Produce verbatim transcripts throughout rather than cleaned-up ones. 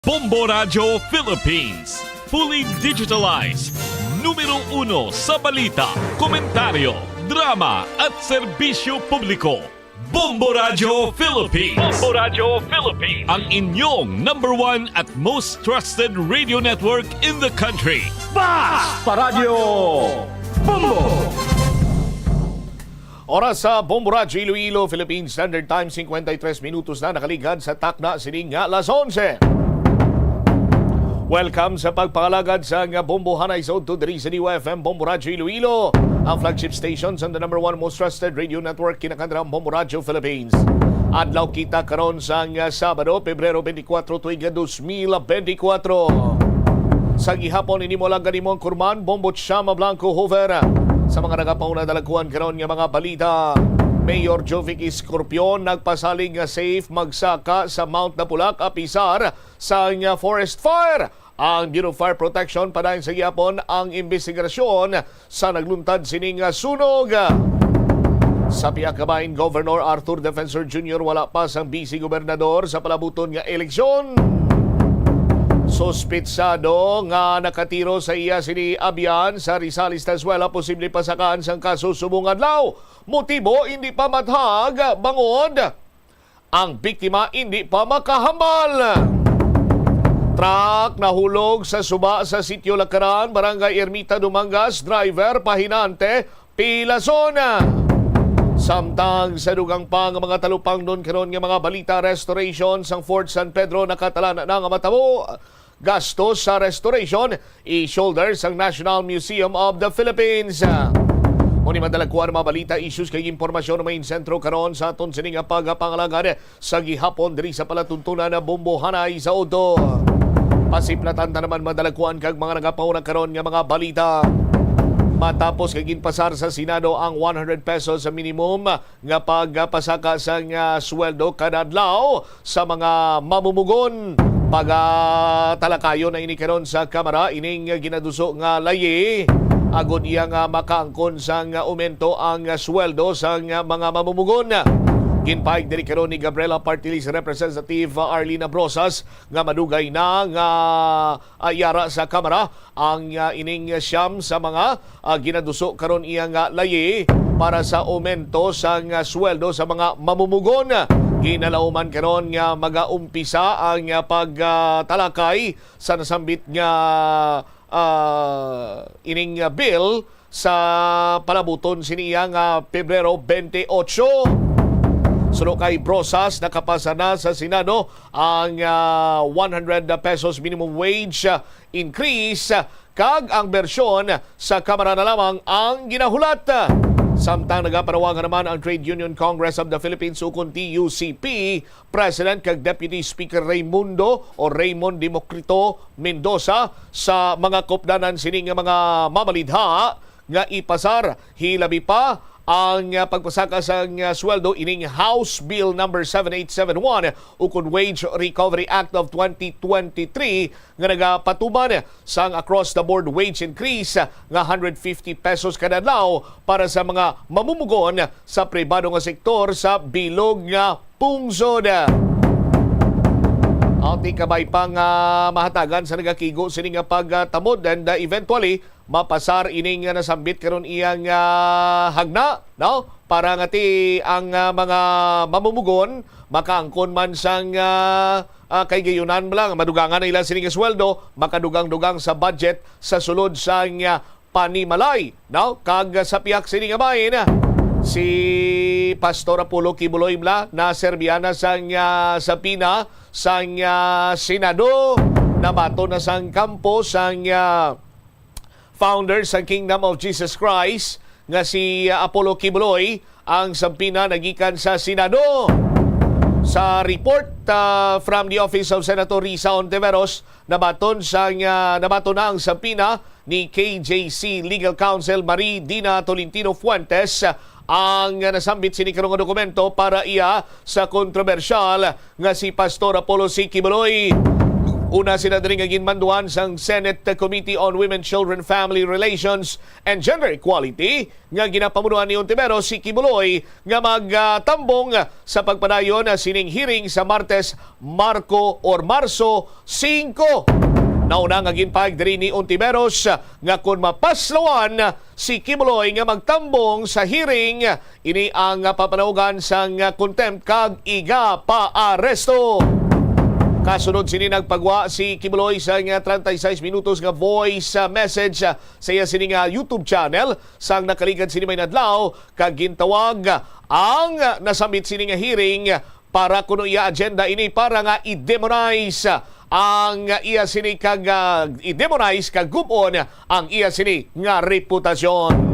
Bombo Radyo Philippines, fully digitalized. Numero uno sa balita, komentaryo, drama at serbisyo publiko. Bombo Radyo Philippines. Bombo Radyo Philippines. Ang inyong number one at most trusted radio network in the country. Basta Radyo Bombo! Oras sa Bombo Radyo Iloilo, Philippine Standard Time, cincuenta y tres minutos na nakaligad sa takna sining nga alas onse. Welcome sa pagpangalagad sa nga Bombo Hanay sa udto diri sa D Y F M Bombo Radyo Iloilo, ang flagship station sa the number one most trusted radio network, kinakanra Bombo Radyo Philippines. Adlaw kita karon sa nga Sabado, Pebrero twenty-four, tuig nga dos mil twenty-four. Sa gihapon, ini mo lang ganimo ang kurman, Bombo Chama Blanco Hoover. Sa mga nagapauna dalagkuan karon nga mga balita, Mayor Jovic Escorpion nagpasalig nga safe magsaka sa Mount Napulak apisar sang forest fire. Ang Bureau of Fire Protection padayon sa gihapon ang imbestigasyon sa nagluntad sining sunog. Sa pihak ka bahin, Governor Arthur Defensor Junior wala pa sang Vice Gobernador sa palabuton nga eleksyon. Suspitsado nga nakatiro sa iya sini abyan sa Rizal Estazuela posible pasakaan sang kaso subong adlaw. Motibo hindi pa mathag bangod ang biktima indi pa makahambal. Truck nahulog sa suba sa Sitio Lakaran, Barangay Ermita, Dumangas, driver pahinante, pilason. Samtang sa dugang pa nga mga talupangnon karon nga mga balita, restoration sang Fort San Pedro nakatalan na nga matabo. Gastos sa restoration i-shoulder sang National Museum of the Philippines. Mao ni madalagkuan mga balita, issues kag impormasyon nga main sentro karon sa aton sini nga pagpangalagad sa gihapon diri sa palatuntunan na Bombo Hanay sa udto. Pasiplatan ta naman madalagkuan kag mga nagapauna karon nga mga balita. Matapos kay ginpasar sa Senado ang one hundred pesos sa minimum nga pagpasaka sang sweldo kada adlaw sa mga mamumugon. Pagatalakayon na ini karon sa Kamara ining ginaduso nga layi, agod iya nga makaangkon sang aumento ang sweldo sang mga mamumugon. Ginpahayag diri karon ni Gabriela Party List Representative Arlene Abrosas nga madugay na nga, ah, yara sa Kamara ang, ah, ining siyam sa mga, ah, ginaduso karon iya nga layi para sa aumento sang, ah, sweldo sa mga mamumugon. Ginalauman karon nga magaumpisa ang, ah, pag, ah, talakay sa nasambit nga, ah, ining, ah, bill sa palabuton sini iya nga Pebrero twenty-eight. Suno kay Brosas, nakapasa na sa Senado ang, ah, one hundred pesos minimum wage, ah, increase, ah, kag ang bersyon sa Kamara na lamang ang ginahulat. Samtang nagapanawagan naman ang Trade Union Congress of the Philippines, ukon T U C P, President kag Deputy Speaker Raymundo o Raymond Democrito Mendoza sa mga kupdanan sini nga mga mamalidha nga ipasar, hilabi pa ang, ah, pagpasaka sang, ah, sweldo ining House Bill number seven eight seven one ukon Wage Recovery Act of twenty twenty-three nga nagapatuman sang across-the-board wage increase nga hundred fifty pesos kada adlaw para sa mga mamumugon sa pribado nga sektor sa bilog nga pungsod. Auntie, kabay pa nga mahatagan sa nagakigo sini nga pagtamod, and, uh, eventually mapasar ini nga nasambit karon iyang, uh, hagna, no? Para nga ti ang, uh, mga mamumugon makaangkon man sang, uh, uh, kay gayunan lang madugangan na ila sini nga sweldo, makadugang-dugang sa budget sa sulod sang, uh, panimalay, no? Kag sa pihak sini nga bahin, si Pastor Apollo Quiboloy bala naserbihan na sang, ah, subpoena sang, ah, Senado. Nabaton na sang kampo sang, ah, founder sang Kingdom of Jesus Christ nga si, ah, Apollo Quiboloy ang subpoena nagikan sa Senado. Sa report, ah, from the Office of Senator Risa Ontiveros, nabaton sang, ah, nabaton na ang subpoena ni K J C Legal Counsel Marie Dina Tolentino Fuentes ang nasambit sini karong nga dokumento para iya sa kontrobersyal nga si Pastor Apollo C. Quiboloy. Una sina diri nga ginmanduan sang Senate Committee on Women, Children, Family Relations, and Gender Equality nga ginapamunuan ni Ontiveros si Quiboloy nga magtambong sa pagpadayon sining hearing sa Martes, Marco or Marso singko. Nauna nga ginpahayag diri ni Ontiveros nga kon mapaslawan si Quiboloy nga magtambong sa hearing, ini ang papanawgan sang contempt kag igapaaresto. Kasunod sini, nagpagwa si Quiboloy sang treinta y seis minutos nga voice, ah, message, ah, sa iya sini nga YouTube channel sang nakaligad sini may adlaw, kag gintawag ang nasambit sini nga hearing para kuno iya agenda ini para nga i-demonize ang iya sini kag, ah, i-demonize kag gub-on ang iya sini nga reputasyon.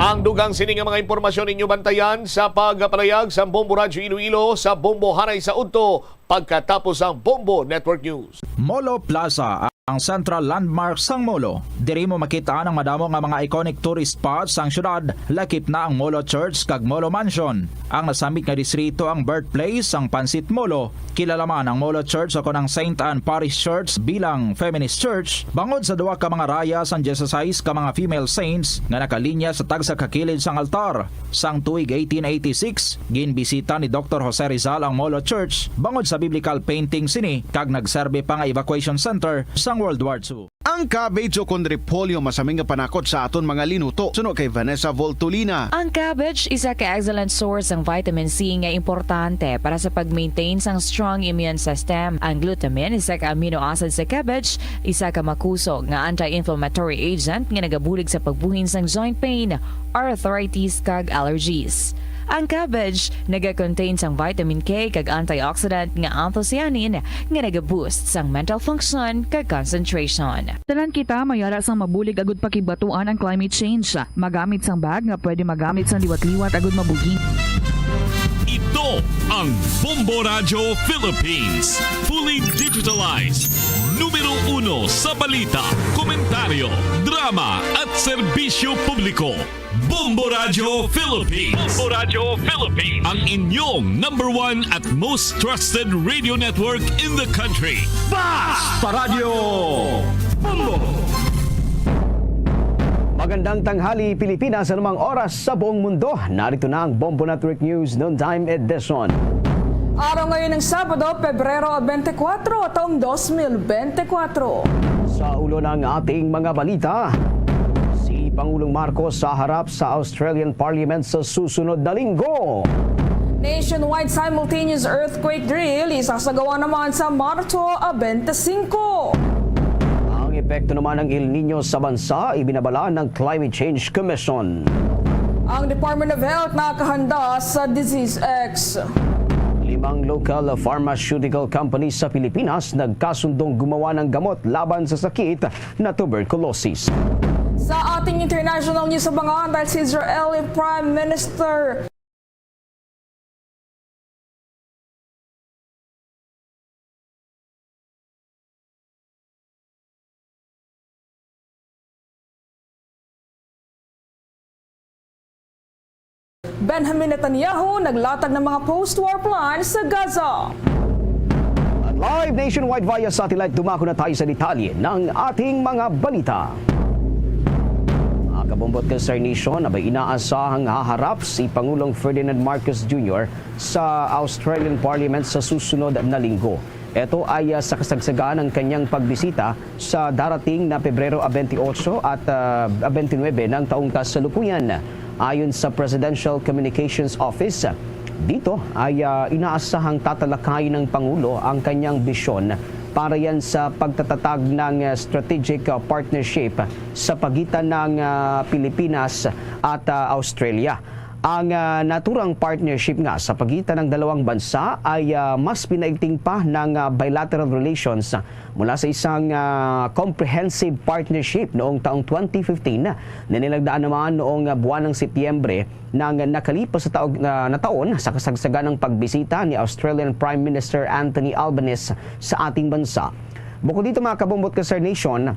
Ang dugang sini nga mga impormasyon inyo bantayan sa pagpalayag sa Bombo Radyo Iloilo sa Bombo Hanay sa Udto pagkatapos ang Bombo Network News. Molo Plaza, ang central landmark sang Molo. Diri mo makita ang madamo nga mga iconic tourist spots sang syudad, lakip na ang Molo Church kag Molo Mansion. Ang nasambit nga distrito ang birthplace sang Pansit Molo. Kilala man ang Molo Church o kon ang Saint Anne Parish Church bilang feminist church bangod sa duha ka mga raya sang dieciséis ka mga female saints nga nakalinya sa tagsa ka kilid sang altar. Sang tuig eighteen eighty-six, ginbisita ni Doktor Jose Rizal ang Molo Church bangod sa biblical painting sini kag nagserbi pa nga evacuation center sang World War Two. Ang cabbage o kon repolyo masami nga panakot sa aton mga linuto. Suno kay Vanessa Voltolina. Ang cabbage isa ka excellent source sang vitamin C nga importante para sa pag-maintain sang strong immune system. Ang glutamine, isa ka amino acid sa cabbage, isa ka makusog nga anti-inflammatory agent nga nagabulig sa pagbuhin sang joint pain, arthritis, kag allergies. Ang cabbage naga-contain sang vitamin K kag antioxidant nga anthocyanin nga naga-boost sang mental function kag concentration. Tanan kita may ara sang mabulig agud pakigbatuan ang climate change. Magamit sang bag nga pwede magamit sang liwat-liwat agud mabuhi. Ito ang Bombo Radyo Philippines, fully digitalized. Numero uno sa balita, komentaryo, drama, at serbisyo publiko. Bombo Radyo Philippines. Bombo Radyo Philippines. Ang inyong number one at most trusted radio network in the country. Basta Radyo Bombo! Magandang tanghali, Pilipinas, anumang oras sa buong mundo. Narito na ang Bombo Network News Noontime Edition. Araw ngayon ng Sabado, Pebrero twenty-four, taong dos mil bente kwatro. Sa ulo ng ating mga balita, si Pangulong Marcos sa harap sa Australian Parliament sa susunod na linggo. Nationwide simultaneous earthquake drill isasagawa naman sa Marso twenty-five. Ang epekto naman ng El Niño sa bansa, ibinabala ng Climate Change Commission. Ang Department of Health nakahanda sa Disease X. Limang local pharmaceutical companies sa Pilipinas nagkasundong gumawa ng gamot laban sa sakit na tuberculosis. Sa ating international news, abangan dahil si Israeli Prime Minister Benjamin Netanyahu naglatag ng mga post-war plan sa Gaza. At live nationwide via satellite, dumako na tayo sa detalye ng ating mga balita. Mga kabumbot ka, Star Nation, abay inaasahang haharap si Pangulong Ferdinand Marcos Junior sa Australian Parliament sa susunod na linggo. Ito ay, ah, sa kasagsagan ng kanyang pagbisita sa darating na Pebrero twenty-eight at, ah, twenty-nine ng taong kasalukuyan. Ayon sa Presidential Communications Office, dito ay, ah, inaasahang tatalakayin ng Pangulo ang kanyang bisyon para yan sa pagtatatag ng, ah, strategic, ah, partnership sa pagitan ng, ah, Pilipinas at, ah, Australia. Ang, ah, naturang partnership nga sa pagitan ng dalawang bansa ay, ah, mas pinaigting pa ng, ah, bilateral relations mula sa isang, ah, comprehensive partnership noong taong twenty fifteen na nilagdaan naman noong, ah, buwan ng Setyembre ng nakalipas sa taog-, ah, na taon sa kasagsagan ng pagbisita ni Australian Prime Minister Anthony Albanese sa ating bansa. Bukod dito, mga kabumbot ka, Star Nation,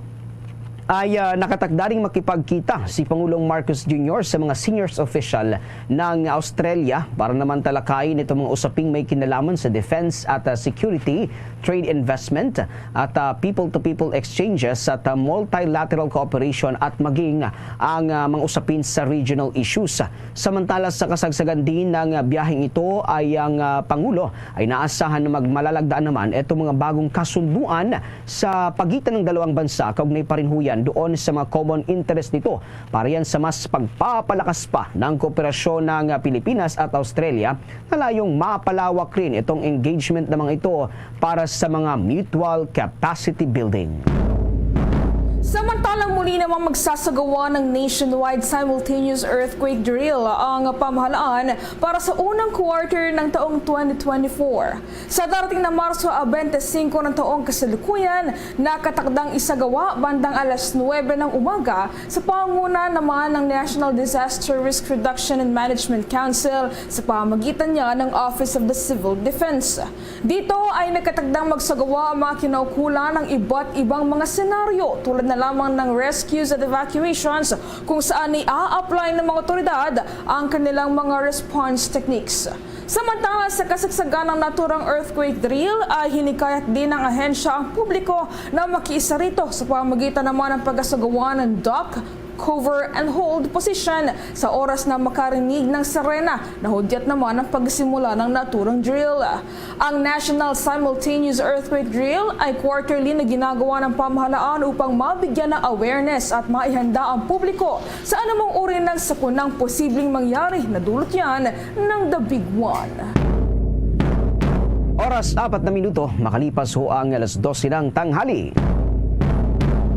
ay, ah, nakatakda ring makipagkita si Pangulong Marcos Junior sa mga senior official ng Australia para naman talakayin itong mga usaping may kinalaman sa defense at, ah, security, trade investment at, ah, people-to-people exchanges at, ah, multilateral cooperation at maging ang, ah, mga usapin sa regional issues. Samantala, sa kasagsagan din ng, ah, biyaheng ito ay ang, ah, Pangulo ay naasahan na magmalalagdaan naman itong mga bagong kasunduan sa pagitan ng dalawang bansa kaugnay parinhuyan doon sa mga common interest nito para yan sa mas pagpapalakas pa ng kooperasyon ng, ah, Pilipinas at Australia na layong mapalawak rin itong engagement naman ito para sa mga mutual capacity building. Samantalang muli namang magsasagawa ng nationwide simultaneous earthquake drill ang pamahalaan para sa unang quarter ng taong twenty twenty-four. Sa darating na Marso twenty-five ng taong kasalukuyan, nakatakdang isagawa bandang alas nuwebe ng umaga sa panguna naman ng National Disaster Risk Reduction and Management Council sa pamagitan niya ng Office of the Civil Defense. Dito ay nagkatagdang magsagawa ang mga kinaukulan ng iba't ibang mga senaryo tulad na lamang ng rescues at evacuations kung saan i-apply ng mga otoridad ang kanilang mga response techniques. Samantala, sa kasagsagan ng naturang earthquake drill ay hinikayat din ng ahensya ang publiko na makiisa rito sa pamagitan naman ng pagkasagawa ng duck, cover and hold position sa oras na makarinig ng sirena na hudyat naman ang pagsimula ng naturang drill. Ang National Simultaneous Earthquake Drill ay quarterly na ginagawa ng pamahalaan upang mabigyan ng awareness at maihanda ang publiko sa anumang uri ng sakunang posibleng mangyari na dulot yan ng The Big One. Oras apat na minuto, makalipas ho ang alas dose ng tanghali.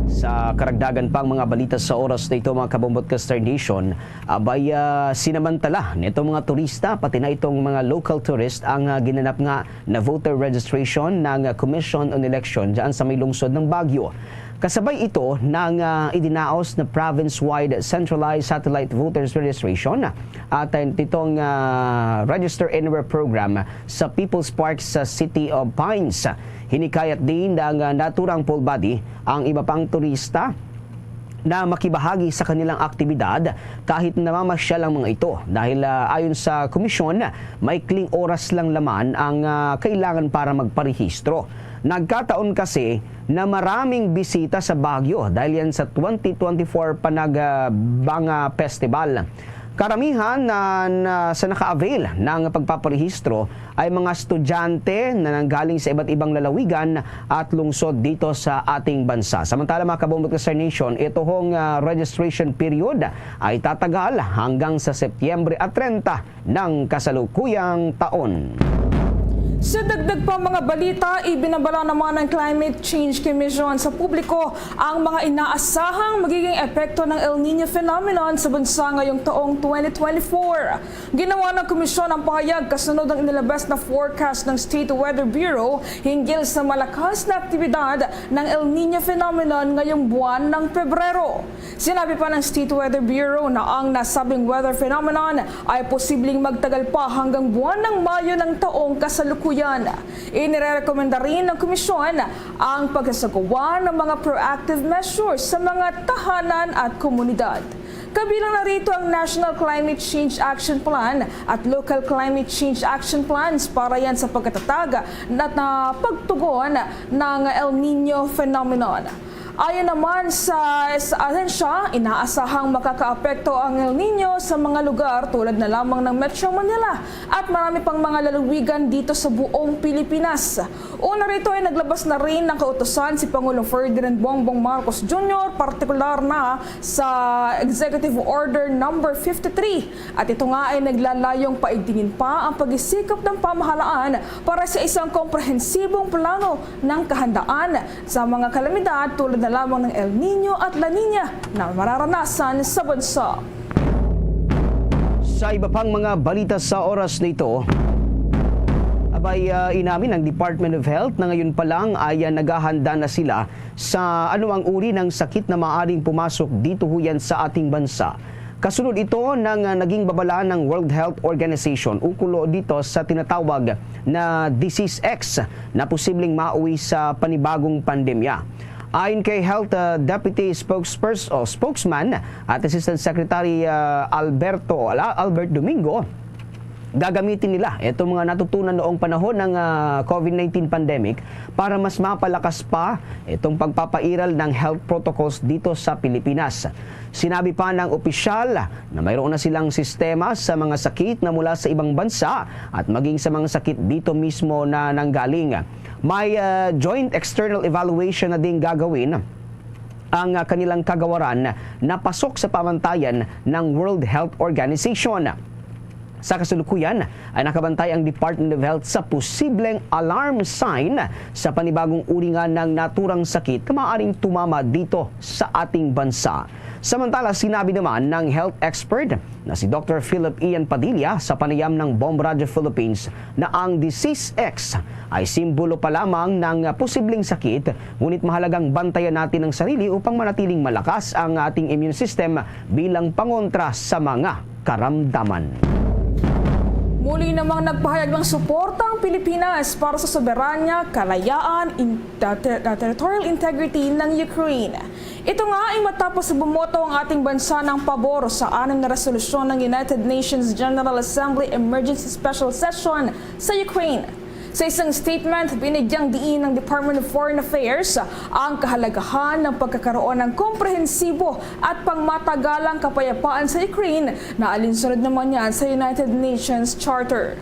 Sa karagdagan pang mga balita sa oras na ito, mga Kabumbot ka Star Nation, abay, ah, sinamantala nitong mga turista, pati na itong mga local tourist, ang, ah, ginanap nga na voter registration ng, ah, Commission on Election dyan sa may lungsod ng Baguio. Kasabay ito ng, ah, idinaos na province-wide centralized satellite voters registration at, ah, itong, ah, Register Anywhere program sa People's Park sa City of Pines. Hinikayat din ng, ah, naturang poll body ang iba pang turista na makibahagi sa kanilang aktibidad kahit namamasyal ang mga ito dahil, ah, ayon sa komisyon, maikling oras lang naman ang, ah, kailangan para magparehistro. Nagkataon kasi na maraming bisita sa Baguio dahil yan sa twenty twenty-four Panag-, ah, Banga Festival. Karamihan na, na sa naka-avail ng pagpaparehistro ay mga estudyante na nanggaling sa iba't ibang lalawigan at lungsod dito sa ating bansa. Samantala, mga Kabumbot ka Star Nation, ito hong, ah, registration period ay tatagal hanggang sa Setyembre at treinta ng kasalukuyang taon. Sa dagdag pa mga balita, ibinabala naman ng Climate Change Commission sa publiko ang mga inaasahang magiging epekto ng El Niño phenomenon sa bansa ngayong taong twenty twenty-four. Ginawa ng komisyon ang pahayag kasunod ng inilabas na forecast ng State Weather Bureau hinggil sa malakas na aktibidad ng El Niño phenomenon ngayong buwan ng Pebrero. Sinabi pa ng State Weather Bureau na ang nasabing weather phenomenon ay posibleng magtagal pa hanggang buwan ng Mayo ng taong kasalukuyan. Inirekomenda rin ng komisyon ang pagsasagawa ng mga proactive measures sa mga tahanan at komunidad. Kabilang na rito ang National Climate Change Action Plan at Local Climate Change Action Plans para yan sa pagkatatag at na pagtugon ng El Niño phenomenon. Ayon naman sa, sa ahensya, inaasahang makakaapekto ang El Niño sa mga lugar tulad na lamang ng Metro Manila at marami pang mga lalawigan dito sa buong Pilipinas. Una rito ay naglabas na rin ng kautusan si Pangulong Ferdinand Bongbong Marcos Junior, partikular na sa Executive Order number fifty-three, at ito nga ay naglalayong paigtingin pa ang pagsisikap ng pamahalaan para sa isang komprehensibong plano ng kahandaan sa mga kalamidad tulad na lamang ng El Niño at La Niña na mararanasan sa bansa. Sa iba pang mga balita sa oras na ito, abay, ah, inamin ng Department of Health na ngayon pa lang ay, ah, naghahanda na sila sa anumang uri ng sakit na maaaring pumasok dito ho yan sa ating bansa. Kasunod ito ng, ah, naging babala ng World Health Organization ukol dito sa tinatawag na Disease X na posibleng mauwi sa panibagong pandemya. Ayon kay Health, ah, Deputy Spokespers-, o Spokesman at Assistant Secretary, ah, Alberto, Ala-, Albert Domingo, Gagamitin nila itong mga natutunan noong panahon ng, ah, COVID nineteen pandemic para mas mapalakas pa itong pagpapairal ng health protocols dito sa Pilipinas. Sinabi pa ng opisyal na mayroon na silang sistema sa mga sakit na mula sa ibang bansa at maging sa mga sakit dito mismo na nanggaling. May, ah, joint external evaluation na ding gagawin ang, ah, kanilang kagawaran na pasok sa pamantayan ng World Health Organization. Sa kasalukuyan ay nakabantay ang Department of Health sa posibleng alarm sign sa panibagong uri nga ng naturang sakit na maaaring tumama dito sa ating bansa. Samantala, sinabi naman ng health expert na si Doctor Philip Ian Padilla sa panayam ng Bomb Radio Philippines na ang disease X ay simbolo pa lamang ng posibleng sakit, ngunit mahalagang bantayan natin ang sarili upang manatiling malakas ang ating immune system bilang pangontra sa mga karamdaman. Muli namang nagpahayag ng suporta ang Pilipinas para sa soberanya, kalayaan, in-, ter-, ter-, territorial integrity ng Ukraine. Ito nga ay matapos bumoto ang ating bansa ng pabor sa anim na resolusyon ng United Nations General Assembly Emergency Special Session sa Ukraine. Sa isang statement, binigyang diin ng Department of Foreign Affairs ang kahalagahan ng pagkakaroon ng komprehensibo at pangmatagalang kapayapaan sa Ukraine na alinsunod naman yan sa United Nations Charter.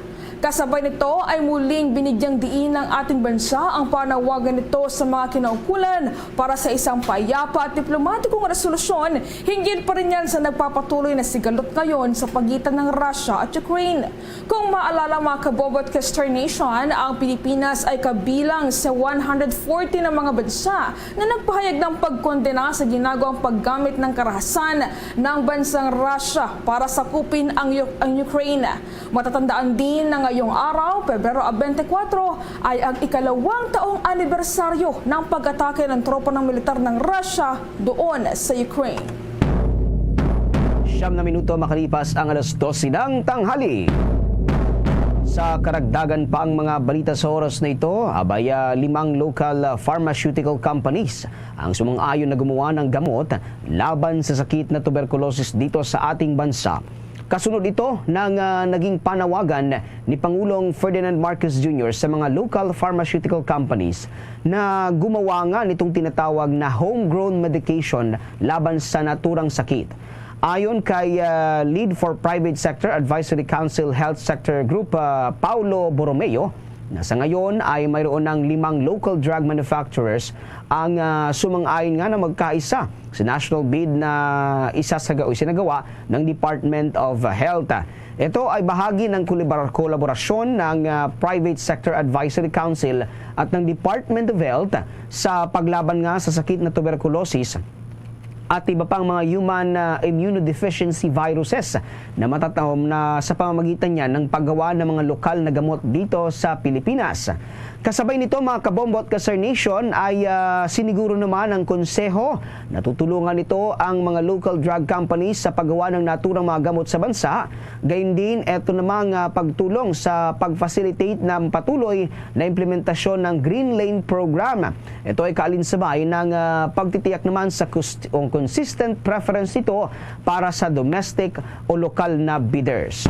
Kasabay nito ay muling binigyang diin ng ating bansa ang panawagan nito sa mga kinaukulan para sa isang payapa at diplomatikong resolusyon hinggil pa rin yan sa nagpapatuloy na sigalot ngayon sa pagitan ng Russia at Ukraine. Kung maalala, mga kabobot ka Star Nation, ang Pilipinas ay kabilang sa one hundred forty na mga bansa na nagpahayag ng pagkondena sa ginagawang paggamit ng karahasan ng bansang Russia para sakupin ang U-, ang Ukraine. Matatandaan din na ngayong araw, Pebrero twenty-four, ay ang ikalawang taong anibersaryo ng pag-atake ng tropa ng militar ng Russia doon sa Ukraine. Siyam na minuto makalipas ang alas dose ng tanghali. Sa karagdagan pa ang mga balita sa oras na ito, abay, ah, limang local, ah, pharmaceutical companies ang sumang-ayon na gumawa ng gamot laban sa sakit na tuberculosis dito sa ating bansa. Kasunod ito ng, ah, naging panawagan ni Pangulong Ferdinand Marcos Junior sa mga local pharmaceutical companies na gumawa nga nitong tinatawag na homegrown medication laban sa naturang sakit. Ayon kay, ah, Lead for Private Sector Advisory Council Health Sector Group, ah, Paulo Borromeo, na sa ngayon ay mayroon ng limang local drug manufacturers ang, ah, sumang-ayon nga na magkaisa sa national bid na isasagawa, isinagawa ng Department of Health. Ito ay bahagi ng kolabor-, kolaborasyon ng, ah, Private Sector Advisory Council at ng Department of Health sa paglaban nga sa sakit na tuberculosis at iba pang mga human, ah, immunodeficiency viruses na matataom na sa pamamagitan niya ng paggawa ng mga lokal na gamot dito sa Pilipinas. Kasabay nito, mga kabombot ka Star Nation, ay, ah, siniguro naman ang konseho na tutulungan nito ang mga local drug companies sa paggawa ng naturang mga gamot sa bansa. Gayon din, eto namang, ah, pagtulong sa pag-facilitate ng patuloy na implementasyon ng Green Lane Program. Ito ay kaalinsabay ng, ah, pagtitiyak naman sa kust-, o consistent preference nito para sa domestic o lokal na bidders.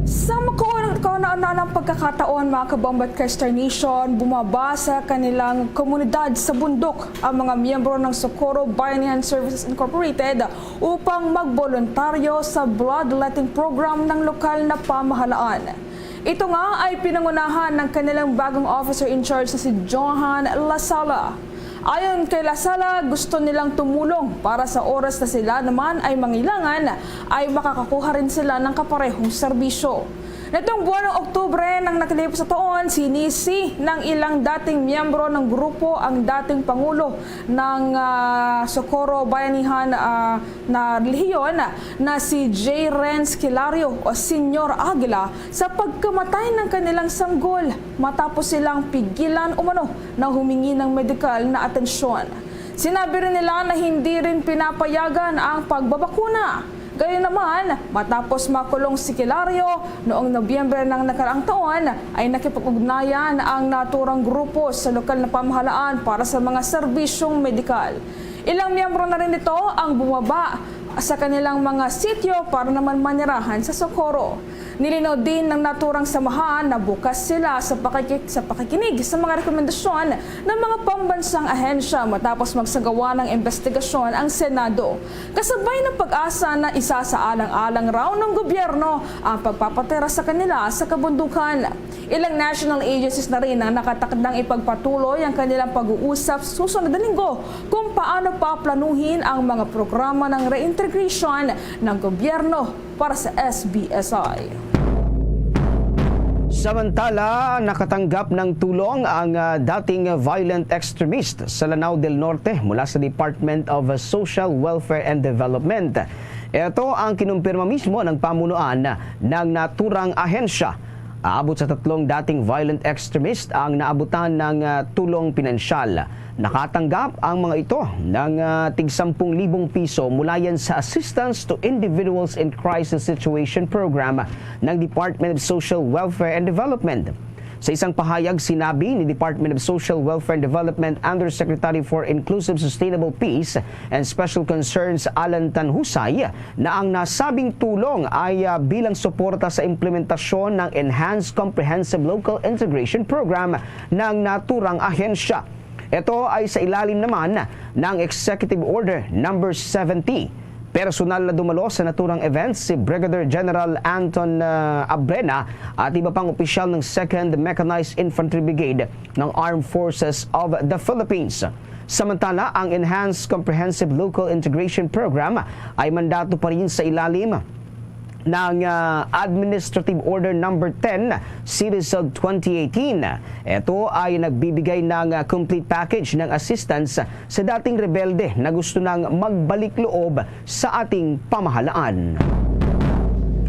Sa makauna-, kauna-unang pagkakataon, mga kabombat ka Star Nation, bumaba sa kanilang komunidad sa bundok ang mga miyembro ng Socorro Bayanihan Services Incorporated upang magboluntaryo sa bloodletting program ng lokal na pamahalaan. Ito nga ay pinangunahan ng kanilang bagong officer in charge na si Johan Lasala. Ayon kay Lasala, gusto nilang tumulong para sa oras na sila naman ay mangailangan, ay makakakuha rin sila ng kaparehong serbisyo. Nitong buwan ng Oktubre ng nakalipas na taon, sinisi ng ilang dating miyembro ng grupo ang dating pangulo ng, ah, Socorro Bayanihan, ah, na relihiyon na si J. Renz Kilario o Senyor Aguila sa pagkamatay ng kanilang sanggol matapos silang pigilan umano na humingi ng medikal na atensyon. Sinabi rin nila na hindi rin pinapayagan ang pagbabakuna. Gayunnaman, matapos makulong si Kilario noong Nobyembre ng nakaraang taon, ay nakipag-ugnayan ang naturang grupo sa lokal na pamahalaan para sa mga serbisyong medikal. Ilang miyembro na rin nito ang bumaba sa kanilang mga sityo para naman manirahan sa Socorro. Nilinaw din ng naturang samahan na bukas sila sa pakiki-, sa pakikinig sa mga rekomendasyon ng mga pambansang ahensya matapos magsagawa ng investigasyon ang Senado. Kasabay ng PAGASA na isasaalang-alang raw ng gobyerno ang pagpapatira sa kanila sa kabundukan. Ilang national agencies na rin ang nakatakdang ipagpatuloy ang kanilang pag-uusap susunod na linggo kung paano paplanuhin ang mga programa ng reintegration ng gobyerno para sa S B S I. Samantala, nakatanggap ng tulong ang, ah, dating violent extremist sa Lanao del Norte mula sa Department of Social Welfare and Development. Ito ang kinumpirma mismo ng pamunuan ng naturang ahensya. Aabot sa tatlong dating violent extremist ang naabutan ng, ah, tulong pinansyal. Nakatanggap ang mga ito ng, ah, tig sampung libong piso mula yan sa Assistance to Individuals in Crisis Situation Program ng Department of Social Welfare and Development. Sa isang pahayag, sinabi ni Department of Social Welfare and Development Undersecretary for Inclusive Sustainable Peace and Special Concerns Alan Tanhusay na ang nasabing tulong ay, ah, bilang suporta sa implementasyon ng Enhanced Comprehensive Local Integration Program ng naturang ahensya. Ito ay sa ilalim naman ng Executive Order Number seventy. Personal na dumalo sa naturang event si Brigadier General Anton, ah, Abrena at iba pang opisyal ng Second Mechanized Infantry Brigade ng Armed Forces of the Philippines. Samantala, ang Enhanced Comprehensive Local Integration Program ay mandato pa rin sa ilalim ng, ah, Administrative Order Number ten, Series of twenty eighteen. Ito ay nagbibigay ng, ah, complete package ng assistance sa dating rebelde na gusto nang magbalik loob sa ating pamahalaan.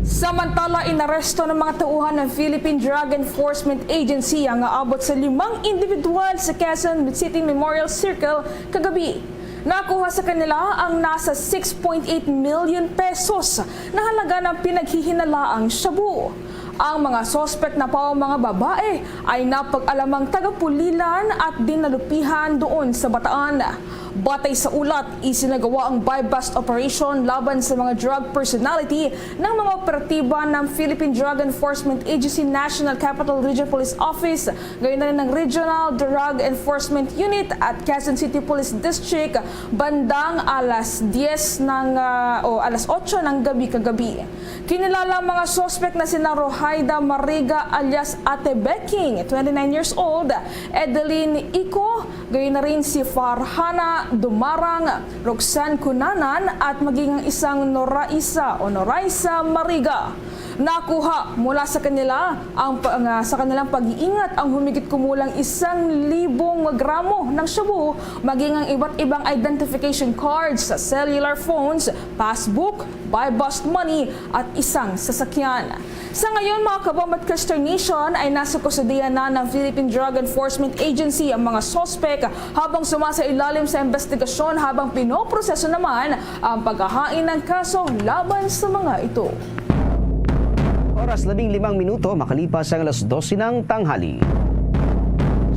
Samantala, inaresto ng mga tauhan ng Philippine Drug Enforcement Agency ang aabot sa limang individual sa Quezon City Memorial Circle kagabi. Nakuha sa kanila ang nasa six point eight million pesos na halaga ng pinaghihinalaang shabu. Ang mga suspect na pao mga babae ay napag-alamang taga-Pulilan at dinalupihan doon sa Bataan. Batay sa ulat, isinagawa ang buy-bust operation laban sa mga drug personality ng mga operatiba ng Philippine Drug Enforcement Agency National Capital Region Police Office, gayon na rin ng Regional Drug Enforcement Unit at Quezon City Police District bandang alas diyes ng, ah, o alas otso ng gabi kagabi. Kinilala ang mga suspek na sina Rohaida Mariga alias Ate Beking, twenty-nine years old, Edeline Ico, gayon na rin si Farhana Dumarang, Roxanne Cunanan, at maging ang isang Noraisa o Noraisa Mariga. Nakuha mula sa kanila ang pa-, nga sa kanilang pag-iingat ang humigit kumulang isang libong gramo ng shabu, maging ang iba't ibang identification cards, cellular phones, passbook, buy-bust money at isang sasakyan. Sa ngayon, mga kabombat Kester Nation, ay nasa kustodiya na ng Philippine Drug Enforcement Agency ang mga suspek habang sumasailalim sa investigasyon habang pinoproseso naman ang paghahain ng kaso laban sa mga ito. Oras, labing limang minuto makalipas ang alas dose ng tanghali.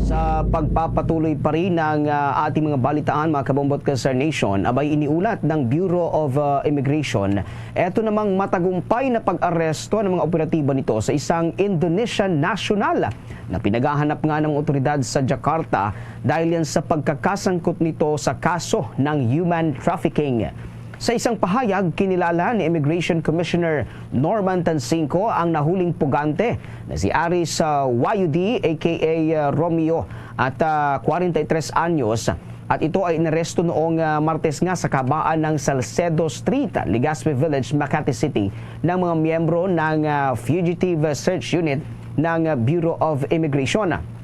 Sa pagpapatuloy pa rin ng, ah, ating mga balitaan, mga kabombat Kester Nation, abay iniulat ng Bureau of, ah, Immigration, eto namang matagumpay na pag-aresto ng mga operatiba nito sa isang Indonesian national na pinaghahanap nga ng otoridad sa Jakarta dahil yan sa pagkakasangkot nito sa kaso ng human trafficking. Sa isang pahayag, kinilala ni Immigration Commissioner Norman Tansingco ang nahuling pugante na si Aris, ah, Wayudi, A K A, ah, Romeo, at, ah, kwarenta y tres anyos, at ito ay inaresto noong, ah, Martes nga sa kahabaan ng Salcedo Street, Legazpi Village, Makati City, ng mga miyembro ng, ah, Fugitive Search Unit ng, ah, Bureau of Immigration.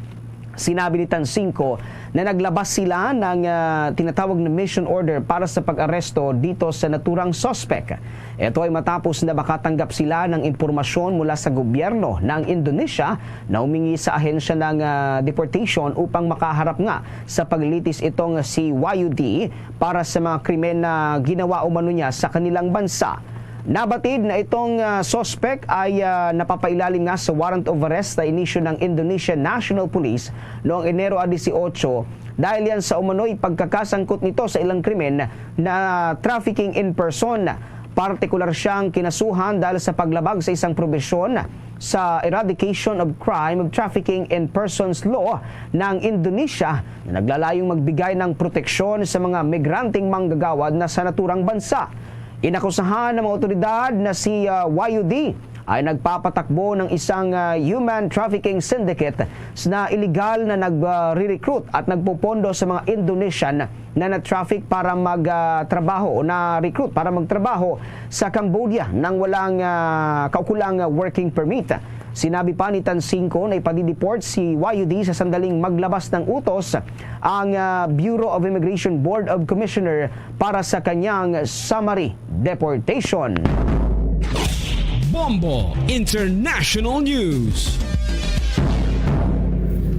Sinabi ni Tansingco na naglabas sila ng, ah, tinatawag na mission order para sa pag-aresto dito sa naturang suspek. Ito ay matapos na makatanggap sila ng impormasyon mula sa gobyerno ng Indonesia na humingi sa ahensya ng, ah, deportation upang makaharap nga sa paglilitis itong si Wayudi para sa mga krimen na ginawa umano niya sa kanilang bansa. Nabatid na itong, ah, suspek ay, ah, napapailalim nga sa warrant of arrest na inisyu ng Indonesian National Police noong Enero a dieciocho, dahil yan sa umano'y pagkakasangkot nito sa ilang krimen na trafficking in person. Partikular siyang kinasuhan dahil sa paglabag sa isang probisyon sa Eradication of Crime of Trafficking in Persons Law ng Indonesia na naglalayong magbigay ng proteksyon sa mga migranteng manggagawad na sa naturang bansa. Inakusahan ng mga otoridad na si, ah, Y U D ay nagpapatakbo ng isang, ah, human trafficking syndicate na iligal na nagre-recruit at nagpopondo sa mga Indonesian na na-traffic para mag, ah, trabaho o na-recruit para magtrabaho sa Cambodia nang walang, ah, kaukulang, ah, working permit. Sinabi pa ni Tansingco na ipadideport si Y U D sa sandaling maglabas ng utos ang, ah, Bureau of Immigration Board of Commissioner para sa kanyang summary deportation. Bombo International News.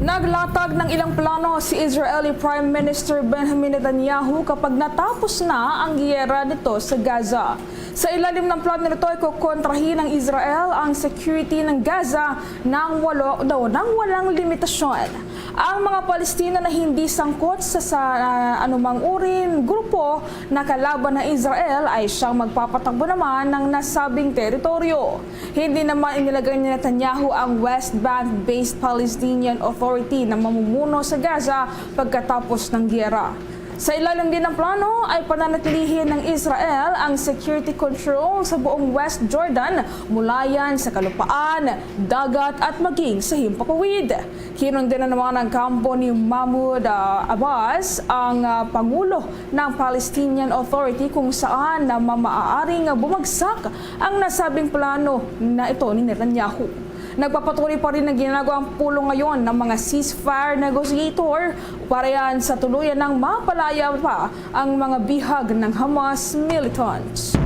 Naglatag ng ilang plano si Israeli Prime Minister Benjamin Netanyahu kapag natapos na ang giyera nito sa Gaza. Sa ilalim ng plano nito, ikokontrahi ng Israel ang security ng Gaza nang walo, daw, nang walang limitasyon. Ang mga Palestino na hindi sangkot sa, sa, ah, anumang uring grupo na kalaban ng Israel ay siyang magpapatakbo naman ng nasabing teritoryo. Hindi naman inilagay ni Netanyahu ang West Bank-based Palestinian Authority na mamumuno sa Gaza pagkatapos ng giyera. Sa ilalim din ng plano ay pananatilihin ng Israel ang security control sa buong West Jordan, mula yan sa kalupaan, dagat at maging sa himpapawid. Kinundena naman ng kampo ni Mahmoud, ah, Abbas, ang, ah, pangulo ng Palestinian Authority, kung saan na ma-, maaaring bumagsak ang nasabing plano na ito ni Netanyahu. Nagpapatuloy pa rin ang ginagawa ang pulong ngayon ng mga ceasefire negotiator para yan sa tuluyan ng mapalaya pa ang mga bihag ng Hamas militants.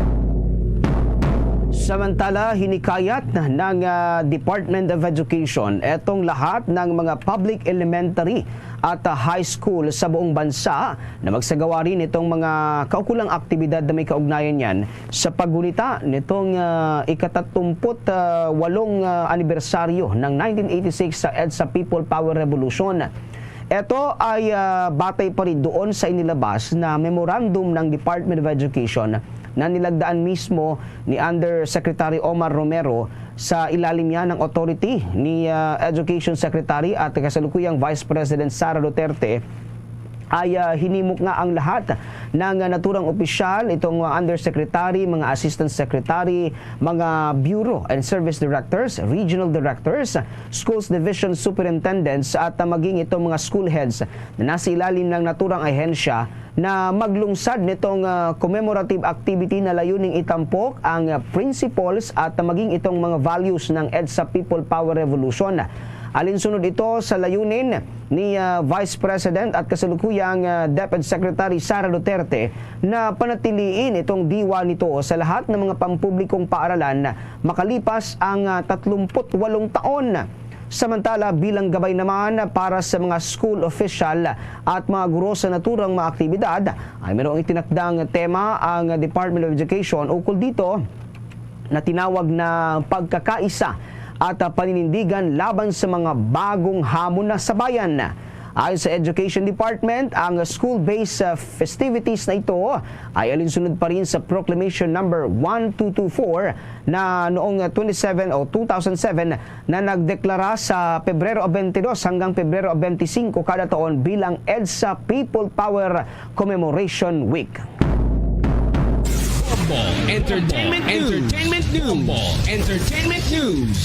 Samantala, hinikayat ng, ah, Department of Education etong lahat ng mga public elementary at, ah, high school sa buong bansa na magsagawa rin itong mga kaukulang aktibidad na may kaugnayan niyan sa paggunita nitong, ah, ikatatlumput, ah, walong, ah, anibersaryo ng nineteen eighty-six sa EDSA People Power Revolution. Ito ay, ah, batay pa rin doon sa inilabas na memorandum ng Department of Education na nilagdaan mismo ni Undersecretary Omar Romero sa ilalim niya ng authority ni, ah, Education Secretary at kasalukuyang Vice President Sara Duterte. Ay, ah, hinimok nga ang lahat ng, ah, naturang opisyal, itong mga undersecretary, mga assistant secretary, mga bureau and service directors, regional directors, schools division superintendents, at, ah, maging itong mga school heads na nasa ilalim ng naturang ahensya na maglungsad nitong, ah, commemorative activity na layuning itampok ang, ah, principles at, ah, maging itong mga values ng EDSA People Power Revolution. Alinsunod ito sa layunin ni, ah, Vice President at kasalukuyang, ah, DepEd Secretary Sara Duterte na panatiliin itong diwa nito sa lahat ng mga pampublikong paaralan makalipas ang, ah, tatlumput walong taon. Samantala, bilang gabay naman para sa mga school official at mga guro sa naturang mga aktibidad, ay mayroong itinakdang tema ang Department of Education ukol dito na tinawag na pagkakaisa at, ah, paninindigan laban sa mga bagong hamon na sa bayan. Ayon sa Education Department, ang school-based, ah, festivities na ito ay alinsunod pa rin sa Proclamation Number one two two four na noong twenty-seven o two thousand seven na nagdeklara sa Pebrero twenty-two hanggang Pebrero twenty-five kada taon bilang EDSA People Power Commemoration Week. Bombo Entertainment News. Entertainment News. Bombo Entertainment News.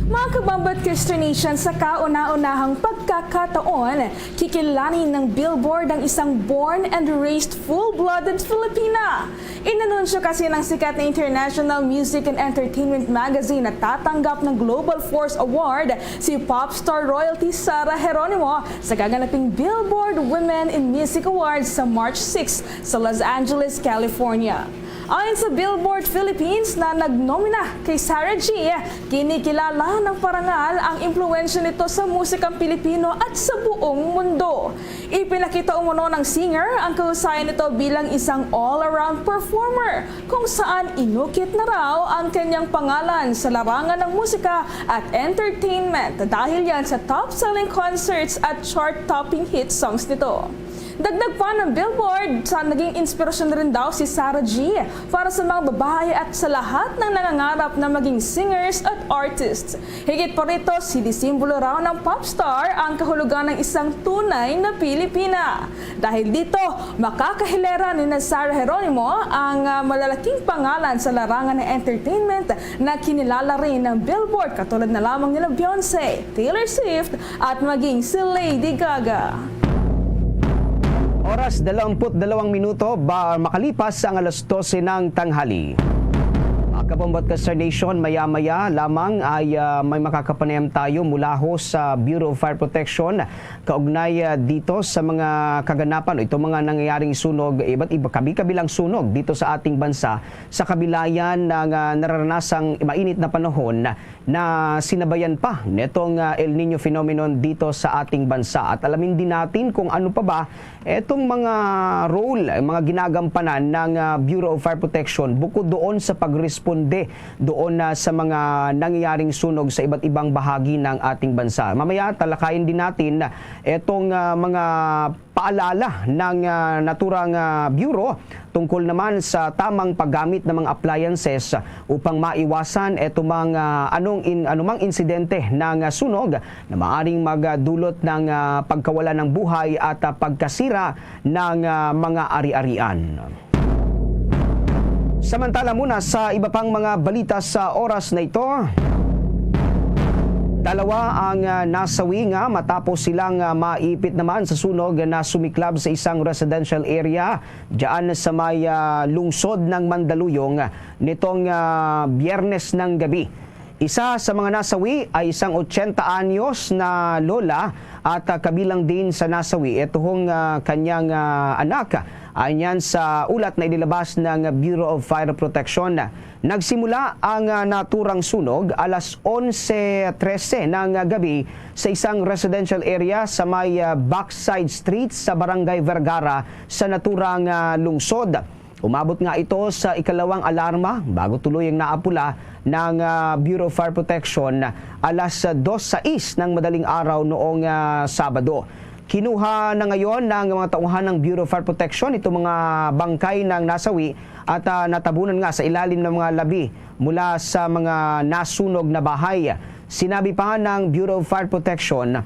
Mga kabombo at Kristo Nation, sa kauna-unahang pagkakataon, kikilalanin ng Billboard ang isang born and raised full-blooded Filipina. Inanunsyo kasi ng sikat na international music and entertainment magazine na tatanggap ng Global Force Award si pop star royalty Sarah Geronimo sa gaganaping Billboard Women in Music Awards sa March six sa Los Angeles, California. Ayon sa Billboard Philippines na nagnomina kay Sarah G, kinikilala ng parangal ang impluwensya nito sa musikang Pilipino at sa buong mundo. Ipinakita umano ng singer ang kahusayan nito bilang isang all-around performer, kung saan inukit na raw ang kanyang pangalan sa larangan ng musika at entertainment dahil yan sa top-selling concerts at chart-topping hit songs nito. Dagdag pa ng Billboard, sa naging inspirasyon rin daw si Sarah G para sa mga babae at sa lahat ng nangangarap na maging singers at artists. Higit pa rito, sinisimbolo raw ng pop star ang kahulugan ng isang tunay na Pilipina. Dahil dito, makakahilera ni na Sarah Geronimo ang, ah, malalaking pangalan sa larangan ng entertainment na kinilala rin ng Billboard, katulad na lamang nila Beyonce, Taylor Swift, at maging si Lady Gaga. Oras, dalawampu't dalawang minuto ba makalipas ang alas dose ng tanghali. Mga kabombo at ka-Star Nation, maya-maya lamang ay, ah, may makakapanayam tayo mula ho sa Bureau of Fire Protection kaugnay, ah, dito sa mga kaganapan o itong mga nangyayaring sunog, iba't iba, kabi-kabilang sunog dito sa ating bansa sa kabilayan ng, ah, nararanasang mainit na panahon na sinabayan pa netong, ah, El Niño phenomenon dito sa ating bansa. At alamin din natin kung ano pa ba etong mga role, mga ginagampanan ng, ah, Bureau of Fire Protection bukod doon sa pagresponde doon na sa mga nangyayaring sunog sa iba't ibang bahagi ng ating bansa. Mamaya, talakayin din natin etong, ah, mga paalala ng, ah, naturang, ah, bureau tungkol naman sa tamang paggamit ng mga appliances upang maiwasan eto mang, ah, anong in-, anumang insidente ng, ah, sunog na maaring magdulot ng, ah, pagkawala ng buhay at, ah, pagkasira ng, ah, mga ari-arian. Samantala muna sa iba pang mga balita sa oras na ito. Dalawa ang, ah, nasawi nga matapos silang, ah, maipit naman sa sunog na sumiklab sa isang residential area dyan sa may, ah, lungsod ng Mandaluyong nitong, ah, Biyernes ng gabi. Isa sa mga nasawi ay isang otsenta anyos na lola at, ah, kabilang din sa nasawi ito hong, ah, kanyang, ah, anak. Ayon yan sa ulat na inilabas ng Bureau of Fire Protection. Nagsimula ang, ah, naturang sunog alas onse trese ng, ah, gabi sa isang residential area sa may, ah, Backside Street sa Barangay Vergara sa naturang, ah, lungsod. Umabot nga ito sa ikalawang alarma bago tuloy ang naapula ng, ah, Bureau of Fire Protection alas dos sais ng madaling araw noong, ah, Sabado. Kinuha na ngayon ng mga tauhan ng Bureau of Fire Protection itong mga bangkay ng nasawi at, ah, natabunan nga sa ilalim ng mga labi mula sa mga nasunog na bahay. Sinabi pa ng Bureau of Fire Protection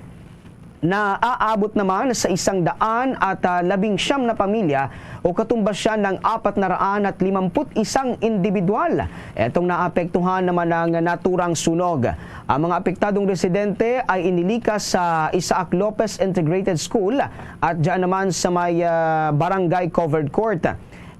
na aabot naman sa isang daan at, ah, labing siyam na pamilya o katumbas siya ng apat na raan at limamput isang individual. Etong naapektuhan naman ng naturang sunog. Ang mga apektadong residente ay inilikas sa Isaac Lopez Integrated School at diyan naman sa may, ah, barangay covered court.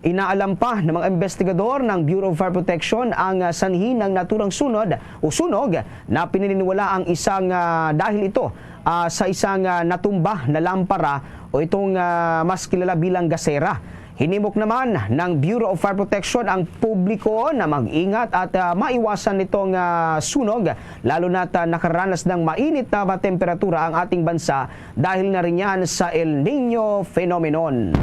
Inaalam pa ng mga investigador ng Bureau of Fire Protection ang, ah, sanhi ng naturang sunod o sunog na pinaniniwala ang isang, ah, dahil ito, ah, sa isang, ah, natumba na lampara o itong, ah, mas kilala bilang gasera. Hinimok naman ng Bureau of Fire Protection ang publiko na mag-ingat at, ah, maiwasan nitong, ah, sunog, lalo na't, ah, nakaranas ng mainit na temperatura ang ating bansa dahil na rin yan sa El Niño phenomenon.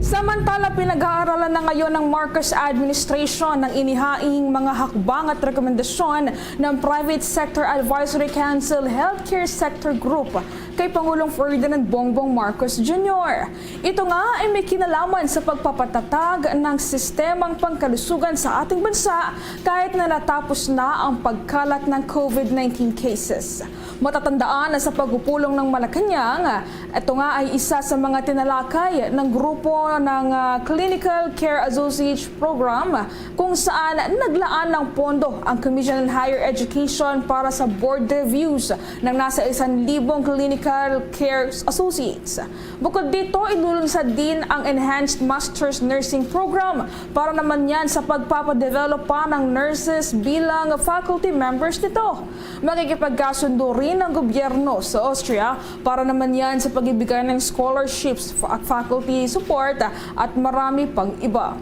Samantala, pinag-aaralan na ngayon ng Marcos administration ang inihaing mga hakbang at rekomendasyon ng Private Sector Advisory Council Healthcare Sector Group kay Pangulong Ferdinand Bongbong Marcos Junior. Ito nga ay may kinalaman sa pagpapatatag ng sistemang pangkalusugan sa ating bansa kahit na natapos na ang pagkalat ng COVID nineteen cases. Matatandaan na sa pagpupulong ng Malacañang, ito nga ay isa sa mga tinalakay ng grupo ng, ah, Clinical Care Associates Program, kung saan naglaan ng pondo ang Commission on Higher Education para sa board reviews ng nasa isang libong Clinical Care Associates. Bukod dito, ilulunsad din ang Enhanced Master's Nursing Program para naman yan sa pagpapadevelop pa ng nurses bilang faculty members nito. Makikipagkasundo rin ang gobyerno sa Austria para naman yan sa pagbibigay ng scholarships, fa-, faculty support at marami pang iba.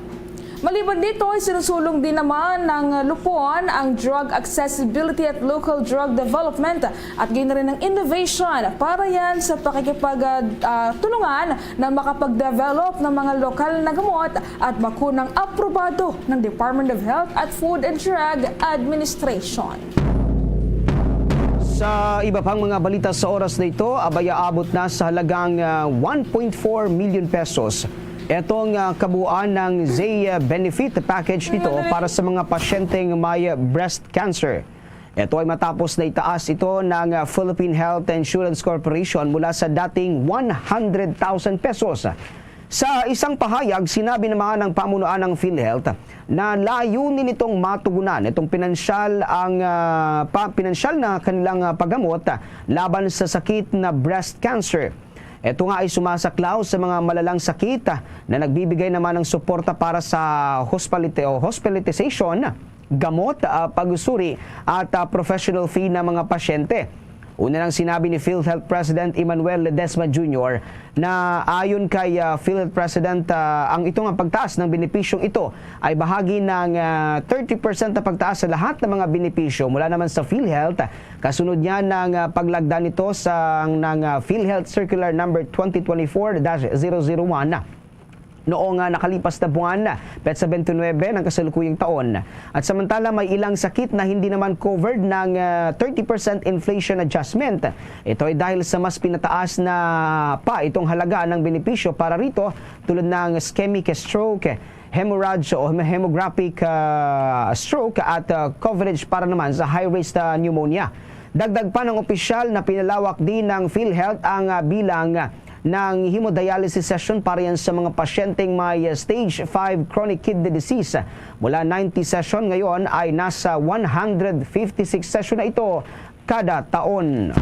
Maliban dito, isinusulong din naman ng Lupon ang drug accessibility at local drug development at gayon na rin ang innovation para yan sa pakikipag, ah, tulungan na makapag-develop ng mga lokal na gamot at bakunang aprobado ng Department of Health at Food and Drug Administration. Sa iba pang mga balita sa oras na ito, abay aabot na sa halagang, ah, one point four million pesos itong, ah, kabuuan ng Zay, ah, benefit package nito para sa mga pasyenteng may, ah, breast cancer. Ito ay matapos na itaas ito ng, ah, Philippine Health Insurance Corporation mula sa dating one hundred thousand pesos. Sa isang pahayag, sinabi naman ng pamunuan ng PhilHealth na layunin nitong matugunan itong pinansyal ang, ah, pa, pinansyal na kanilang, ah, paggamot, ah, laban sa sakit na breast cancer. Ito nga ay sumasaklaw sa mga malalang sakit, ah, na nagbibigay naman ng suporta para sa hospitali-, o hospitalization, gamot, ah, pag-usuri at, ah, professional fee ng mga pasyente. Una nang sinabi ni PhilHealth President Emmanuel Ledesma Junior na ayon kay, ah, PhilHealth President, ah, ang ito nga pagtaas ng benepisyong ito ay bahagi ng, ah, thirty percent na pagtaas sa lahat ng mga benepisyo mula naman sa PhilHealth. Kasunod niya ng, ah, paglagda nito sa ng, ah, PhilHealth Circular Number twenty twenty-four dash zero zero one noong, ah, nakalipas na buwan, petsa twenty-nine ng kasalukuyang taon. At samantala, may ilang sakit na hindi naman covered ng, ah, thirty percent inflation adjustment. Ito ay dahil sa mas pinataas na pa itong halaga ng benepisyo para rito, tulad ng ischemic stroke, hemorrhage o hem-, hemorrhagic, ah, stroke at, ah, coverage para naman sa high-risk, ah, pneumonia. Dagdag pa ng opisyal na pinalawak din ng PhilHealth ang, ah, bilang ng hemodialysis session para yan sa mga pasyenteng may, ah, stage five chronic kidney disease. Mula ninety session, ngayon ay nasa one hundred fifty-six session na ito kada taon.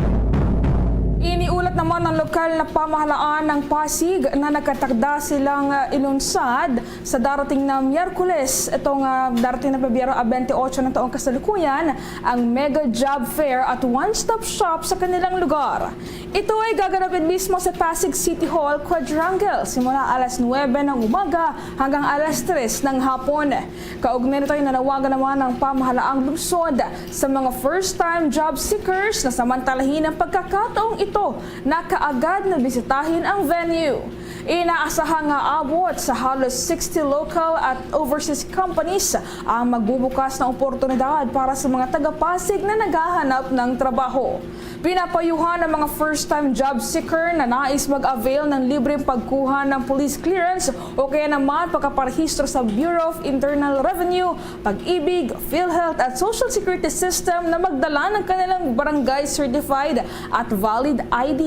Iniulat naman ng lokal na pamahalaan ng Pasig na nagkatakda silang, ah, ilunsad sa darating na Miyerkules, itong, ah, darating na Pebrero, ah, twenty-eight ng taong kasalukuyan, ang Mega Job Fair at One Stop Shop sa kanilang lugar. Ito ay gaganapin mismo sa Pasig City Hall Quadrangle simula alas nuwebe ng umaga hanggang alas tres ng hapon. Kaugnay nito ay nanawagan naman ang pamahalaang lungsod sa mga first-time job seekers na samantalahin ang pagkakataong ito na kaagad na bisitahin ang venue. Inaasahang aabot sa halos sixty local at overseas companies ang magbubukas na oportunidad para sa mga taga-Pasig na naghahanap ng trabaho. Pinapayuhan ang mga first-time job seeker na nais mag-avail ng libreng pagkuha ng police clearance o kaya naman pagkaparehistro sa Bureau of Internal Revenue, Pag-ibig, PhilHealth at Social Security System na magdala ng kanilang barangay certified at valid I D.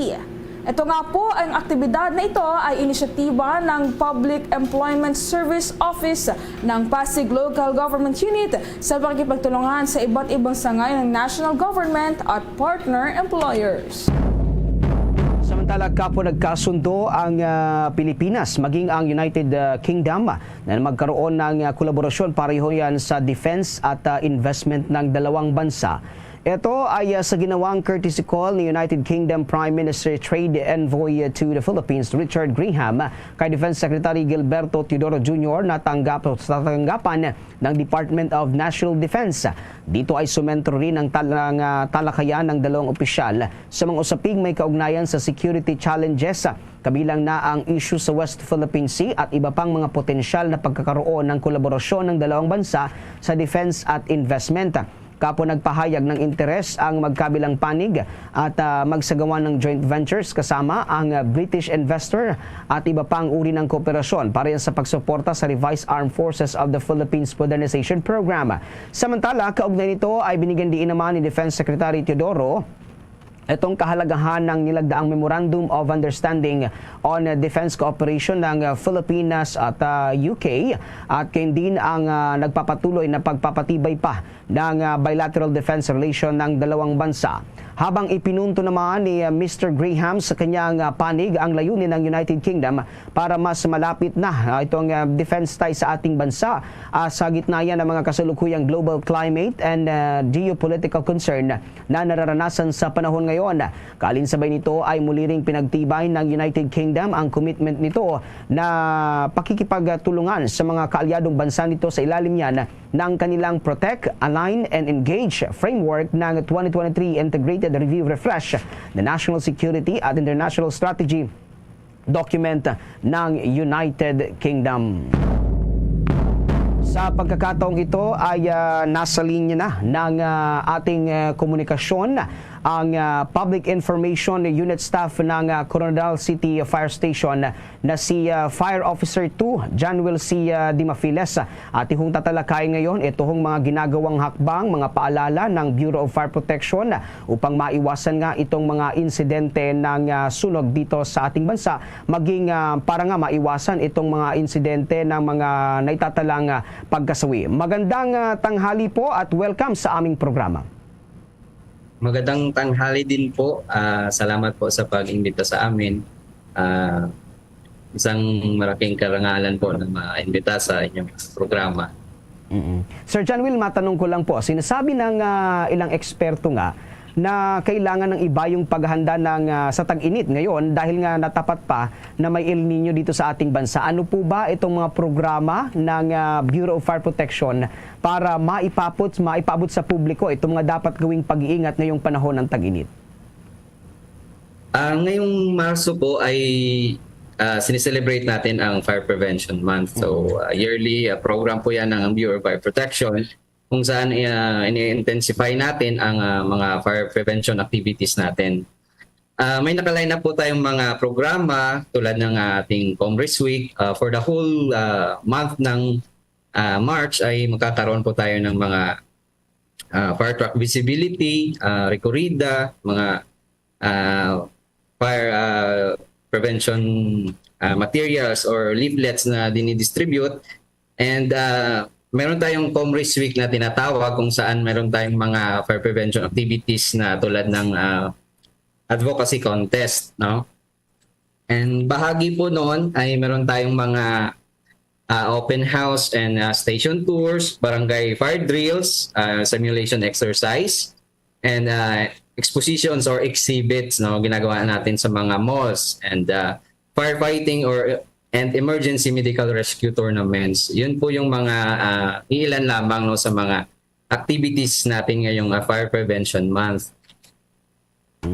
Ito nga po, ang aktibidad na ito ay inisyatiba ng Public Employment Service Office ng Pasig Local Government Unit sa pakikipagtulungan sa iba't ibang sangay ng national government at partner employers. Samantala, kapo nagkasundo ang, ah, Pilipinas maging ang United, ah, Kingdom na magkaroon ng, ah, kolaborasyon pareho yan sa defense at, ah, investment ng dalawang bansa. Ito ay, ah, sa ginawang courtesy call ni United Kingdom Prime Minister Trade Envoy to the Philippines Richard Graham kay Defense Secretary Gilberto Teodoro Junior na tanggap sa tanggapan ng Department of National Defense. Dito ay sumentro rin ang tal-, ang, ah, talakayan ng dalawang opisyal sa mga usaping may kaugnayan sa security challenges, kabilang na ang issue sa West Philippine Sea at iba pang mga potensyal na pagkakaroon ng kolaborasyon ng dalawang bansa sa defense at investment. Kapo nagpahayag ng interes ang magkabilang panig at, ah, magsagawa ng joint ventures kasama ang, ah, British investor at iba pang uri ng kooperasyon para yan sa pagsuporta sa Revised Armed Forces of the Philippines Modernization Program. Samantala, kaugnay nito ay binigyan diin naman ni Defense Secretary Teodoro itong kahalagahan ng nilagdaang Memorandum of Understanding on Defense Cooperation ng, ah, Pilipinas at, ah, U K, at kayon din ang, ah, nagpapatuloy na pagpapatibay pa ng ah, bilateral defense relation ng dalawang bansa. Habang ipinunto naman ni ah, Mister Graham sa kanyang ah, panig ang layunin ng United Kingdom para mas malapit na ah, itong ah, defense ties sa ating bansa ah, sa gitna yan ng mga kasalukuyang global climate and ah, geopolitical concern na nararanasan sa panahon ngayon. Kaalinsabay nito ay muli ring pinagtibay ng United Kingdom ang commitment nito na pakikipagtulungan sa mga kaalyadong bansa nito sa ilalim niyan ng kanilang Protect, Align, and Engage framework ng twenty twenty-three Integrated Review Refresh, the National Security at International Strategy document ng United Kingdom. Sa pagkakataong ito ay ah, nasa linya na ng ah, ating ah, komunikasyon ang ah, Public Information Unit staff ng ah, Coronadal City Fire Station na si ah, Fire Officer two, John Will C. ah, Dimafiles. Atihong tatalakay ngayon ituhong mga ginagawang hakbang, mga paalala ng Bureau of Fire Protection upang maiwasan nga itong mga insidente ng ah, sunog dito sa ating bansa, maging ah, para nga maiwasan itong mga insidente ng mga naitatalang ah, pagkasawi. Magandang ah, tanghali po at welcome sa aming programa. Magandang tanghali din po. Ah, salamat po sa pag-imbita sa amin. Ah, isang malaking karangalan po na ma-imbita sa inyong programa. Mm-mm. Sir John Will, matanong ko lang po, sinasabi ng ah, ilang eksperto nga na kailangan ng ibayong paghahanda ng ah, sa tag-init ngayon dahil nga natapat pa na may El Nino dito sa ating bansa. Ano po ba itong mga programa ng ah, Bureau of Fire Protection para maipapot, maipaabot sa publiko itong mga dapat gawing pag-iingat ngayong panahon ng tag-init? Ah, ngayong Marso po ay ah, sineselebrate natin ang Fire Prevention Month. So, ah, yearly ah, program po yan ng Bureau of Fire Protection kung saan ah, ini-intensify natin ang ah, mga fire prevention activities natin. Ah, may naka-line up po tayong mga programa tulad ng ating Commerce Week. Ah, for the whole ah, month ng ah, March ay magkakaroon po tayo ng mga ah, fire truck visibility, ah, recorrida, mga ah, fire ah, prevention ah, materials or leaflets na dinidistribute. And ah, meron tayong Commerce Week na tinatawag kung saan meron tayong mga fire prevention activities na tulad ng ah, advocacy contest, no? And bahagi po noon ay meron tayong mga ah, open house and ah, station tours, barangay fire drills, ah, simulation exercise, and ah, expositions or exhibits, no, ginagawa natin sa mga malls and ah, firefighting or and emergency medical rescue tournaments. Yun po yung mga ah, iilan lamang, no, sa mga activities natin ngayong ah, Fire Prevention Month.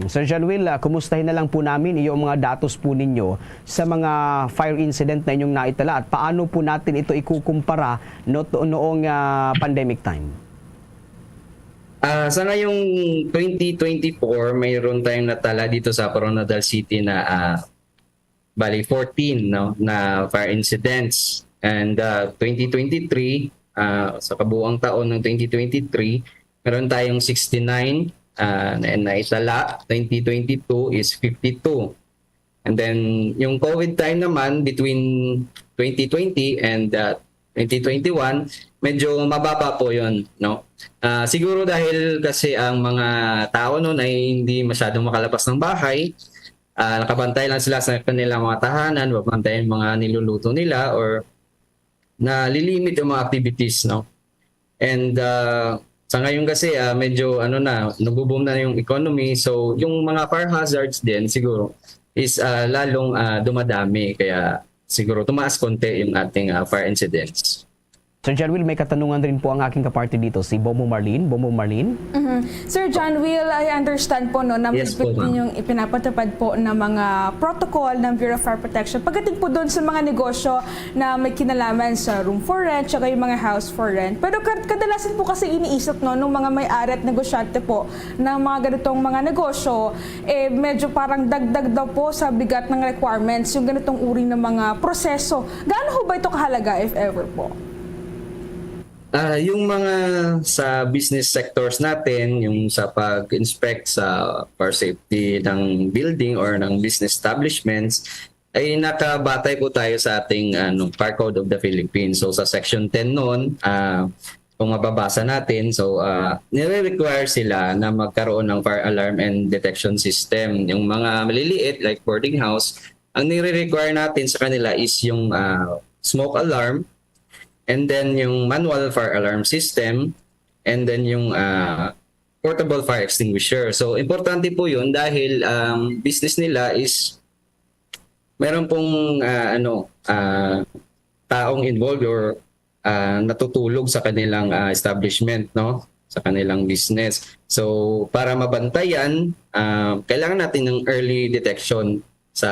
Sir John Will, ah, kumustahin na lang po namin yung mga datos po ninyo sa mga fire incident na inyong naitala at paano po natin ito ikukumpara no, to- noong ah, pandemic time? Ah, sa ngayong twenty twenty-four, mayroon tayong natala dito sa Coronadal City na ah, bali fourteen, no, na fire incidents. And ah, twenty twenty-three, ah, sa kabuang taon ng twenty twenty-three, meron tayong sixty-nine ah, na naitala. Twenty twenty-two is fifty-two. And then, yung COVID time naman, between twenty twenty and uh, twenty twenty-one, medyo mababa po yun, no? Ah, siguro dahil kasi ang mga tao noon ay hindi masyadong makalabas ng bahay, ah, nakabantay lang sila sa kanilang mga tahanan, babantay ang mga niluluto nila or nalilimit yung mga activities, no? And ah, sa ngayon kasi ah, medyo ano na, nagbo-boom na yung economy. So yung mga fire hazards din siguro is ah, lalong ah, dumadami. Kaya siguro tumaas konti yung ating ah, fire incidents. Sir John Will, may katanungan rin po ang aking kaparty dito, si Bomo Marlene. Bomo Marlene? Mhm. Sir John Will, I understand po no, na Yes po, mahigpit ma'am. ninyong ipinapatupad po ng mga protocol ng Bureau of Fire Protection. Pagdating po doon sa mga negosyo na may kinalaman sa room for rent, tsaka yung mga house for rent. Pero kad- kadalasan po kasi iniisip no, ng mga may-ari at negosyante po ng mga ganitong mga negosyo, eh, medyo parang dagdag daw po sa bigat ng requirements yung ganitong uri ng mga proseso. Gaano ho ba ito kahalaga, if ever po? Ah, yung mga sa business sectors natin, yung sa pag-inspect sa fire safety ng building or ng business establishments, ay nakabatay po tayo sa ating ano, Fire Code of the Philippines. So sa Section ten noon, ah, kung mababasa natin, so, ah, nire-require sila na magkaroon ng fire alarm and detection system. Yung mga maliliit, like boarding house, ang nire-require natin sa kanila is yung, ah, smoke alarm, and then yung manual fire alarm system, and then yung, ah, portable fire extinguisher. So, importante po yun dahil ang business nila is meron pong, ah, ano, ah, taong involved or, ah, natutulog sa kanilang, ah, establishment, no? Sa kanilang business. So, para mabantayan, ah, kailangan natin ng early detection sa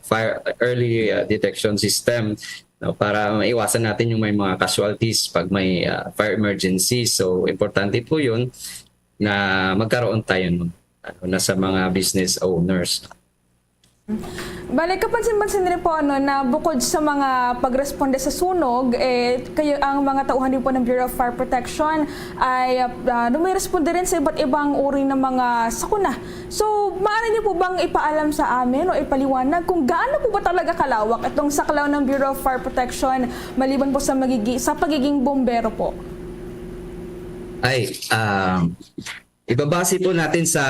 fire, early, ah, detection system, no? Para maiwasan natin yung may mga casualties pag may, ah, fire emergency. So, importante po yun na magkaroon tayo nun, lalo na sa mga business owners. Bale, kapansin-pansin rin po, ano, na bukod sa mga pagresponde sa sunog, eh, kayo, ang mga tauhan din po ng Bureau of Fire Protection ay, ah, may responde rin sa iba't ibang uri ng mga sakuna. So, maaari niyo po bang ipaalam sa amin o ipaliwanag kung gaano po ba talaga kalawak itong saklaw ng Bureau of Fire Protection maliban po sa magigi-, sa pagiging bombero po? Ay, um, ibabase po natin sa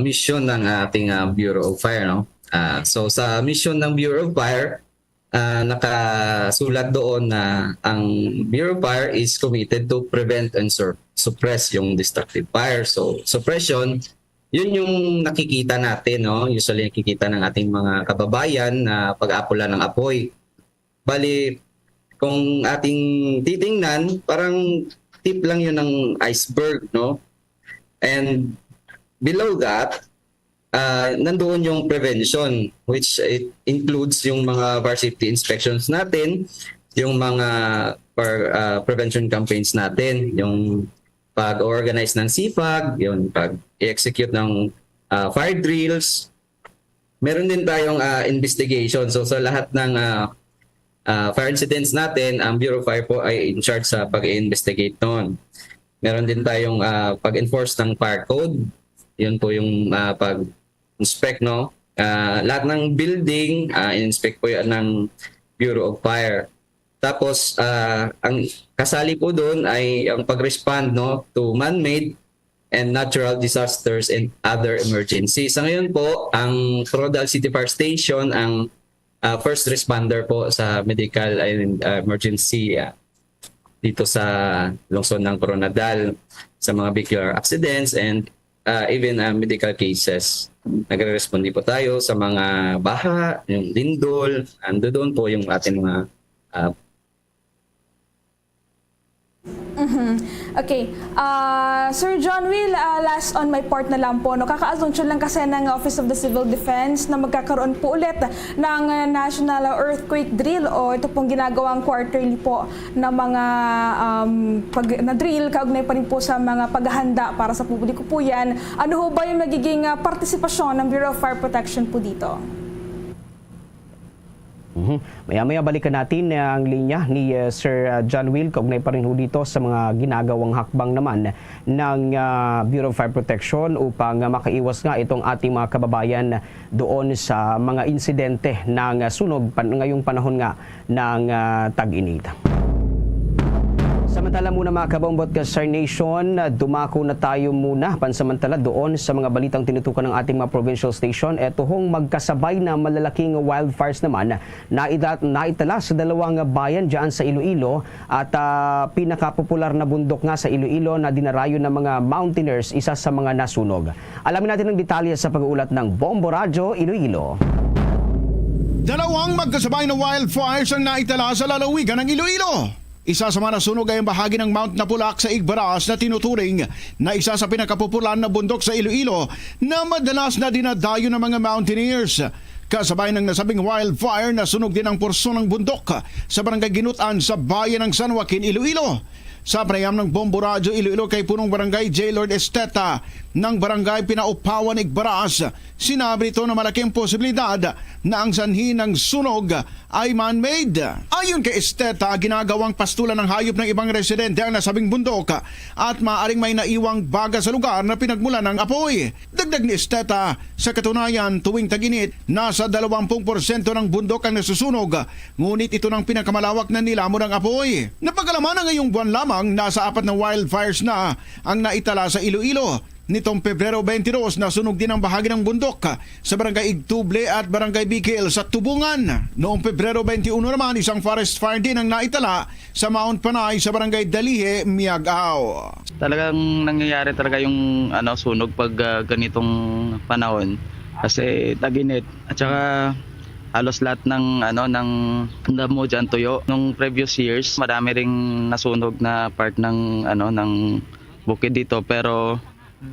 mission ng ating, ah, Bureau of Fire, no? Ah, so, sa mission ng Bureau of Fire, ah, nakasulat doon na ang Bureau of Fire is committed to prevent and sur-, suppress yung destructive fire. So, suppression, yun yung nakikita natin, no? Usually nakikita ng ating mga kababayan na pag-apula ng apoy. Bali, kung ating titingnan, parang tip lang yun ng iceberg, no? And below that, ah, nandoon yung prevention, which it includes yung mga fire safety inspections natin, yung mga par-, ah, prevention campaigns natin, yung pag-organize ng sipag, yung pag-execute ng, ah, fire drills. Meron din tayong, ah, investigation. So, sa lahat ng, ah, ah, fire incidents natin, ang Bureau of Fire po ay in charge sa pag-investigate noon. Meron din tayong, ah, pag-enforce ng fire code. Yun po yung, ah, pag-inspect, no? Ah, lahat ng building, ah, in-inspect po yan ng Bureau of Fire. Tapos, ah, ang kasali po doon ay ang pag-respond, no, to man-made and natural disasters and other emergencies. Sa ngayon po, ang Coronadal City Fire Station ang, ah, first responder po sa medical and, ah, emergency, ah, dito sa lungsod ng Coronadal, sa mga vehicular accidents and, ah, even, ah, medical cases. Nagre-responde po tayo sa mga baha, yung lindol, ando doon po yung ating mga, ah, Mhm. Okay. Ah, Sir John Will, ah, last on my part na lang po, no? Kakaanunsyo lang kasi ng Office of the Civil Defense na magkakaroon po ulit ng, ah, National Earthquake Drill o ito pong ginagawang quarterly po na mga, um, pag, na drill kaugnay pa rin po sa mga paghahanda para sa publiko po yan. Ano ho ba yung magiging, ah, partisipasyon ng Bureau of Fire Protection po dito? Mhm. Maya-maya balikan natin, uh, ang linya ni, uh, Sir, uh, John Will kaugnay pa rin ho dito sa mga ginagawang hakbang naman ng, uh, Bureau of Fire Protection upang, uh, makaiwas nga itong ating mga kababayan doon sa mga insidente ng, uh, sunog pan-, ngayong panahon nga ng, uh, tag-init. Samantala muna, mga kabaong, Star Nation, uh, dumako na tayo muna pansamantala doon sa mga balitang tinutukan ng ating mga provincial station. Eto hong magkasabay na malalaking wildfires naman na ida-, naitala sa dalawang bayan dyan sa Iloilo at, ah, pinakapopular na bundok nga sa Iloilo na dinarayo ng mga mountaineers, isa sa mga nasunog. Alamin natin ang detalye sa pag-uulat ng Bombo Radyo Iloilo. Dalawang magkasabay na wildfires ang naitala sa lalawigan ng Iloilo. Isa sa mga nasunog ay ang bahagi ng Mount Napulak sa Igbaras na tinuturing na isa sa pinakapopular na bundok sa Iloilo na madalas na dinadayo ng mga mountaineers. Kasabay ng nasabing wildfire, nasunog din ang porsyon ng bundok sa Barangay Ginutan sa bayan ng San Joaquin, Iloilo. Sa panayam ng Bombo Radyo Iloilo kay Punong Barangay J. Lord Esteta, ng Barangay Pinaupawan, Igbaras. Sinabi nito na malaki ang posibilidad na ang sanhi ng sunog ay man-made. Ayon kay Esteta, ginagawang pastulan ng hayop ng ibang residente ang nasabing bundok at maaaring may naiwang baga sa lugar na pinagmula ng apoy. Dagdag ni Esteta, sa katunayan, tuwing tag-init, nasa dalawang pung porsyento ng bundok ang nasusunog, ngunit ito na ang pinakamalawak na nilamon ng apoy. Napag-alaman na ngayong buwan lamang, nasa apat na wildfires na ang naitala sa Iloilo. Nitong Pebrero twenty-two, nasunog din ang bahagi ng bundok sa Barangay Igtuble at Barangay Bikil sa Tubungan. Noong Pebrero twenty-one naman, isang forest fire din ang naitala sa Mount Panay sa Barangay Dalihe, Miag-ao. Talagang nangyayari talaga yung, ano, sunog pag, ah, ganitong panahon kasi tag-init at saka halos lahat ng, ano, ng damo diyan tuyo. Nung previous years, madami ring nasunog na part ng, ano, ng bukid dito, pero,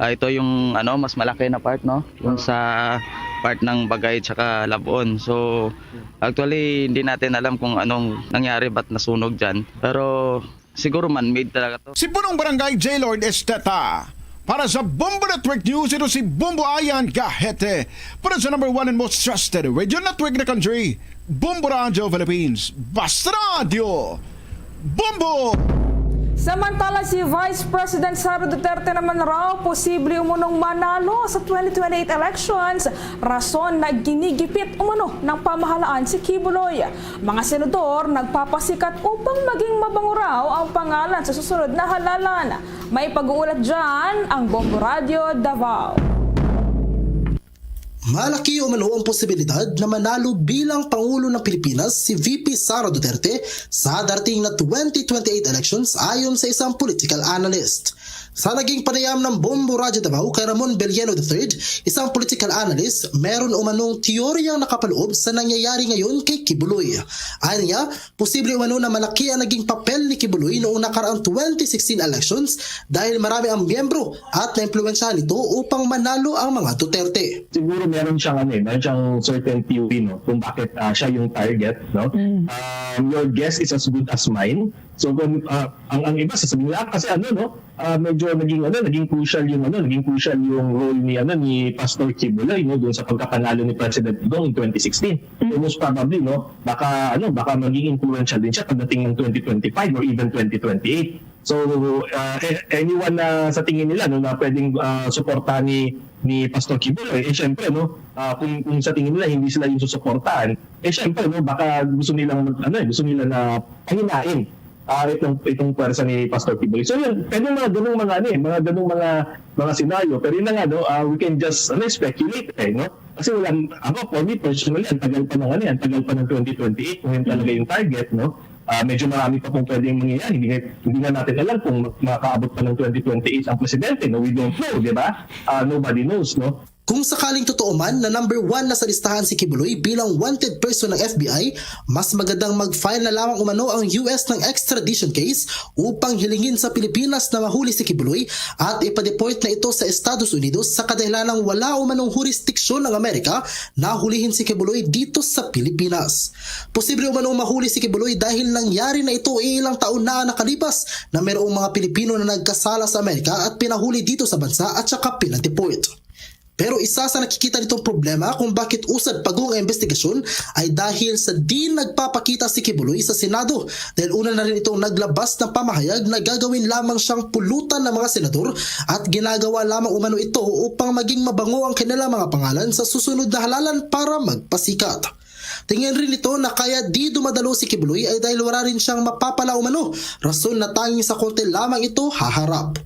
ah, ito yung, ano, mas malaki na part, no? Yung sa part ng Bagay tsaka Labon. So, actually, hindi natin alam kung anong nangyari, ba't nasunog diyan. Pero siguro man-made talaga to. Si Punong Barangay J. Lord Esteta. Para sa Bombo Network News, ito si Bombo Ayan Gahete. Para sa number one and most trusted radio network in the country, Bombo Radio Philippines. Basta Radio, Bombo! Samantala, si Vice President Sara Duterte naman raw posible umunong manalo sa twenty twenty-eight elections, rason na ginigipit umano ng pamahalaan si Quiboloy. Mga senador nagpapasikat upang maging mabango raw ang pangalan sa susunod na halalan. May pag-uulat dyan ang Bombo Radio Davao. Malaki umano ang posibilidad na manalo bilang Pangulo ng Pilipinas si V P Sara Duterte sa darating na twenty twenty-eight elections, ayon sa isang political analyst. Sa naging panayam ng Bombo Radyo Davao kay Ramon Belieno the third, isang political analyst, meron umanong teoryang nakapaloob sa nangyayari ngayon kay Quiboloy. Ayon niya, posible umano na malaki ang naging papel ni Quiboloy noong nakaraang twenty sixteen elections dahil marami ang miyembro at naimpluwensyahan nito upang manalo ang mga Duterte. Siguro meron siyang, ano, eh, meron siyang certain theory, no, kung bakit, ah, siya yung target, no? Mm. Um, your guess is as good as mine. So, kung, ah, ang, ang iba, sasabihin nila, "Ah, kasi ano, no, ah, medyo naging, ano, naging crucial yung, ano, naging crucial yung role ni, ano, ni Pastor Quiboloy, no, doon sa pagkapanalo ni President Digong in twenty sixteen." Mm. So, most probably, no, baka, ano, baka maging influential din siya pagdating ng twenty twenty-five or even twenty twenty-eight. So, ah, a-, anyone na sa tingin nila, no, na pwedeng, ah, suportahan ni, ni Pastor Quiboloy, eh, syempre, no, ah, kung, kung sa tingin nila hindi sila yung susuportahan, eh, syempre, no, baka gusto nilang mag-, ano, eh, gusto nila na pahinain, ah, itong, itong pwersa ni Pastor Quiboloy. So, yun, pwede mga ganung mga, ano, eh, mga ganung mga, mga senaryo. Pero yun na nga, no, ah, we can just, ano, speculate, eh, no? Kasi wala, ako, for me, personally, ang tagal pa ng, ano, eh, ang tagal pa ng twenty twenty-eight kung yun talaga yung target, no? Ah, medyo marami pa pong pwedeng mangyayari. Hindi nga, hindi nga natin alam kung mak-, makaabot pa ng twenty twenty-eight ang presidente, no? We don't know, di ba? Ah, nobody knows, no? Kung sakaling totoo man na number one na sa listahan si Quiboloy bilang wanted person ng F B I, mas magandang mag-file na lamang umano ang U S ng extradition case upang hilingin sa Pilipinas na mahuli si Quiboloy at ipa-deport na ito sa Estados Unidos sa kadahilanang wala umanong hurisdiksyon ng Amerika na hulihin si Quiboloy dito sa Pilipinas. Posible umanong mahuli si Quiboloy dahil nangyari na ito ilang taon na nakalipas na mayroong mga Pilipino na nagkasala sa Amerika at pinahuli dito sa bansa at saka pinadeport. Pero isa sa nakikita nitong problema kung bakit usad pa gong ang investigasyon ay dahil sa di nagpapakita si Quiboloy sa Senado, dahil una na rin itong naglabas ng pamahayag na gagawin lamang siyang pulutan ng mga senador at ginagawa lamang umano ito upang maging mabango ang kanilang mga pangalan sa susunod na halalan para magpasikat. Tingin rin nito na kaya di dumadalo si Quiboloy ay dahil wala rin siyang mapapala umano, rason na tanging sa korte lamang ito haharap.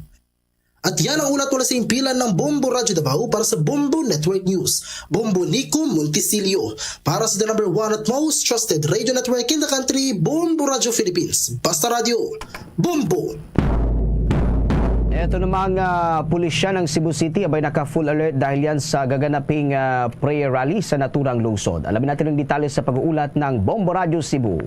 At yan ang ulat mula sa himpilan ng Bombo Radyo Davao para sa Bombo Network News. Bombo Nico Montisilio. Para sa the number one at most trusted radio network in the country, Bombo Radyo Philippines. Basta Radyo, Bombo! Eto namang, ah, pulisya ng Cebu City abay naka-full alert dahil yan sa gaganaping, ah, prayer rally sa naturang lungsod. Alamin natin ang detalye sa pag-uulat ng Bombo Radyo Cebu.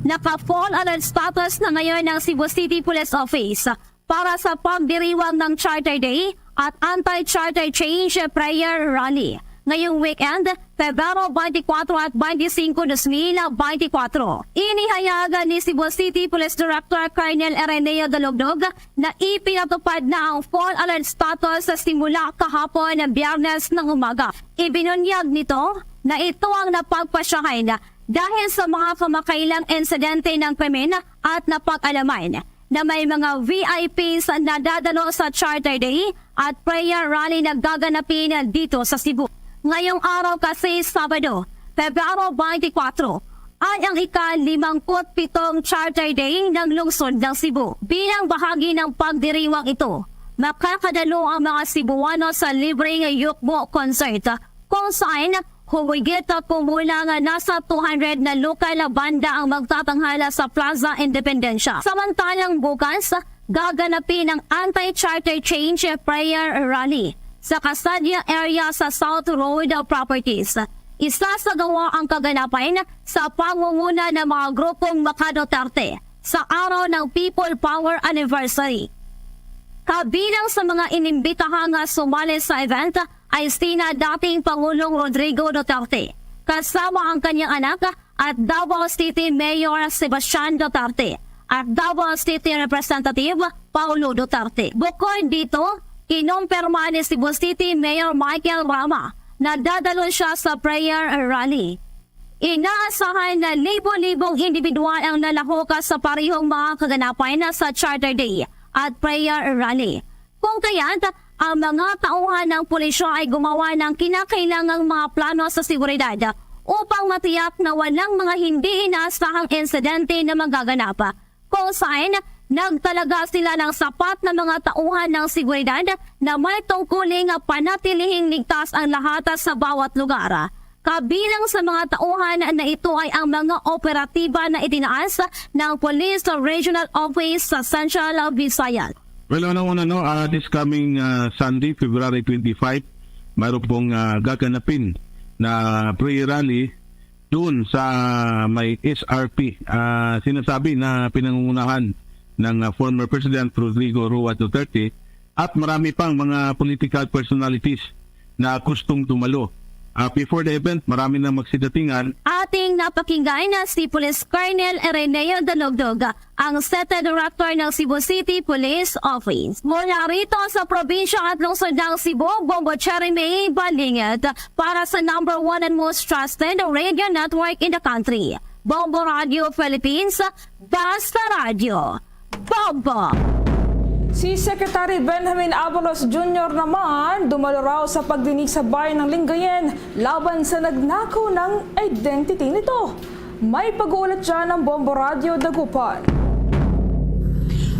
Naka-full alert status na ngayon ang Cebu City Police Office para sa pagdiriwang ng Charter Day at Anti-Charter Change Prayer Rally. ngayong weekend, Pebrero twenty-four at twenty-five, dos mil bente kwatro. Inihayag ni Cebu City Police Director Colonel Ireneo Dalugdog na ipinatupad na ang full alert status sa simula kahapon, Biyernes ng umaga. Ibinunyag nito na ito ang napagpasyahan dahil sa mga kamakailang insidente ng krimen at napag-alaman na may mga V I Ps na dadalo sa Charter Day at prayer rally na gaganapin dito sa Cebu. Ngayong araw kasi, Sabado, Pebrero twenty-four, ay ang ika-limangput pitong Charter Day ng Lungsod ng Cebu. Bilang bahagi ng pagdiriwang ito, makakadalo ang mga Cebuano sa libreng Yukbo Concert, kung saan humigit kumulang nasa two hundred na lokal na banda ang magtatanghala sa Plaza Independencia. Samantalang bukas, gaganapin ang Anti-Charter Change Prayer Rally sa Castalia area sa South Road Properties. Isasagawa ang kaganapan sa pangunguna ng mga grupong Maka Duterte sa araw ng People Power Anniversary. Kabilang sa mga inimbitahang sumali sa event ay sina dating Pangulong Rodrigo Duterte, kasama ang kanyang anak at Davao City Mayor Sebastian Duterte at Davao City Representative Paulo Duterte. Bukod dito, kinumpirma ni Cebu City Mayor Michael Rama na dadalo siya sa prayer rally. Inaasahan na libo-libong individual ang nalahok sa parehong mga kaganapan sa Charter Day at prayer rally. Kung kaya't, ang mga tauhan ng pulisya ay gumawa ng kinakailangang mga plano sa seguridad upang matiyak na walang mga hindi inaasahang insidente na magaganap, kung saan nagtalaga sila ng sapat na mga tauhan ng seguridad na may tungkuling panatilihing ligtas ang lahat sa bawat lugar. Kabilang sa mga tauhan na ito ay ang mga operatiba na itinaas ng Police Regional Office sa Central Visayas. Well, unang-una, no, ah, this coming, ah, Sunday, February twenty-five, mayroon pong, ah, gaganapin na prayer rally doon sa may S R P. Ah, sinasabi na pinangungunahan ng, ah, former President Rodrigo Roa Duterte at marami pang mga political personalities na gustong dumalo. Ah, before the event, marami nang magsidatingan. Ating napakinggan na si Police Colonel Ireneo Dalugdog, ang City Director ng Cebu City Police Office. Mula rito sa probinsya at lungsod ng Cebu, Bombo Cherry May Balingit para sa number one and most trusted radio network in the country, Bombo Radio Philippines, Basta Radyo, Bombo! Si Secretary Benjamin Abalos Junior naman dumalo raw sa pagdinig sa bayan ng Lingayen laban sa nagnakaw ng identity nito. May pag-uulat dyan ang Bombo Radyo Dagupan.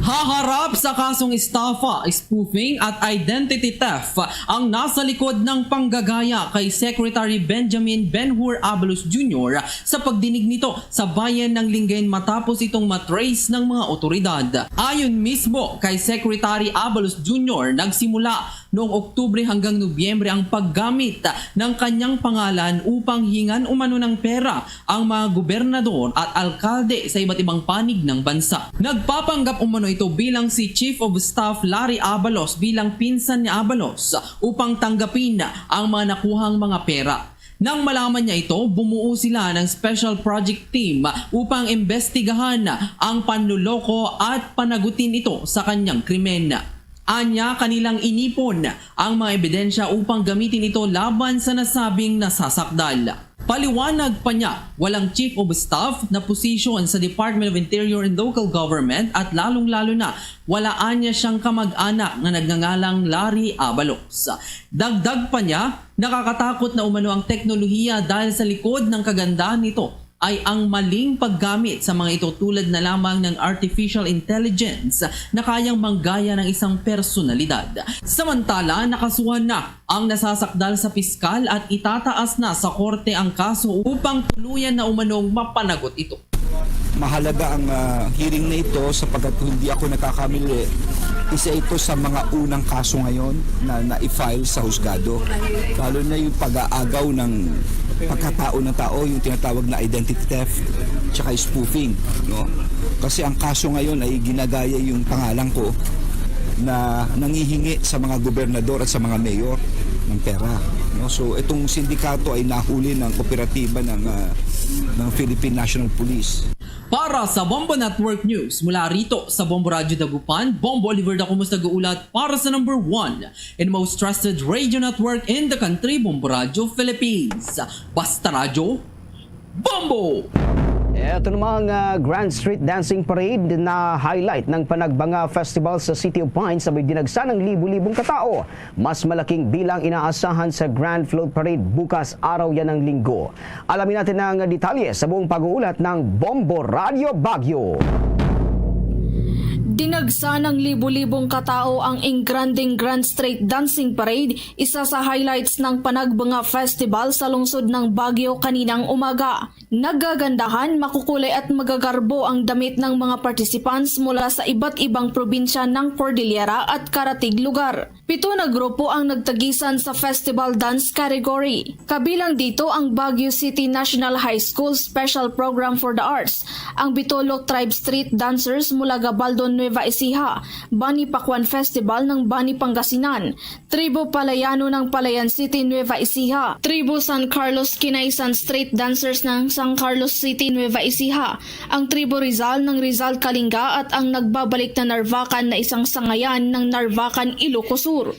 Haharap sa kasong estafa, spoofing at identity theft ang nasa likod ng panggagaya kay Secretary Benjamin Ben-Hur Abalos Junior sa pagdinig nito sa bayan ng Lingayen matapos itong matrace ng mga otoridad. Ayon mismo kay Secretary Abalos Junior, nagsimula noong Oktubre hanggang Nobyembre ang paggamit ng kanyang pangalan upang hingan umano ng pera ang mga gobernador at alkalde sa iba't ibang panig ng bansa. Nagpapanggap umano ito bilang si Chief of Staff Larry Abalos bilang pinsan ni Abalos upang tanggapin ang mga nakuhang mga pera. Nang malaman niya ito, bumuo sila ng special project team upang imbestigahan ang panloloko at panagutin ito sa kanyang krimen. Anya, kanilang inipon ang mga ebidensya upang gamitin ito laban sa nasabing nasasakdal. Paliwanag pa niya, walang chief of staff na posisyon sa Department of Interior and Local Government at lalong-lalo na wala anya siyang kamag-anak na nagngangalang Larry Abalos. Dagdag pa niya, nakakatakot na umano ang teknolohiya dahil sa likod ng kagandahan nito ay ang maling paggamit sa mga ito tulad na lamang ng artificial intelligence na kayang manggaya ng isang personalidad. Samantala, nakasuhan na ang nasasakdal sa piskal at itataas na sa korte ang kaso upang tuluyan na umanong mapanagot ito. Mahalaga ang ah, hearing na ito sapagkat kung hindi ako nagkakamali, isa ito sa mga unang kaso ngayon na na-file sa husgado. Lalo na yung pag-aagaw ng pagkatao ng tao, yung tinatawag na identity theft tsaka spoofing. No? Kasi ang kaso ngayon ay ginagaya yung pangalan ko na nangihingi sa mga gobernador at sa mga mayor ng pera. So, itong sindikato ay nahuli ng operatiba ng, ah, ng Philippine National Police. Para sa Bombo Network News, mula rito sa Bombo Radyo Dagupan, Bombo Oliver Dacumus nag-uulat para sa number one and most trusted radio network in the country, Bombo Radyo Philippines. Basta Radyo, Bombo! Ito namang ah, Grand Street Dancing Parade na highlight ng Panagbanga Festival sa City of Pines, sabay dinagsa ng libu-libong katao. Mas malaking bilang inaasahan sa Grand Float Parade bukas, araw yan ng Linggo. Alamin natin ang detalye sa buong pag-uulat ng Bombo Radyo Baguio. Dinagsa ng libu-libong katao ang Ingranding Grand Street Dancing Parade, isa sa highlights ng Panagbanga Festival sa lungsod ng Baguio kaninang umaga. Nagagandahan, makukulay at magagarbo ang damit ng mga participants mula sa iba't ibang probinsya ng Cordillera at karatig lugar. Pito na grupo ang nagtagisan sa festival dance category. Kabilang dito ang Baguio City National High School Special Program for the Arts, ang Bitolo Tribe Street Dancers mula Gabaldon, Nueva Ecija, Bani Pakwan Festival ng Bani, Pangasinan, Tribo Palayano ng Palayan City, Nueva Ecija, Tribo San Carlos Kinaisan Street Dancers ng San Carlos City, Nueva Ecija, ang Tribo Rizal ng Rizal, Kalinga at ang nagbabalik na Narvacan na isang sangayan ng Narvacan, Ilocos Sur.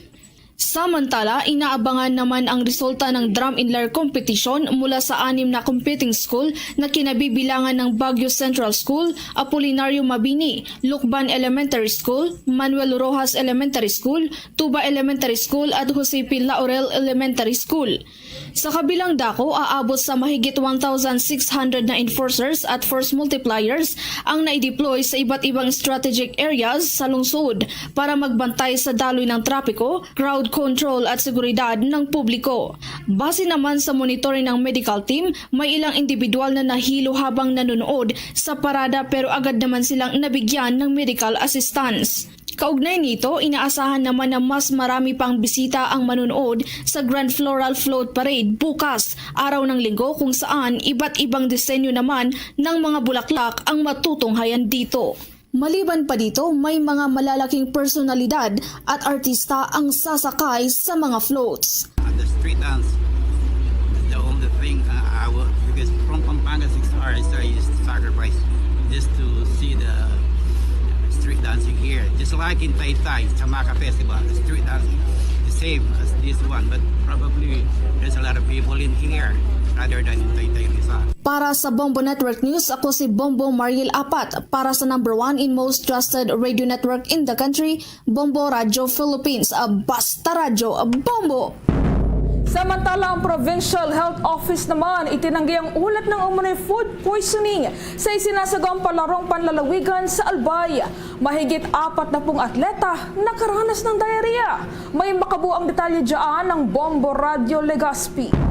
Samantala, inaabangan naman ang resulta ng drum and lyre competition mula sa anim na competing school na kinabibilangan ng Baguio Central School, Apolinario Mabini, Lucban Elementary School, Manuel Roxas Elementary School, Tuba Elementary School at Jose P. Laurel Elementary School. Sa kabilang dako, aabot sa mahigit one thousand six hundred na enforcers at force multipliers ang naideploy sa iba't ibang strategic areas sa lungsod para magbantay sa daloy ng trapiko, crowd control at seguridad ng publiko. Base naman sa monitoring ng medical team, may ilang individual na nahilo habang nanonood sa parada, pero agad naman silang nabigyan ng medical assistance. Kaugnay nito, inaasahan naman na mas marami pang bisita ang manonood sa Grand Floral Float Parade bukas, araw ng Linggo, kung saan iba't ibang disenyo naman ng mga bulaklak ang matutunghayan dito. Maliban pa dito, may mga malalaking personalidad at artista ang sasakay sa mga floats. The street dance is the only thing uh, I will, because from Pampanga six hours I used to sacrifice just to see the street dancing here. Just like in Taytay, Chamaka Festival, the street dancing the same as this one, but probably there's a lot of people in here rather than in Taytay Rizal. Para sa Bombo Network News, ako si Bombo Mariel Apat para sa number one and most trusted radio network in the country, Bombo Radyo Philippines. Ah, Basta Radyo, ah, Bombo! Samantala, ang Provincial Health Office naman itinanggi ang ulat ng umunoy food poisoning sa isinasagawang palarong panlalawigan sa Albay. Mahigit apat na pung atleta nakaranas ng diarrhea. May makabuang detalye dyan ng Bombo Radyo Legazpi.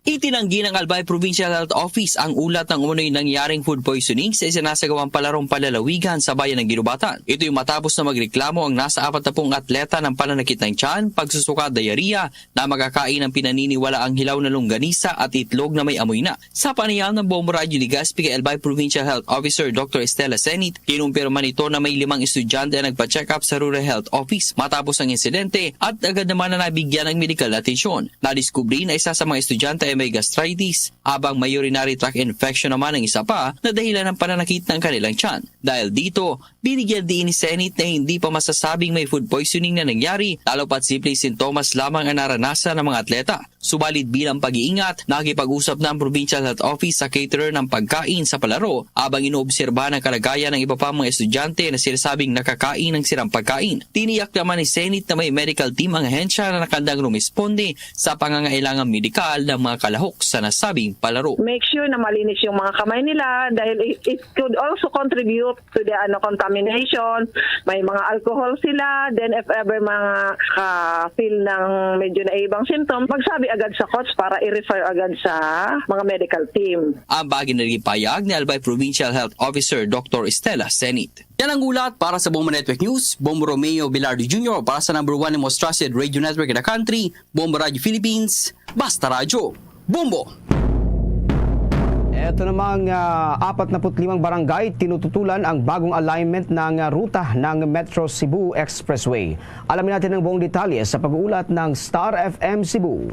Itinanggi ng Albay Provincial Health Office ang ulat ng umunoy nangyaring food poisoning sa isinasagawang palarong palalawigan sa bayan ng Guinobatan. Ito'y matapos na magreklamo ang nasa apat na pung atleta ng pananakit ng tiyan, pagsusuka at diarrhea na makakain ng pinaniniwalaang hilaw na longganisa at itlog na may amoy na. Sa panayam ng Bombo Radyo Legazpi kay Albay Provincial Health Officer Doctor Estela Senit, kinumpirma nito na may limang estudyante ang nagpa-check up sa Rural Health Office matapos ang insidente at agad naman na nabigyan ng medical atensyon. Nadiskubre na isa sa mga estudyante ay may gastritis, habang may urinary tract infection naman ang isa pa na dahilan ng pananakit ng kanilang tiyan. Dahil dito, binigyan diin ni Senit na hindi pa masasabing may food poisoning na nangyari, lalo pat simpleng sintomas lamang ang naranasan ng mga atleta. Subalit bilang pag-iingat, nakipag-usap na ang Provincial Health Office sa caterer ng pagkain sa palaro, habang inoobserba ng kalagayan ng iba pang mga estudyante na sinasabing nakakain ng sirang pagkain. Tiniyak naman ni Senit na may medical team ang ahensya na nakandang rumisponde sa pangangailangang medikal ng mga kalahok sa nasabing palaro. Make sure na malinis yung mga kamay nila dahil it, it could also contribute to the ano, contamination. May mga alcohol sila, then if ever mga ka-feel ng medyo naibang symptom, magsabi agad sa coach para i-refer agad sa mga medical team. Ang bagi na naging payag ni Albay Provincial Health Officer Doctor Estela Senit. Yan ang ulat para sa Bombo Network News. Bombo Romeo Velarde Junior para sa number one and most trusted radio network in the country, Bombo Radio Philippines. Basta Radyo, Bombo! Ito namang, ah, apat na put limang barangay tinututulan ang bagong alignment ng, ah, ruta ng Metro Cebu Expressway. Alamin natin ang buong detalye sa pag-uulat ng Star F M Cebu.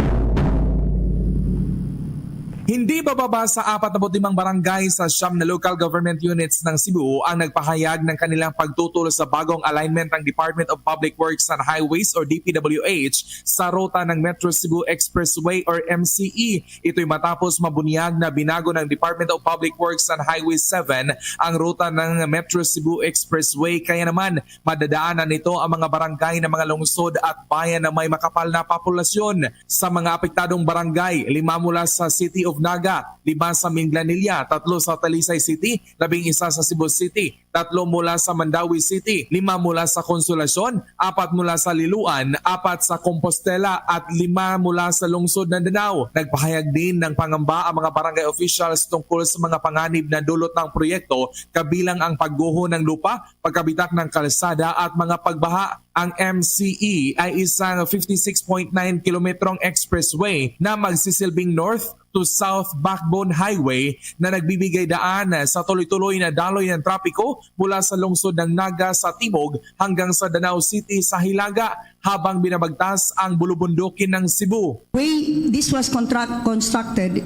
Hindi bababa sa apat na put limang barangay sa siyam na local government units ng Cebu ang nagpahayag ng kanilang pagtutol sa bagong alignment ng Department of Public Works and Highways or D P W H sa ruta ng Metro Cebu Expressway or M C E. Ito'y matapos mabunyag na binago ng Department of Public Works and Highway seven ang ruta ng Metro Cebu Expressway. Kaya naman, madadaanan nito ang mga barangay ng mga lungsod at bayan na may makapal na populasyon. Sa mga apektadong barangay, lima mula sa City of Naga, lima sa Minglanilla, tatlo sa Talisay City, labing isa sa Cebu City, tatlo mula sa Mandaue City, lima mula sa Consolacion, apat mula sa Liloan, apat sa Compostela, at lima mula sa lungsod ng Danao. Nagpahayag din ng pangamba ang mga barangay officials tungkol sa mga panganib na dulot ng proyekto, kabilang ang pagguho ng lupa, pagkabitak ng kalsada, at mga pagbaha. Ang M C E ay isang fifty-six point nine kilometrong expressway na magsisilbing north to South Backbone Highway na nagbibigay daan sa tuloy-tuloy na daloy ng trapiko mula sa lungsod ng Naga sa timog hanggang sa Danao City sa hilaga, habang binabagtas ang bulubundukin ng Cebu. Way this was contract constructed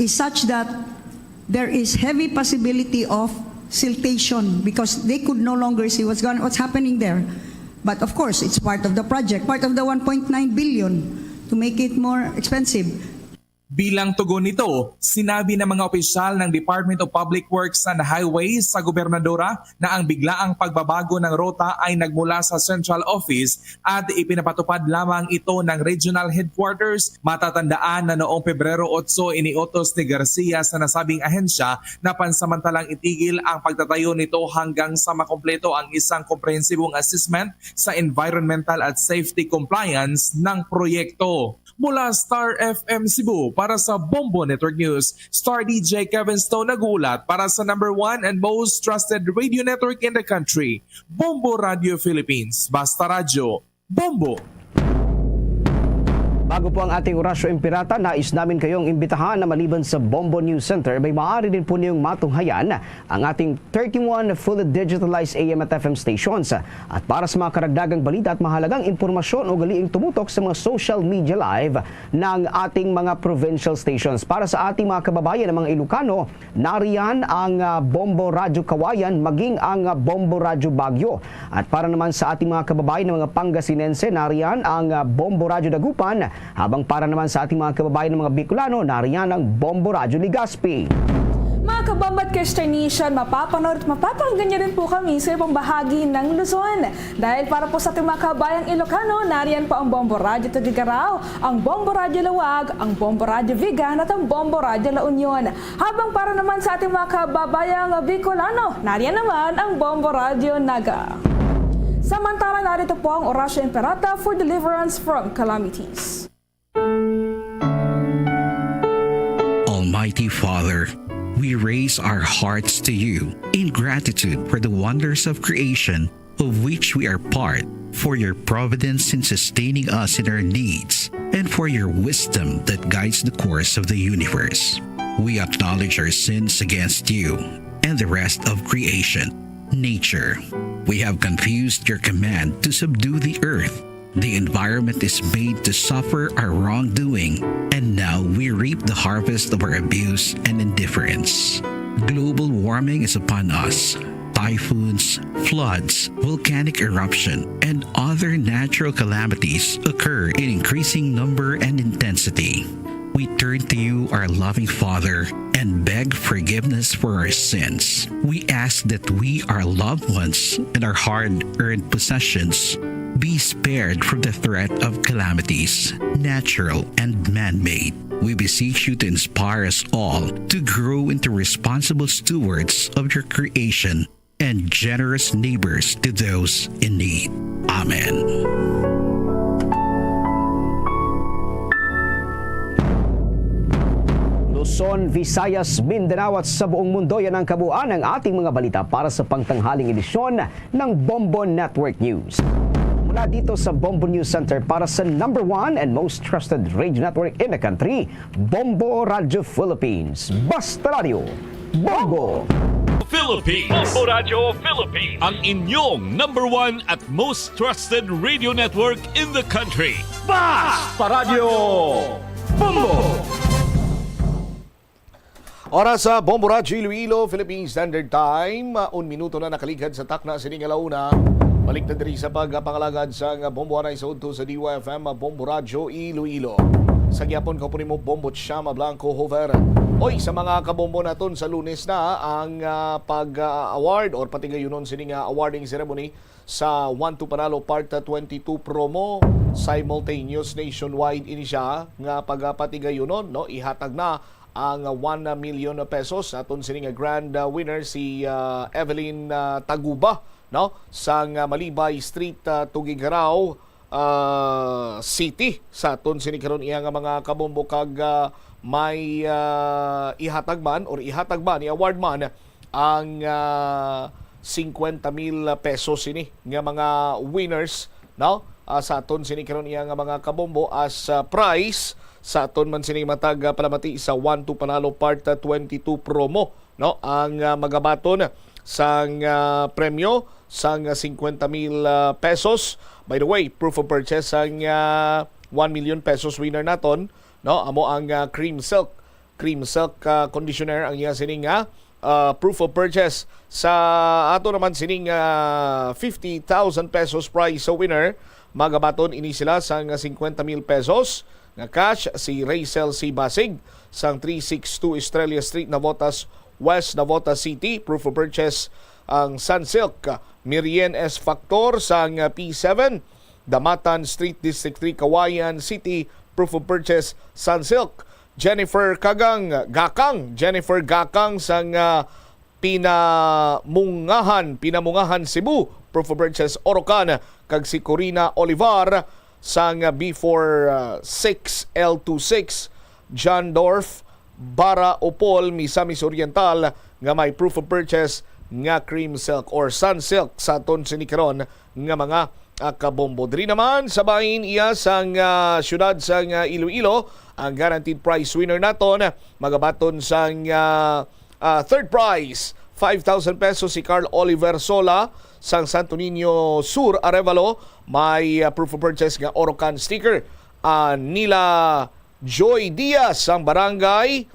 is such that there is heavy possibility of siltation because they could no longer see what's going, what's happening there. But of course, it's part of the project, part of the one point nine billion to make it more expensive. Bilang tugon nito, sinabi ng mga opisyal ng Department of Public Works and Highways sa gobernadora na ang biglaang pagbabago ng ruta ay nagmula sa central office at ipinapatupad lamang ito ng regional headquarters. Matatandaan na noong Pebrero otso, iniutos ni Garcia sa nasabing ahensya na pansamantalang itigil ang pagtatayo nito hanggang sa makompleto ang isang komprehensibong assessment sa environmental at safety compliance ng proyekto. Mula Star F M Cebu, para sa Bombo Network News, Star D J Kevin Stone nag-uulat para sa number one and most trusted radio network in the country, Bombo Radio Philippines. Basta Radyo, Bombo! Bago po ang ating Orasyo Imperata, nais namin kayong imbitahan na maliban sa Bombo News Center, may maaari din po niyong matunghayan ang ating thirty-one fully digitalized A M at F M stations. At para sa mga karagdagang balita at mahalagang impormasyon, ugaliing tumutok sa mga social media live ng ating mga provincial stations. Para sa ating mga kababayan ng mga Ilocano, nariyan ang, ah, Bombo Radyo Kawayan, maging ang, ah, Bombo Radyo Baguio. At para naman sa ating mga kababayan ng mga Pangasinense, nariyan ang, ah, Bombo Radyo Dagupan. Habang para naman sa ating mga kababayan ng mga Bicolano, nariyan ang Bombo Radyo Legazpi. Mga kabombo at Christian Nation, mapapanood at mapapakinggan niyo rin po kami sa ibang bahagi ng Luzon. Dahil para po sa ating mga kabayang Ilocano, nariyan po ang Bombo Radyo Tuguegarao, ang Bombo Radyo Laoag, ang Bombo Radyo Vigan, at ang Bombo Radyo La Union. Habang para naman sa ating mga kababayang Bicolano, nariyan naman ang Bombo Radyo Naga. Samantala, narito po ang Orasyo Imperata for deliverance from calamities. Almighty Father, we raise our hearts to you in gratitude for the wonders of creation of which we are part, for your providence in sustaining us in our needs, and for your wisdom that guides the course of the universe. We acknowledge our sins against you and the rest of creation, nature. We have confused your command to subdue the earth. The environment is made to suffer our wrongdoing, and now we reap the harvest of our abuse and indifference. Global warming is upon us. Typhoons, floods, volcanic eruption, and other natural calamities occur in increasing number and intensity. We turn to you, our loving Father, and beg forgiveness for our sins. We ask that we, our loved ones, and our hard-earned possessions be spared from the threat of calamities, natural and man-made. We beseech you to inspire us all to grow into responsible stewards of your creation and generous neighbors to those in need. Amen. Luzon, Visayas, Mindanao at sa buong mundo, yan ang kabuuan ng ating mga balita para sa pangtanghaling edisyon ng Bombo Network News. Mula dito sa Bombo News Center para sa number one and most trusted radio network in the country, Bombo Radio Philippines. Basta Radio, Bombo! Philippines. Bombo Radyo Philippines. Ang inyong number one at most trusted radio network in the country. Basta Radyo Bombo! Oras sa Bombo Radyo Iloilo, Philippine Standard Time. Ah, un minuto na nakaligad sa takna sini nga launa. Balik na diri sa pagpangalagad sa nga Bombo Anay sa udto sa D Y F M, ah, Bombo Radyo Iloilo. Sa gyapon ko po nimo Bombo Chama Blanco Hover. Oy, sa mga kabombo naton sa Lunes na ang ah, pag-award or patigayunon sini nga awarding ceremony sa One to Panalo Part twenty-two promo. Simultaneous nationwide ini siya nga pagapatigayunon, no? Ihatag na ang one million pesos aton sini nga grand ah, winner si ah, Evelyn ah, Taguba, no? Sang ah, Malibay Street, ah, Tuguegarao ah, City. Sa aton sini karon iya nga mga kabombo kag ah, may ah, ihatag man or ihatag man, i-award man ang ah, singkwenta mil pesos ini nga mga winners, no? Ah, sa aton sini karon iya nga mga kabombo as ah, prize sa aton man sini matag ah, palamati sa One to Panalo Part ah, twenty-two promo, no? Ang ah, magabaton sang ah, premyo sang ah, singkwenta mil ah, pesos. By the way, proof of purchase sang ah, one million pesos winner naton, no? Amo ang ah, Cream Silk. Cream Silk ah, conditioner ang iya sini nga ah, proof of purchase. Sa ato naman sining ah, fifty thousand pesos prize sa winner, magabaton ini sila sang singkwenta mil pesos nga cash. Si Rachel C. Basig sang three six two Estrella Street, Navotas West, Navotas City. Proof of purchase ang Sunsilk. Mirien S. Factor sang P seven, Damatan Street, District three, Cauayan City. Proof of purchase Sunsilk. Jennifer Kagang, Gakang, Jennifer Gakang sang ah, Pinamungahan, Pinamungahan, Cebu. Proof of purchase Orocan, kag si Corina Olivar sang B four six L two six, John Dorf, Bara Opol, Misamis Oriental, nga may proof of purchase nga Cream Silk or Sun Silk sa aton sini karon nga mga ah, kabombo. Diri naman sa bahin iya sang ah, siyudad sang ah, Iloilo, ang guaranteed prize winner naton magabaton sang ah, ah, third prize, five thousand pesos, si Carl Oliver Sola sang Santo Niño Sur, Arevalo. May ah, proof of purchase nga Orocan sticker. Ah, nila Joy Diaz sang Barangay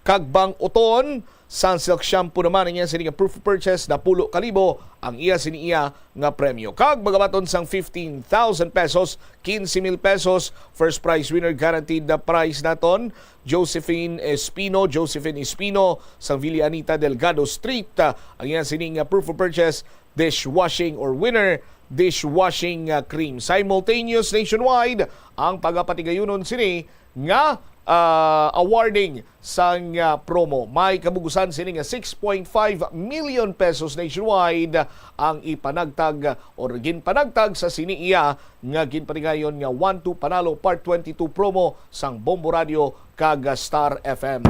Kagbang Uton, Sunsilk shampoo naman ang iya sini nga proof of purchase, napulo ka libo ang iya sini iya nga premyo. Kag magabaton sang fifteen thousand pesos, quince mil pesos, first prize winner guaranteed na prize naton, Josephine Espino, Josephine Espino sang Villa Anita Delgado Street, ah, ang iya sini nga proof of purchase, dishwashing or winner dishwashing ah, cream. Simultaneous nationwide ang pagapatigayunon sini nga ah, awarding sang ah, promo. May kabugusan sini nga six point five million pesos nationwide ang ipanagtag or ginpanagtag sa sini iya nga ginpatigayon nga One to Panalo Part twenty-two promo sang Bombo Radio kag Star F M.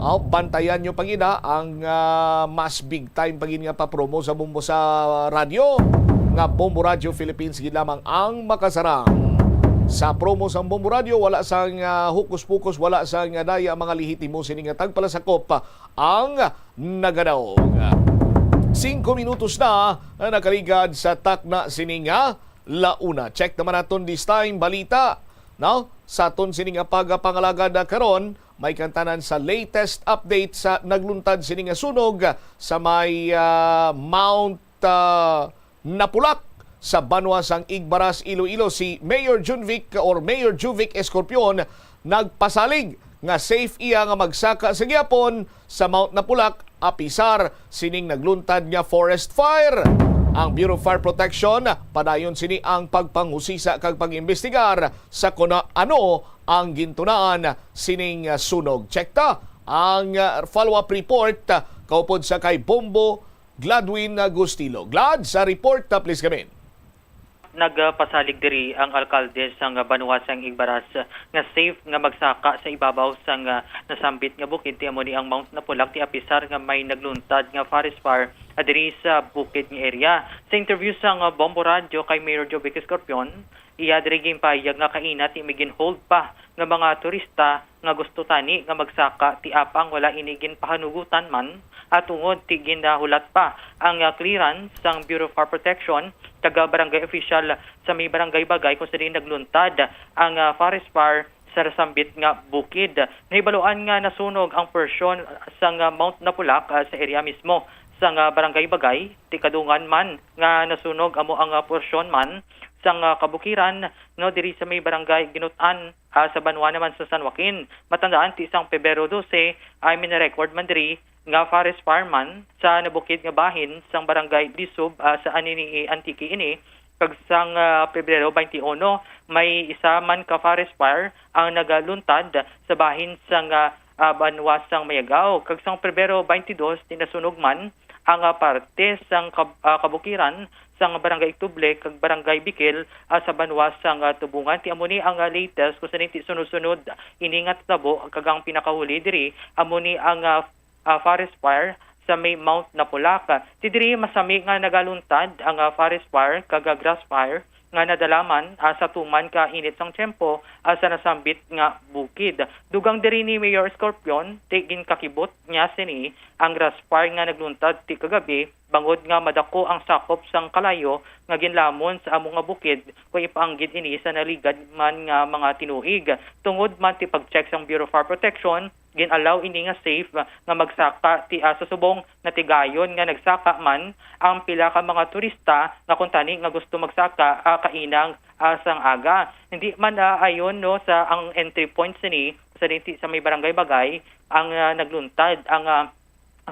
Aw, bantayan nyo pa gid, ha, ang ah, mas big time pa gid nga pa-promo sa Bombo sa radyo, nga Bombo Radio Philippines gid lamang ang makasarang. Sa promo sang Bombo Radio, wala sang ah, hukus-pukus, wala sang ah, daya, mga lihitimo sini nga tagpalasakop ang nagadaog. Singko minutos na ang nakaligad sa takna sini nga launa. Check naman naton this time balita, no? Sa aton sini nga pagapangalagad karon, may kantanan sa latest update sa nagluntad sini nga sunog sa may ah, Mount ah, Napulak sa banwa sang Igbaras, Iloilo. Si Mayor Junvic or Mayor Juvic Escorpion nagpasalig nga safe iya nga magsaka sa gihapon sa Mount Napulak apisar sining nagluntad nga forest fire. Ang Bureau of Fire Protection padayon sini ang pagpanghusisa kag pag-imbestigar sa kon ano ang gintunaan sining sunog. Check ta ang follow-up report kaupod sa kay Bombo Gladwin Agustilo. Glad, sa report, ah, please come in. Nagpasalig diri ang alkalde sang banwa sang Igbaras nga safe nga magsaka sa ibabaw sang nasambit nga bukid, ti amo ni ang Mount Napulak, ti apisar nga may nagluntad nga forest fire ah, diri sa bukid nga area. Sa interview sang, ah, Bombo Radyo kay Mayor Jovic Escorpion, iya diri ginpahayag nga kaina ti may gin-hold pa nga mga turista nga gusto tani nga magsaka ti apang wala ini ginpahanugutan man, at tungod ti ginahulat pa ang, ah, clearance sang Bureau of Fire Protection kag, ah, barangay official sa may barangay Bagay kung sa diin nagluntad ang, ah, forest fire sa nasambit nga bukid. Nahibaluan nga nasunog ang porsyon sang, ah, Mount Napulak, ah, sa area mismo sang, ah, barangay Bagay. Ti kadungan man nga nasunog amo ang, ah, porsyon man sang, ah, kabukiran, no, diri sa may barangay Ginutan, ah, sa banwa naman sa San Joaquin. Matandaan, ti sang Pebrero dose ay mina-record man diri nga forest fire man sa nabukid nga bahin sang barangay Lisub, ah, sa Anini-, Antique ini, kag sang, ah, Pebrero twenty-one, may isa man ka forest fire ang nagaluntad sa bahin sang, ah, ah, banwa sang Mayagaw. Kag sang Pebrero twenty-two, tinasunog man ang, ah, parte sang kab-, ah, kabukiran sang Barangay Tuble kag Barangay Bikil, ah, sa banwa sang, ah, Tubungan. Ti amo ni ang, ah, latest kung sa diin ti sunod-sunod ini nga tabo, kag ang pinakahuli diri amo ni ang, ah, ah, forest fire sa may Mount Napulak. Ti diri masami nga nagaluntad ang, ah, forest fire kag, ah, grass fire nga nadala man, ah, sa tuman ka init sang tiyempo, ah, sa nasambit nga bukid. Dugang diri ni Mayor Escorpion, ti ginkakibot niya sini ang grass fire nga nagluntad ti kagabi, bangod nga madako ang sakop sang kalayo nga ginlamon sa amo nga bukid kung ipaanggid ini sa naligad man nga mga tinuig. Tungod man ti pag-check sang Bureau of Fire Protection, gin-allow ini nga safe nga magsaka ti, ah, sa subong natigayon nga nagsaka man ang pila ka mga turista nga kuntani nga gusto magsaka, ah, kainang, ah, sang aga. Hindi man, ah, ayon, no, sa ang entry point sini sa dinti sa may Barangay Bagay ang, ah, nagluntad ang, ah,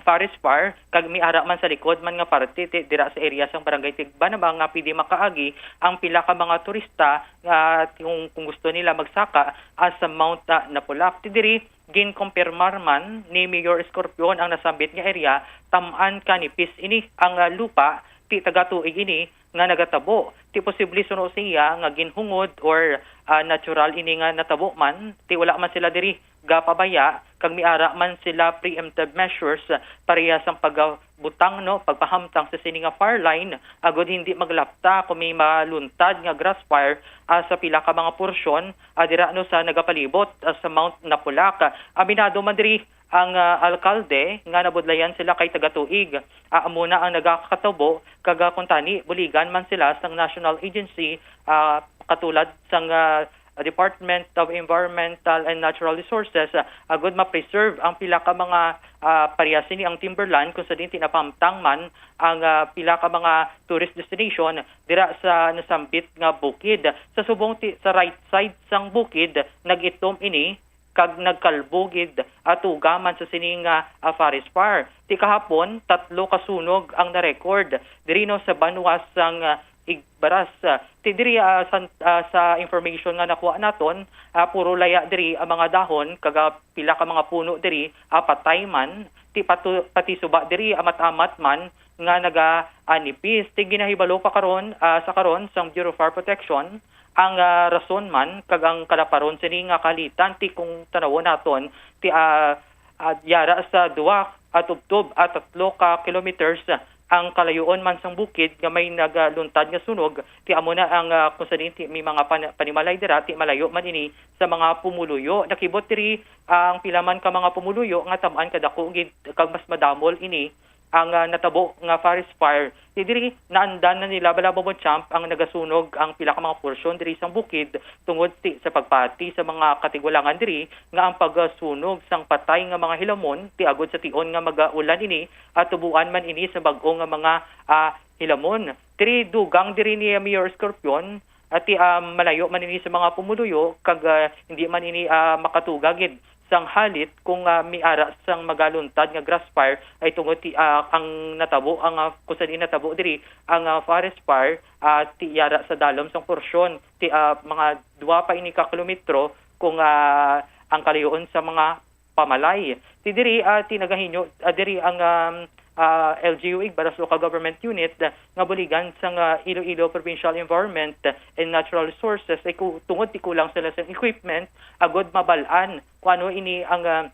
forest fire, kag may ara man sa likod man nga parte ti, dira sa area sang Barangay Tigbanaba nga pwede makaagi ang pila ka mga turista nga kung, kung gusto nila magsaka, ah, sa Mount, ah, Napulak. Ti diri, ginkumpirmar man ni Mayor Escorpion ang nasambit nga area, tam-an ka nipis ini ang, ah, lupa, ti taga-tuig ini nga nagatabo. Ti posible suno siya nga ginhungod or, ah, natural ini nga natabo man, ti wala man sila diri gapabaya, kag may ara man sila preemptive measures, ah, pareha sang pagbutang, no, pagpahamtang sa sini nga fire line, agud hindi maglapta kung may maluntad nga grass fire, ah, sa pila ka mga porsyon, ah, dira, no, sa nagapalibot, ah, sa Mount Napulak. Aminado man diri ang, ah, alkalde nga nabudlayan sila kay taga-tuig. Ah, amo na ang nagakatabo, kag, ah, kuntani buligan man sila sang National Agency, ah, katulad sang, ah, Department of Environmental and Natural Resources, ah, agud ma-preserve ang pila ka mga, ah, pareha sini ang timberland kung sa diin ti napamtang man ang, ah, pila ka mga tourist destination dira sa nasambit nga bukid. Sa subong ti, sa right side sang bukid, nag-itom ini kag nagkalbo gid, ah, tuga man sa sini nga, ah, forest fire. Ti kahapon, tatlo ka sunog ang na-record diri, no, sa banwa sang, ah, Igbaras. Ah, ti diri, ah, san-, ah, sa information nga nakuha naton, ah, puro laya diri ang mga dahon, kag, ah, pila ka mga puno diri, ah, patay man. Ti patu-, pati suba diri, ah, amat-amat man nga naga, ah, nipis. Ti ginahibalo pa karon, ah, sa karon sang Bureau of Fire Protection ang, ah, rason man kag ang kalaparon sini nga kahalitan. Ti kung tanawon naton, ti, ah, ah, yara sa duwa, ah, tubtob, ah, tatlo ka kilometers ang kalayuon man sang bukid nga may nagaluntad nga sunog. Ti amo na ang, ah, kung sa diin ti may mga pan-, panimalay dira, ti malayo man ini sa mga pumuluyo. Nakibot diri ang pila man ka mga pumuluyo nga tam-an kadako gid kag mas madamol ini ang, ah, natabo nga forest fire. Ti diri, naandan na nila bala mo-champ ang nagasunog ang pila ka mga porsyon diri sang bukid tungod ti, sa pagpati sa mga katigulangan diri nga ang pagsunog sang patay nga mga hilamon ti agod sa tion nga magaulan ini at tubuan man ini sa bag-o nga mga, ah, hilamon. Diri, dugang diri ni Mayor Escorpion, at ti, ah, malayo man ini sa mga pumuluyo kag, ah, hindi man ini, ah, makatuga gid sang halit kung, ah, may ara sang magaluntad nga grass fire ay tungod ti, ah, ang natabo, ang, ah, kung sa diin natabo diri ang, ah, forest fire, ah, ti yara sa dalom sang porsyon ti, ah, mga dua pa ini ka kilometro kung, ah, ang kalayoon sa mga pamalay. Ti diri, ah, ti nagahinyo, ah, diri ang, um, ah, L G U Igbaras Local Government Unit, ah, nga buligan sang, ah, Iloilo Provincial Environment and Natural Resources ay ku-, tungod ti kulang sila sa equipment agud mabal-an kung ano ini ang, ah,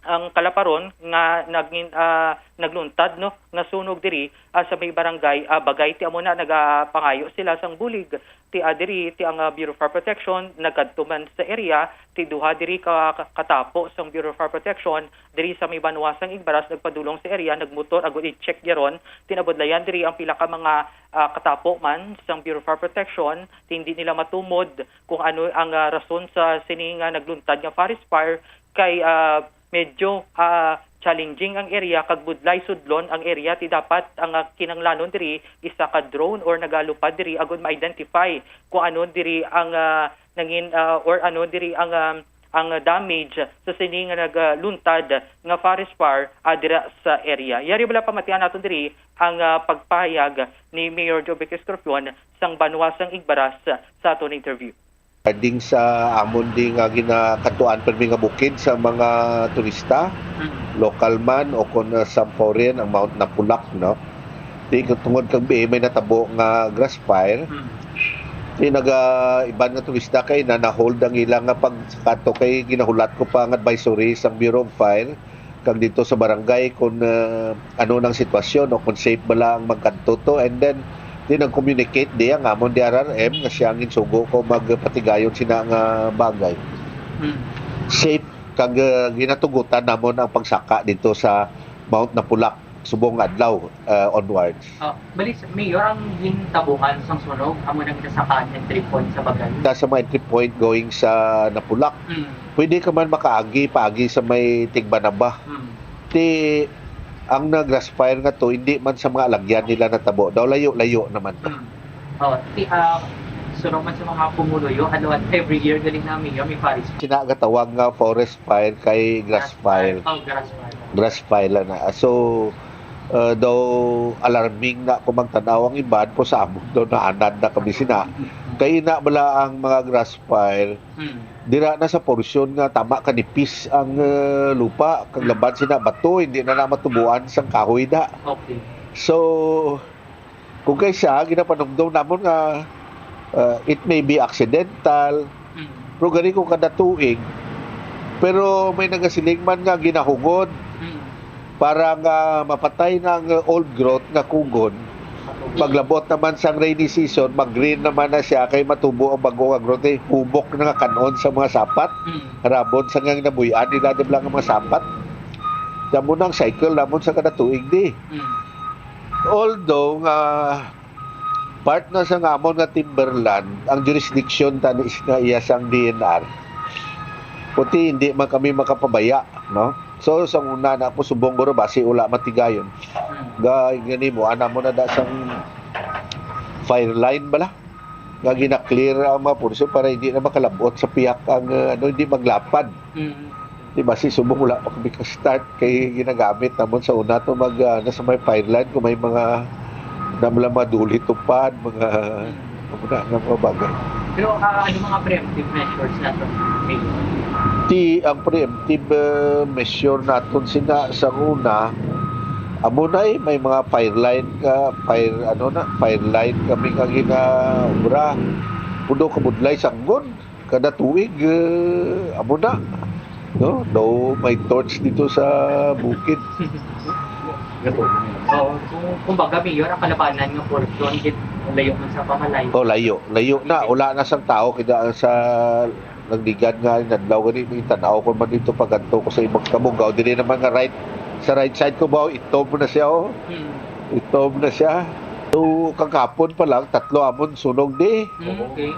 ang kalaparon nga nagin-, ah, nagluntad, no, nga sunog diri, ah, sa may barangay, ah, Bagay. Ti amo na nagapangayo sila sang bulig ti, ah, diri ti ang, ah, Bureau of Fire Protection nagkadto man sa area. Ti duha diri ka, ka katapo sang Bureau of Fire Protection diri sa may banwa sang Igbaras nagpadulong sa area, nagmotor agud i-check yaron. Ti nabudlayan diri ang pila ka mga, ah, katapo man sang Bureau of Fire Protection. Ti hindi nila matumod kung ano ang, ah, rason sa sini nga nagluntad nga forest fire kay, ah, medyo, ah, challenging ang area kag budlay sudlon ang area. Ti dapat ang, ah, kinahanglanon diri isa ka drone or nagalupad diri agud ma-identify kung ano diri ang, ah, nangin-, ah, or ano diri ang, ah, ang damage sa sini nga nagluntad nga forest fire, ah, dira sa area. Yari bala pamatian naton diri ang, ah, pagpahayag ni Mayor Jovic Escorpion sang banwa sang Igbaras sa aton interview. Ding sa amon di nga ginakadtuan permi nga bukid sa mga turista, Mm. local man o kon, uh, some foreign, ang Mount Napulak, no? Di ko tungod kag bi-, may natabo nga grass fire. Mm. Di naga, iban nga turista kay na, na-hold ang ila nga pagkadto kay ginahulat ko pa ang advisory sang Bureau of Fire kag dito sa barangay kung, uh, ano nang sitwasyon o kung safe bala ang magkadto to. And then, di nag-communicate di ang amon D R R M nga siya ang ginsugo ko magpatigayon sina nga bagay. Hmm. Safe kag, uh, ginatugutan namon ang pagsaka dito sa Mount Napulak subong nga adlaw, uh, onwards. Ah, bali, Mayor, ang gintabungan sang sunog amo nang isa ka entry point sa Bagay. Sa mga entry point going sa Napulak. Hmm. Pwede ka man makaagi, paagi sa may Tigbanaba. Hmm. Ti, ang na-grass fire nga to, hindi man sa mga alagyan nila natabo. Daw layo-layo naman to. Hmm. Oh, ti, ah, suro man sa mga pumuluyo, ano, every year gali na, Mayor, may forest. Sina gatawag nga forest fire kay grass fire. Oh, grass fire. Grass fire lang na. So, uh, daw alarming na kung magtanaw ang iban, po sa amon daw naanad na kami sina. Kay ina bala ang mga grass fire, Hmm. dira na sa porsyon nga tama kanipis ang, uh, lupa, kag Hmm. laban sina bato, hindi na na matubuan sang kahoy da. Okay. So, kung kay siya, ginapanumdom namon nga, uh, it may be accidental, Mm. pero gani kung kada tuig, pero may nagasiling man nga ginahugod Mm. para nga mapatay na ang old growth nga kugon. Paglabot naman sang rainy season, mag-green naman na siya kay matubo ang bago nga growth. Eh, humok na nga kanon sa mga sapat. Mm. Rabon sa nga nabuy-an nila, di ba, nga mga sapat? Damo na ang cycle namon sa kada tuig, di. Mm. Although nga part na sa ngamon nga timberland, ang jurisdiction tani is nga iya sang D N R. Puti, hindi man kami makapabaya, no? So, sa una na ako subong guro, basi wala matigayon. Hmm. Ga, gani mo, ana mo na da sang fire line bala. Nga gina-clear ang mga pursyon para hindi na makalabot sa piyak ang, uh, ano, hindi maglapad. Hmm. Di ba, si subong wala pa kami ka-start kay ginagamit namon sa una to mag, ah, nasa may fire line kung may mga namla maduli tupad, mga, Hmm. mga, mga bagay. Pero, ah, ano mga preemptive measures nato, Mayor? Ti, ang preemptive, ah, measure naton sina sa una, amo na eh, may mga fire line ka, fire, ano na, fire line kami nga ginaobra. Puno ka budlay sanggon. Kada tuig, eh, amo na. No? No, may torch dito sa bukid. Oo, kung, kumbaga, Mayor, ang kalabanan nga porsyon, gid, layo man sa pamalay. Oh, layo. Layo na. Wala na sang tao. Kita sa nagligad nga, inadlaw gani, may tanaw ko man dito pag adto ko sa ibang kabugaw. Dili naman nga right, sa right side ko ba, itob na siya, oh. Hmm. Itob na siya. So, kagapon pa lang, tatlo amon sunog di. Hmm, okay.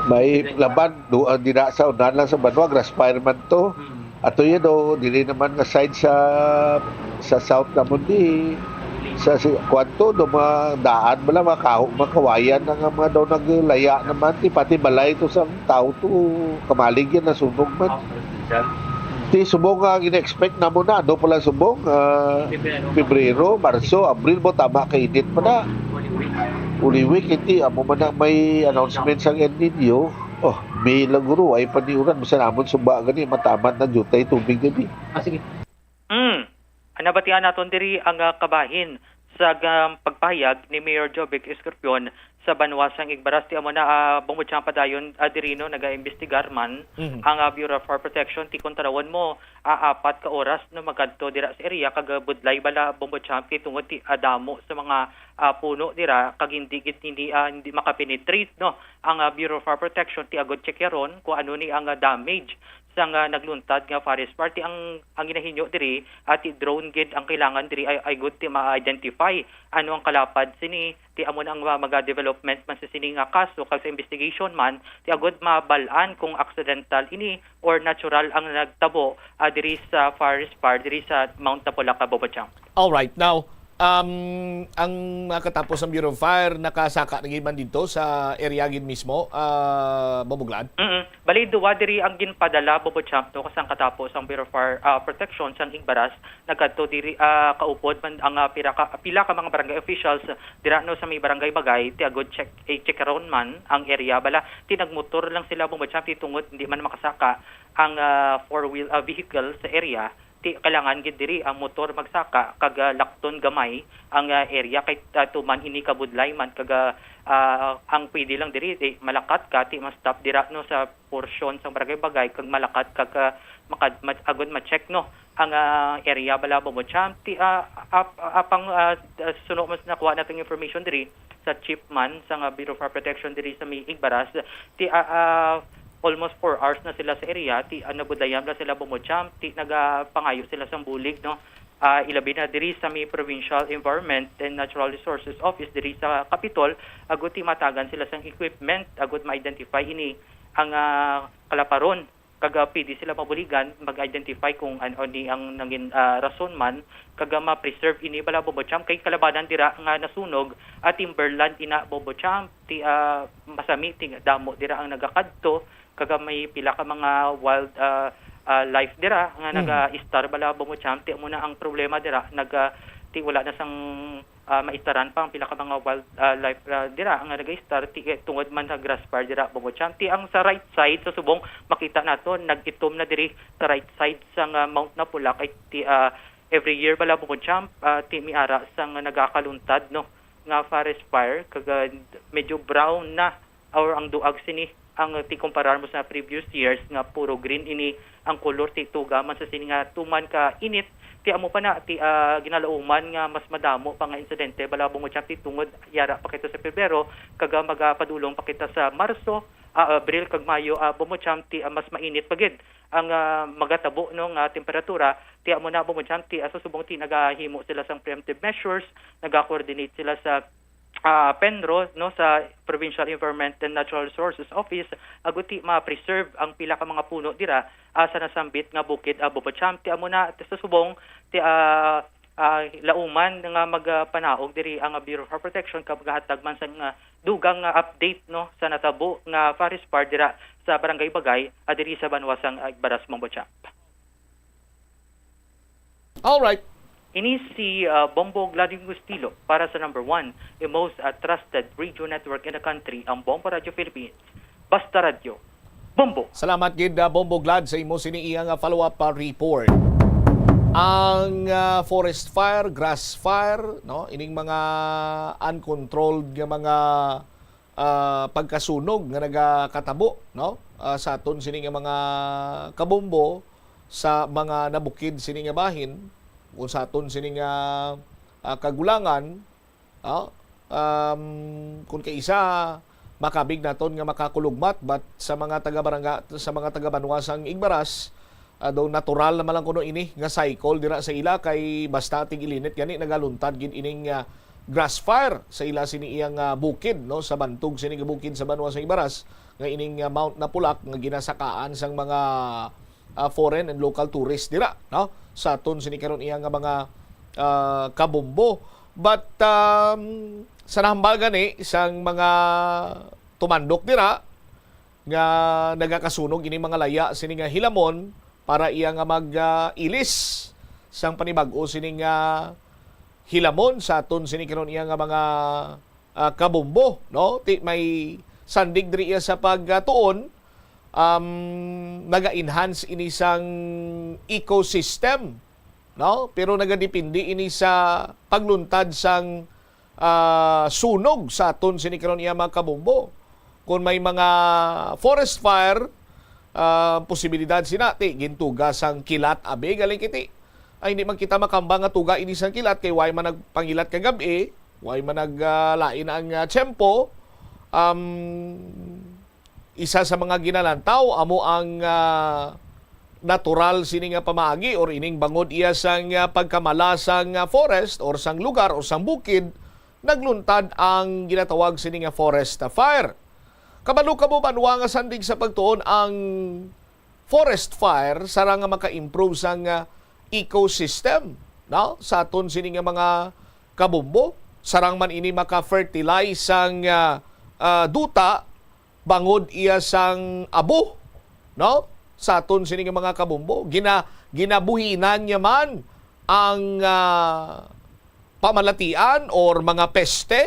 May laban, do, ah, dira sa unahan lang sa banwa, grass fire man to. Hmm. Ato yan, oh, dili naman nga side sa, sa south namon di. Sa, si, kwan to, do, mga daan bala, mga kaho, mga kawayan na nga mga daw naglaya naman, di pati balay to sa tao to, kamalig yan, nasunog man. Ah, Ti subong nga gina-expect namo na, ano pala subong, ah, Pebrero. Pebrero, Marso, Abril mo, tama ka init pa na. Holy Week. Holy Week, iti, amo man ang may announcement sang El Nino. Oh, May lang guro, ay paniuran, basta namon suba gani, mataman na jutay tubig gani. Ah, sige. Hmm. Nabatian naton diri ang, ah, kabahin sa, ah, pagpahayag ni Mayor Jovic Escorpion sa banwa sang Igbaras. Ti amo na, ah, Bombo Champ, padayon, ah, diri, no, nagaimbestigar man Mhm. ang, ah, Bureau of Fire Protection. Ti kung tarawon mo, ah, apat ka oras, no, magkadto dira sa area, kag, ah, budlay bala, Bombo Champ, kay tungod ti, ah, damo sa mga, ah, puno dira, kag hindi gid, hindi, ah, hindi makapenetrate, no, ang, ah, Bureau of Fire Protection, ti agod checkeron kung ano ni ang, ah, damage sang, ah, nagluntad nga forest fire. Ti ang, ang ginahinyo diri, ah, ti drone gid ang kailangan diri, ay, ay good ti ma-identify ano ang kalapad sini. Ti amo na ang, ah, mga development man sa sini nga kaso, kag sa investigation man, ti agud mabal-an kung accidental ini or natural ang nagtabo, ah, diri sa forest fire diri sa Mount Tapulaca, Bobochang. Alright. Now, um, ang nakatapos ang Bureau of Fire, nakasaka na gid man dito sa area gid mismo, ah, Boboglad? Mm. Bali, duwa diri ang ginpadala, Bobo Champ, no, kasang katapos ang Bureau of Fire, ah, Protection sang Igbaras, nagkadto diri, ah, kaupod man ang, ah, pira ka, pila ka mga barangay officials dira, no, sa may Barangay Bagay, ti agud check, i-check around man ang area bala. Ti nagmotor lang sila, Bobo Champ, ti tungod hindi man makasaka ang, ah, four-wheel, ah, vehicle sa area. Ti kailangan gid diri ang motor magsaka kag, ah, lakton gamay ang, ah, area kay, ah, tuman ini kabudlay man kag, ah, ah, ang pwede lang diri, eh, malakat ka ti ma-stop dira, no, sa porsyon sang Barangay Bagay kag malakat kag, ah, makad-, ma-, agud ma-check, no, ang, ah, area bala, Bobo Champ. Ti, ah, ap-, apang, ah, suno mas nakuha natong information diri sa chief man sang, ah, Bureau of Fire Protection diri sa may Igbaras. Ti, ah, ah, almost four hours na sila sa area, ti, ah, nabudlayan na sila, Bobo Champ, ti nagapangayo sila sang bulig, no? Ah, ilabi na diri sa may Provincial Environment and Natural Resources Office diri sa Capitol, agud ti matagan sila sang equipment, agud ma-identify ini ang, ah, kalaparon, kag, ah, pwede sila mabuligan, mag-identify kung ano ni ang nangin, ah, rason man, kag, ah, ma-preserve ini bala, Bobo Champ, kay kalabanan dira nga nasunog, ah, timberland ina, Bobo Champ, ti, ah, masami ti damo dira ang nagakadto, kag may pila ka mga wild, ah, ah, life dira nga Mm. naga-istar bala, Bobo Champ. Ti amo na ang problema dira, naga, ti wala na sang, ah, maistaran pa ang pila ka mga wild, ah, life, ah, dira nga naga-istar, ti, eh, tungod man sa grass fire dira, Bobo Champ. Ti ang sa right side sa subong makita nato, nag-itom na diri sa right side sang, ah, Mount Napulak, ay ti, ah, every year bala, Bobo Champ, ah, ti miara sang nagakaluntad, no, nga forest fire, kag, ah, medyo brown na or ang duag sini ang, ah, ti kumparar mo sa previous years nga puro green ini ang kolor, ti tuga man sa sini nga tuman ka init, ti amo pa na ti, ah, ginalauman nga mas madamo pa nga insidente bala, Bobo Champ, ti tungod yara pa kita sa Pebrero kag, ah, magapadulong pa kita sa Marso, ah, Abril kag Mayo, ah, Bobo Champ, ti, ah, mas mainit pa gid ang, ah, magatabo, no, nga temperatura. Ti amo na, Bobo Champ, ti, ah, sa subong ti nagahimo sila sang preemptive measures, nagakoordinate sila sa ah, PENRO, no, sa Provincial Environment and Natural Resources Office, agud ti ma-preserve ang pila ka mga puno dira, ah, sa nasambit nga bukid, ah, Bobo Champ. Ti amo na, ti sa subong, ti, ah, ah, lauman nga magpanaog diri ang Bureau of Fire Protection kag magahatag man sang, ah, dugang nga update, no, sa natabo nga forest fire dira sa Barangay Bagay, ah, diri sa banwa sang, ah, Igbaras, Bobo Champ. Alright. Ini si, ah, Bombo Gladys Gustilo para sa number one, the most, ah, trusted radio network in the country, ang Bombo Radio Philippines. Basta Radyo, Bombo. Salamat gid, ah, Bombo Glad, sa imo sini iya nga follow-up, ah, report. Ang, ah, forest fire, grass fire, no, ining mga uncontrolled nga mga, ah, pagkasunog nga nagakatabo, no, ah, sa aton sini nga mga kabombo, sa mga nabukid sini nga bahin, kung sa aton sini nga, ah, kagulangan, ah, um, kung kaisa makabig naton nga makakulugmat, but sa mga taga-barangay, sa mga taga-banwa sang Igbaras, ah, daw natural naman lang kuno ini nga cycle dira sa ila, kay basta tig-ilinit gani nagaluntad gid ining, ah, grass fire sa ila sini iyang, ah, bukid, no, sa bantog sini nga bukid sa banwa sang Igbaras, nga ining, ah, Mount Napulak nga ginasakaan sang mga, ah, foreign and local tourists dira, no, sa aton sini karon iya nga mga, ah, kabombo. But, um, sa nahambal gani sang mga tumandok dira nga nagakasunog ini mga laya sini nga hilamon para iya nga mag, ah, ilis sang panibag-o sini nga hilamon sa aton sini karon iya nga mga, ah, kabombo, no? Ti may sandig diri iya sa pagtuon, um, naga-enhance ini sang ecosystem, no? Pero nagadepende ini sa pagluntad sang ah, sunog sa aton sini karon iya mga kabombo. Kung may mga forest fire, ah, posibilidad sina ti gintuga sang kilat abi galing kiti. Ay, hindi man kita makamba nga tuga ini sang kilat kay way man nagpangilat kagab-i, way man nag, ah, lain ang, ah, tiyempo. Um, isa sa mga ginalantaw amo ang, ah, natural sini nga pamaagi or ining bangod iya sang, ah, pagkamala sang, ah, forest or sang lugar or sang bukid, nagluntad ang ginatawag sini nga forest fire. Kabalo kamo, banwa, nga sandig sa pagtuon ang forest fire sarang nga maka-improve sang, ah, ecosystem, no? Sa aton sini nga mga kabombo, sarang man ini maka-fertilize sang, ah, ah, duta bangod iya sang abo, no? Sa aton sini nga mga kabombo, gina-, ginabuhinan niya man ang, ah, pamalatian or mga peste.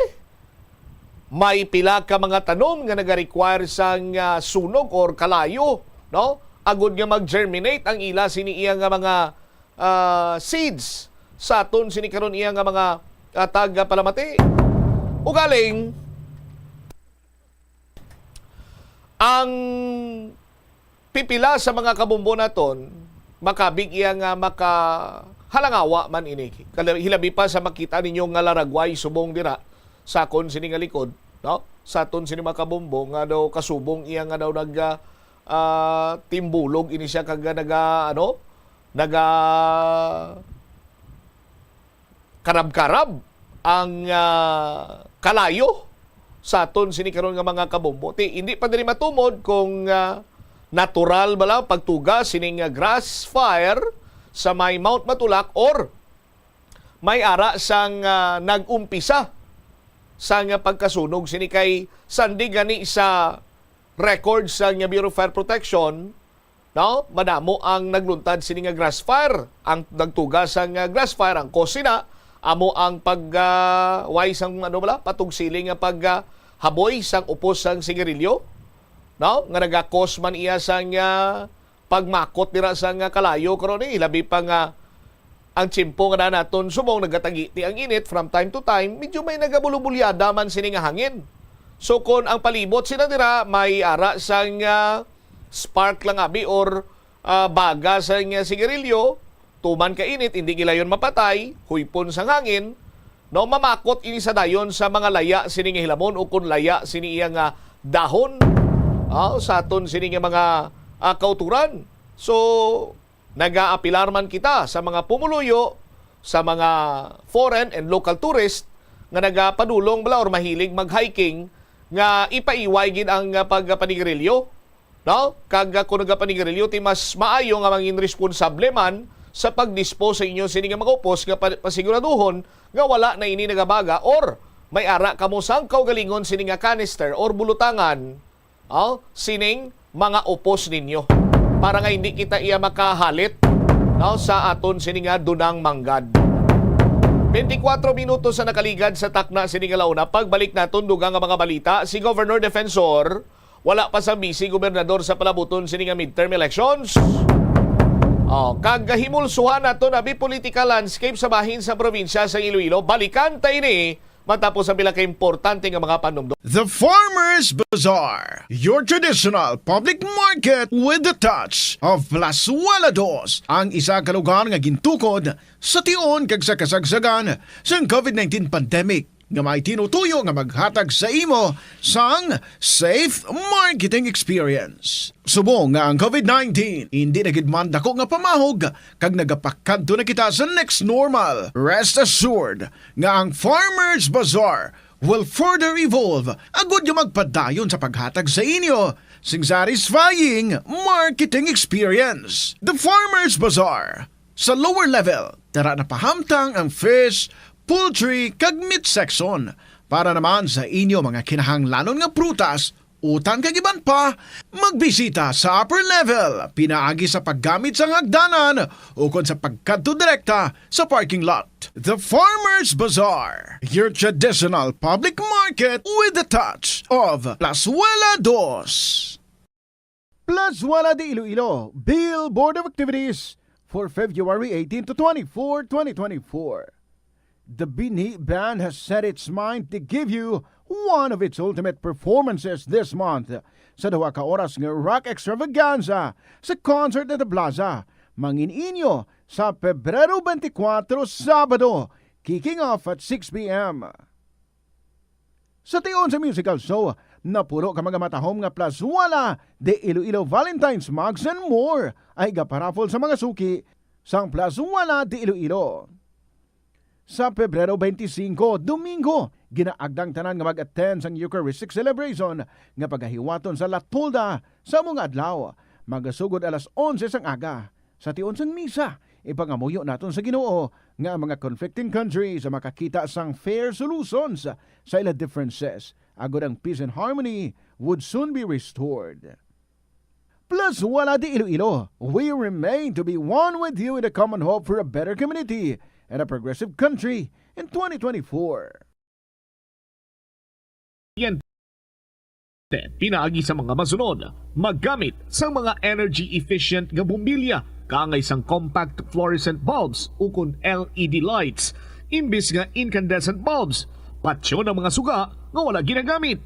May pila ka mga tanom nga naga-require sang, ah, sunog or kalayo, no? Agod nga mag-germinate ang ila sini iya nga mga, ah, seeds sa aton sini karon iya nga mga, ah, tag-, ah, palamati. Ugaling, ang pipila sa mga kabombo naton, makabig iya nga makahalangawa man ini. Kala-, hilabi pa sa makita ninyo nga laragway subong dira sa akon sini nga likod, no? Sa aton sini mga kabombo nga daw kasubong iya nga daw nag, ah, ah, timbulog ini siya kag naga, ano, naga karab-karab ang, ah, kalayo sa aton sini karon nga mga kabombo. Ti, hindi pa diri matumod kung, ah, natural bala pagtuga sining, ah, grass fire sa may Mount Matulak or may ara sang, ah, nag-umpisa sang, ah, pagkasunog sini kay sandig gani sa record sang Bureau of Fire Protection, no? Madamo ang nagluntad sini nga grass fire. Ang nagtuga sang, ah, grass fire, ang cause sina amo ang pag, ah, way sang, ano bala, patugsiling nga pag, ah, haboy sang upos sang sigarilyo, no? Nga naga-cause man iya sang, ah, pagmakot dira sang, ah, kalayo karon, eh. Labi pa nga ang tiyempo nga na naton subong nagatagiti ang init from time to time, medyo may nagabulubulyada man sini nga hangin. So, kon ang palibot sina dira may ara sang, ah, spark lang abi or, ah, baga sang, ah, sigarilyo, tuman ka init, hindi gilayon mapatay, huypon sang hangin, no, mamakot ini sa dayon sa mga laya sini nga hilamon o kon laya sini iya nga dahon, ah, sa aton sini nga mga, ah, kauturan. So, nagaapilar man kita sa mga pumuluyo, sa mga foreign and local tourist nga nagapadulong bala or mahilig mag-hiking nga ipaiway gid ang, ah, pagpanigarilyo, no? Kag, ah, kung nagapanigarilyo, ti mas maayo nga mangin responsable man sa pag-dispose sa inyo sini nga mga upos nga pa-, pasiguraduhon nga wala na ini nagabaga or may ara kamo sang kaugalingon sini nga canister or bulutangan, oh, sining mga upos ninyo para nga hindi kita iya makahalit, no, sa aton sini nga dunang manggad. Twenty-four minutos sa nakaligad sa takna sini nga launa. Pagbalik naton, dugang nga mga balita, si Governor Defensor wala pa sang bisi gobernador sa palabuton sini nga midterm elections. Oh, kag himulsuhan naton abi political landscape sa bahin sa probinsya sa Iloilo. Balikan ta ini matapos ang pila ka importante nga mga panumdom. The Farmers Bazaar, your traditional public market with the touch of Plazuela Dos, ang isa ka lugar nga gintukod sa tion kag sa kasagsagan sang COVID nineteen pandemic, nga may tinutuyo nga maghatag sa imo sang safe marketing experience. Subong nga ang COVID nineteen hindi na gid man dako nga pamahog kag nagapakadto na kita sa next normal, rest assured nga ang Farmers Bazaar will further evolve agud nga magpadayon sa paghatag sa inyo sing satisfying marketing experience. The Farmers Bazaar, sa lower level, dara napahamtang ang fish, poultry, kag meat section. Para naman sa inyo mga kinahanglanon nga prutas, utan kag iban pa, magbisita sa upper level pinaagi sa paggamit sang hagdanan ukon sa pagkadto direkta sa parking lot. The Farmers Bazaar, your traditional public market with the touch of Plazuela Dos. Plazuela de Iloilo, Bill Board of Activities for February eighteen to twenty-four, twenty twenty-four. The Binhi Band has set its mind to give you one of its ultimate performances this month sa duha ka oras nga rock extravaganza sa Concert at the Plaza. Mangin-inyo sa Pebrero twenty-four, Sabado, kicking off at six p m. Sa tion sa musical show, napuno ka mga matahom nga Plazuela de Iloilo Valentine's mugs and more ay gaparapol sa mga suki sang Plazuela de Iloilo. Sa Pebrero twenty-five, Domingo, ginaagdang tanan nga mag-attend sang Eucharistic celebration nga pagahiwaton sa La Tolda sa mga adlaw. Magasugod alas onse sang aga. Sa tion sang misa, ipangamuyo naton sa Ginoo nga ang mga conflicting countries makakita sang fair solutions sa ila differences, agod ang peace and harmony would soon be restored. Plus, wala di Iloilo, we remain to be one with you in the common hope for a better community and a progressive country in twenty twenty-four. Pinaagi sa mga masunod, maggamit sa mga energy efficient nga bombilya kaangay sang compact fluorescent bulbs ukon L E D lights imbis nga incandescent bulbs. Patyon ang mga suga nga wala ginagamit.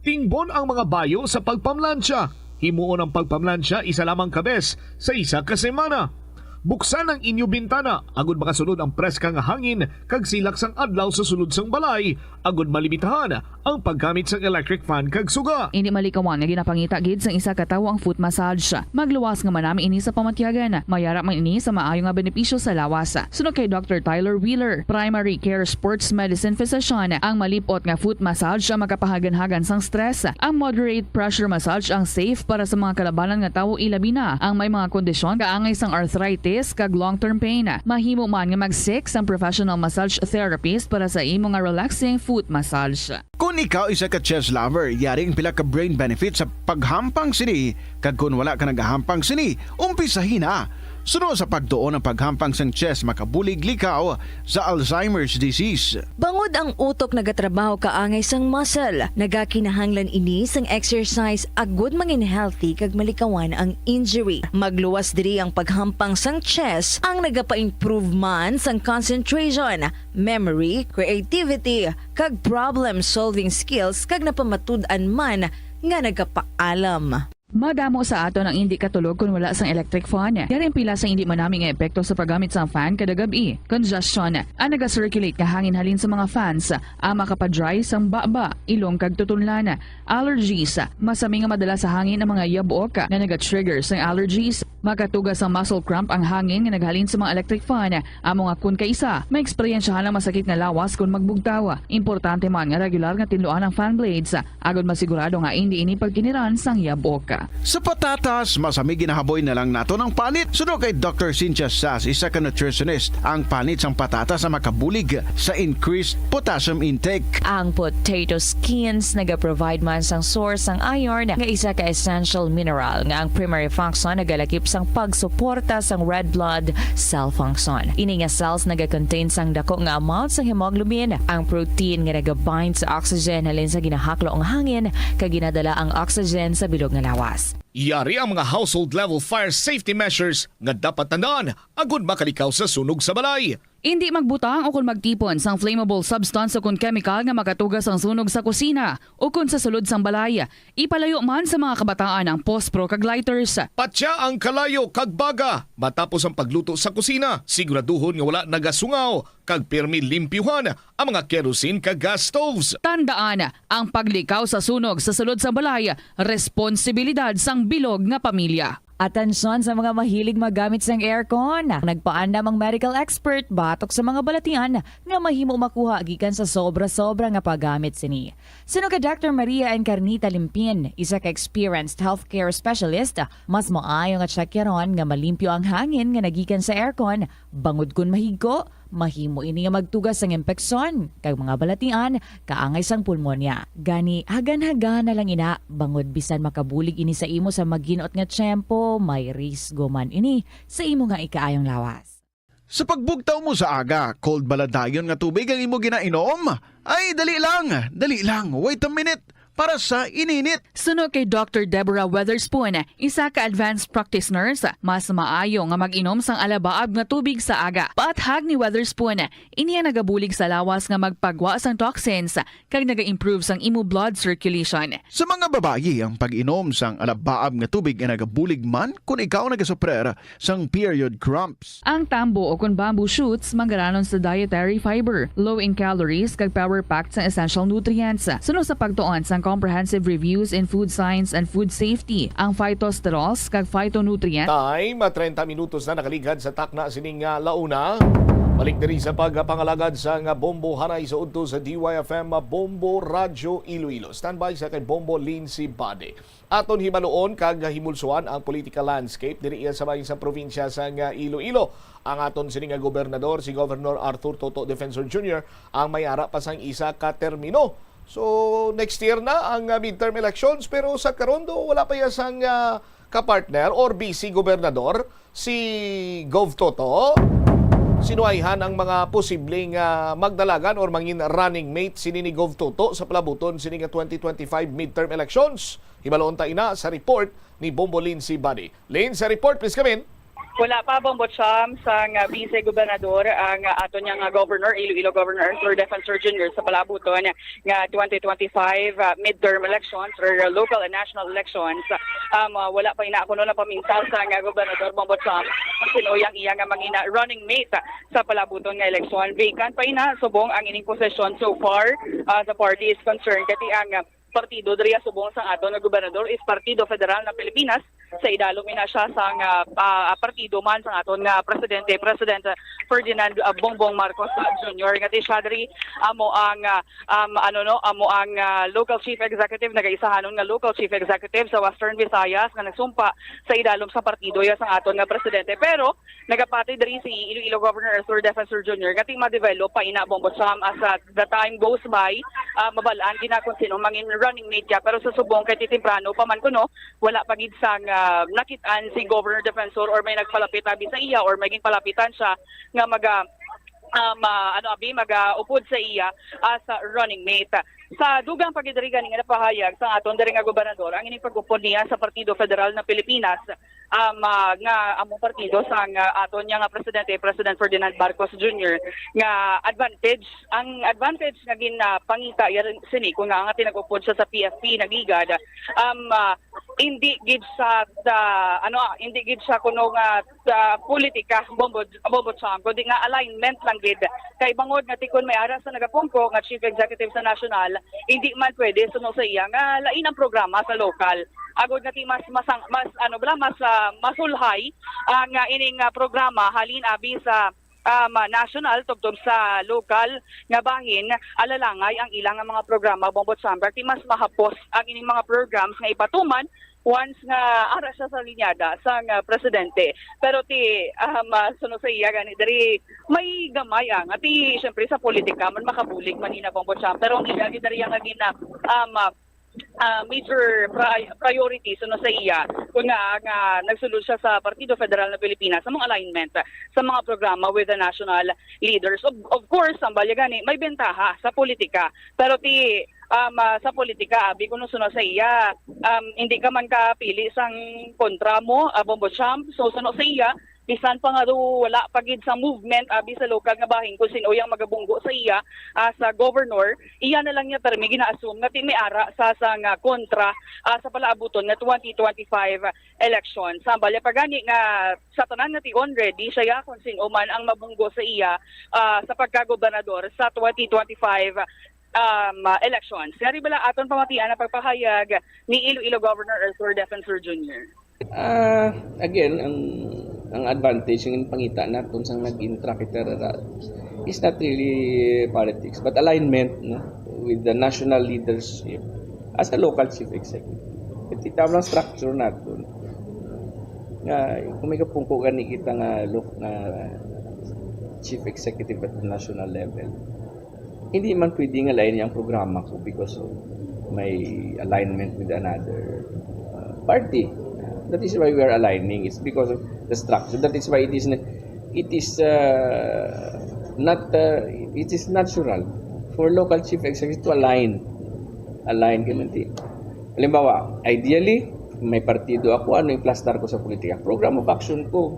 Tingbon ang mga bayo sa pagpamlansya. Himuon ang pagpamlansya isa lamang ka bes sa isa ka semana. Buksan ang inyo bintana agud makasulod ang preska nga hangin kag silak sang adlaw sa sulod sang balay, agud malimitahan ang paggamit sang electric fan kag suga. Indi malikawan nga ginapangita gid sang isa ka tawo ang foot massage. Magluwas nga manami ini sa pamatyagan. Mayara man ini sa maayo nga benepisyo sa lawas. Suno kay Doctor Tyler Wheeler, primary care sports medicine physician, ang malip-ot nga foot massage ang makapahaganhagan sang stress. Ang moderate pressure massage ang safe para sa mga kalabanan nga tawo, ilabi na ang may mga kondisyon kaangay sang arthritis kag long-term pain. Mahimo man nga mag-seek sang professional massage therapist para sa imo nga relaxing foot massage. Kon ikaw isa ka chess lover, yari ang pila ka brain benefits sa paghampang sini, kag kon wala ka nagahampang sini, umpisahi na. Suno sa pagtuon, ang paghampang sang chess makabulig likaw sa Alzheimer's disease. Bangod ang utok nagatrabaho kaangay sang muscle, nagakinahanglan ini sang exercise agud mangin healthy kag malikawan ang injury. Magluwas diri ang paghampang sang chess, ang nagapa-improve man sang concentration, memory, creativity, kag problem-solving skills, kag napamatud-an man nga nagapaalam. Madamo sa aton ang indi katulog kon wala sang electric fan. Yari ang pila sa indi manami nga epekto sa paggamit sang fan kada gab-i. Congestion, ang naga-circulate nga hangin halin sa mga fans, ang makapa-dry sang baba, ilong kag tutunlan. Allergies, masami nga madala sa hangin ang mga yabok nga naga-trigger sang allergies. Makatuga sang muscle cramp ang hangin nga naghalin sa mga electric fan. Amo nga kon kaisa, maeksperiensyahan ang masakit nga lawas kon magbugtaw. Importante man nga regular nga tinluan ang fan blades, agod masigurado nga indi ini pagkiniran sang yabok. Sa patatas, masami ginahaboy na lang naton ang panit. Suno kay Doctor Cynthia Sass, isa ka nutritionist, ang panit sang patatas ang makabulig sa increased potassium intake. Ang potato skins nagaprovide man sang source sang iron, nga isa ka essential mineral nga ang primary function nagalakip sang pagsuporta sang red blood cell function. Ini nga cells nagakontain sang dako nga amount sang hemoglobin, ang protein nga nagabind sa oxygen halin sa ginahaklo nga hangin kag ginadala ang oxygen sa bilog nga lawas. Yari ang mga household level fire safety measures nga dapat tandaan agud makalikaw sa sunog sa balay. Indi magbutang ukon magtipon sang flammable substance ukon kemikal nga makatuga sang sunog sa kusina ukon sa sulod sang balay. Ipalayo man sa mga kabataan ang pospro kag lighters. Patya ang kalayo kag baga matapos ang pagluto sa kusina. Siguraduhon nga wala nagasungaw kag pirmi limpyuhan ang mga kerosene kag gas stoves. Tandaan, ang paglikaw sa sunog sa sulod sang balay, responsibilidad sang bilog nga pamilya. Atensyon sa mga mahilig maggamit sang aircon. Nagpaandam ang medical expert batok sa mga balatian nga mahimo makuha gikan sa sobra-sobra nga paggamit sini. Suno kay Doctor Maria Encarnita Limpin, isa ka experienced healthcare specialist, mas maayo nga tsakyaron nga malimpyo ang hangin nga nagikan sa aircon, bangod kon mahigko, mahimo ini nga magtuga sang impeksyon kag mga balatian kaangay sang pulmonya. Gani, hagan-hagan na lang ina, bangod bisan makabulig ini sa imo sa maginot nga tiyempo, may risgo man ini sa imo nga ikaayong lawas. Sa pagbugtaw mo sa aga, cold bala dayon nga tubig ang imo ginainom? Ay, dali lang, dali lang, wait a minute. para sa ininit. Suno kay Doctor Deborah Weatherspoon, isa ka advanced practice nurse, mas maayo nga mag-inom sang alabaab nga tubig sa aga. Paathag ni Weatherspoon, ini ang nagabulig sa lawas nga magpagwa sang toxins kag naga-improve sang imo blood circulation. Sa mga babayi, ang pag-inom sang alabaab nga tubig ay nagabulig man kon ikaw nagasuprer sang period cramps. Ang tambo o kon bamboo shoots manggaranon sa dietary fiber, low in calories, kag power-packed sang essential nutrients. Suno sa pagtuon sang Comprehensive Reviews in Food Science and Food Safety, ang phytosterols kag phytonutrients. Time, ah, treinta minutos na nakaligad sa takna sining, ah, launa. Balik diri sa pagpangalagad sa nga Bombo Hanay sa udto sa D Y F M Bombo Radyo Iloilo. Standby sa kay Bombo Lindsay Bade. Aton hibaluon kag himulsuan ang political landscape diri iya sa bahin sa probinsya sang Iloilo. Ang aton sini nga gobernador, si Governor Arthur Toto Defensor Junior, ang may ara pa sang isa ka termino. So, next year na ang, ah, midterm elections, pero sa karon do wala pa iya sang, ah, kapartner or vice gobernador, si Gov Toto. Sinuwayhan ang mga posibleng, ah, magdalagan or mangin running mate sini ni Gov Toto sa palabuton sini nga twenty twenty-five midterm elections. Hibaluon ta ina sa report ni Bombo Lindsay Badi. Lin, sa report, please come in. Wala pa, Bombo Cham, sang, ah, vice gobernador ang, ah, aton nga, ah, governor, Iloilo Governor Arthur Defensor Junior sa palabuton nga twenty twenty-five, ah, midterm elections or local and national elections. Um, ah, wala pa ina kuno napamintal sang, ah, gobernador, Bombo Cham, kung sino ang iya nga mangina running mate sa palabuton nga eleksyon. Vacant pa ina subong ang ining posisyon so far, ah, the party is concerned. Kati ang, ah, partido diri subong sang aton nga gobernador is Partido Federal ng Pilipinas. Sa idalom ina siya sang, ah, ah, partido man sang aton nga presidente, President Ferdinand, ah, Bongbong Marcos, ah, Junior. Nga ti siya diri amo ang, ah, um, ano, no, amo ang, ah, local chief executive, nagaisahanon nga local chief executive sa Western Visayas nga nagsumpa sa idalom sa partido ya sang aton nga presidente. Pero nagapati diri si Iloilo Governor Arthur Defensor Junior nga ti ma-develop pa ina, Bombo Cham, as, ah, the time goes by, ah, mabal-an gina kung sino mangin running mate ya. Pero sa subong kay ti temprano pa man kuno, wala pa gid sang, ah, nakit-an si Governor Defensor or may nagpalapit abi sa iya or may ginpalapitan siya nga maga, ah, ma-, ano abi, magaupod sa iya as, ah, running mate. Sa dugang pa gid diri gani nga napahayag sa aton diri nga gobernador ang ining pag-upod niya sa Partido Federal na Pilipinas, um, ah, nga among partido sang, ah, aton niya nga presidente, President Ferdinand Marcos Junior, nga advantage, ang advantage nga ginapangita ya rin sini kung nga nga tinag-upod siya sa P F P nagligad, um, ah, hindi gid siya sa, ano, ah, hindi gid siya kuno nga sa politika, Bombo, Bombo Cham, kundi nga alignment lang gid. Kay bangod nga tikon may ara sa nagapungko nga chief executive sa national, hindi man pwede suno sa iya nga lain ang programa sa lokal. Agod nga ti mas, masang, mas, ano bala, mas, ah, masulhay ang, ah, ining, ah, programa halin abi sa, um, national tubtob sa lokal nga bahin, alalangay ang ilang nga mga programa, Bombo Cham, ti mas mahapos ang ining mga programs nga ipatuman once nga ara siya sa linyada sang, ah, presidente. Pero ti, um, ah, suno sa iya gani diri may gamay, ah, nga ti, syempre, sa politika man makabulig man ina, Bombo Cham. Pero ang iya gid diri nga gina, um, ah, ah, major pri-, priority suno sa iya kun nga, nga nagsulod siya sa Partido Federal ng Pilipinas sa mga alignment sa mga programa with the national leaders. Of, of course, ang balya gani may bentaha sa politika. Pero ti, um, ah, sa politika, abi kuno suno sa iya, um, hindi ka man kapili sang kontra mo, ah, Bombo Cham. So, suno sa iya, bisan pa nga daw wala pa gid sa movement abi sa lokal nga bahin kung sino yang magabunggo sa iya as a governor, iya na lang niya permi gina-assume nga ti may ara sa, sa nga kontra, ah, sa palaabuton nga twenty twenty-five election. Sa balya pa gani nga sa tanan nga tion, ready siya ya kung sino man ang mabunggo sa iya, ah, sa pagkagobernador sa twenty twenty-five, um, ah, elections. Yari bala aton pamatian ang pagpahayag ni Iloilo Governor Arthur Defensor Junior. Ah, again, ang, ang advantage nga ginpangita naton sang nag-intra kita ra is not really politics, but alignment, no, with the national leadership as a local chief executive. Iti tama ang structure naton. Nga, kung may kapungko gani kita nga lo-, nga chief executive at the national level, hindi man pwede nga lain ang programa ko because of my alignment with another, uh, party. That is why we are aligning. It's because of the structure. That is why it is na-, it is, uh, not, uh, it is natural for local chief executive to align Align kami, di. Halimbawa, ideally, may partido ako, ano yung plastar ko sa politika? Program of action ko.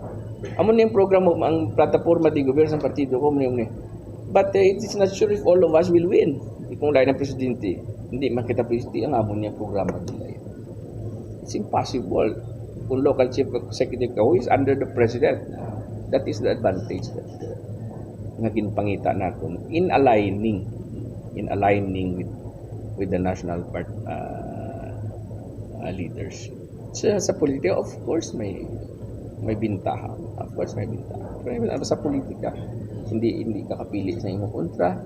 Amo na yung program of, ang plataforma di gobyerno sa partido ko, amo na yun eh. But uh, it is not sure if all of us will win. Kung lain ang presidente, hindi man kita presidente, ang amo niya programa nila yun. It's impossible. Kung local chief executive ka, who is under the president, that is the advantage that uh, nga ginpangita naton in aligning, in aligning with with the national part, uh, uh, leadership. Sa, sa politika, of course, may may bintaha. Of course, may bintaha. Pero sa politika, hindi hindi ka kapili sa imong kontra,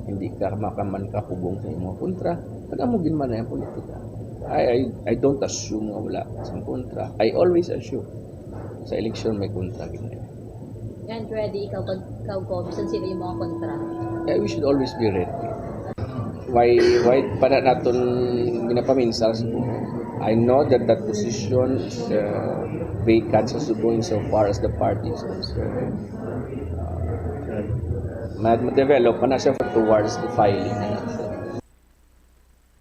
hindi ka makaman kapugong sa imong kontra. Pag amo gid man ang politika. I, I, I don't assume nga wala sa kontra. I always assume sa eleksyon may kontra gid na. And ready ikaw kag ikaw ko bisan sino yung mga kontra. Eh, we should always be ready. Why why pa na naton ginapaminsar sa Subo? I know that that position is uh, vacant sa Subo insofar as the party is concerned. Uh, ma-develop pa na siya towards the filing.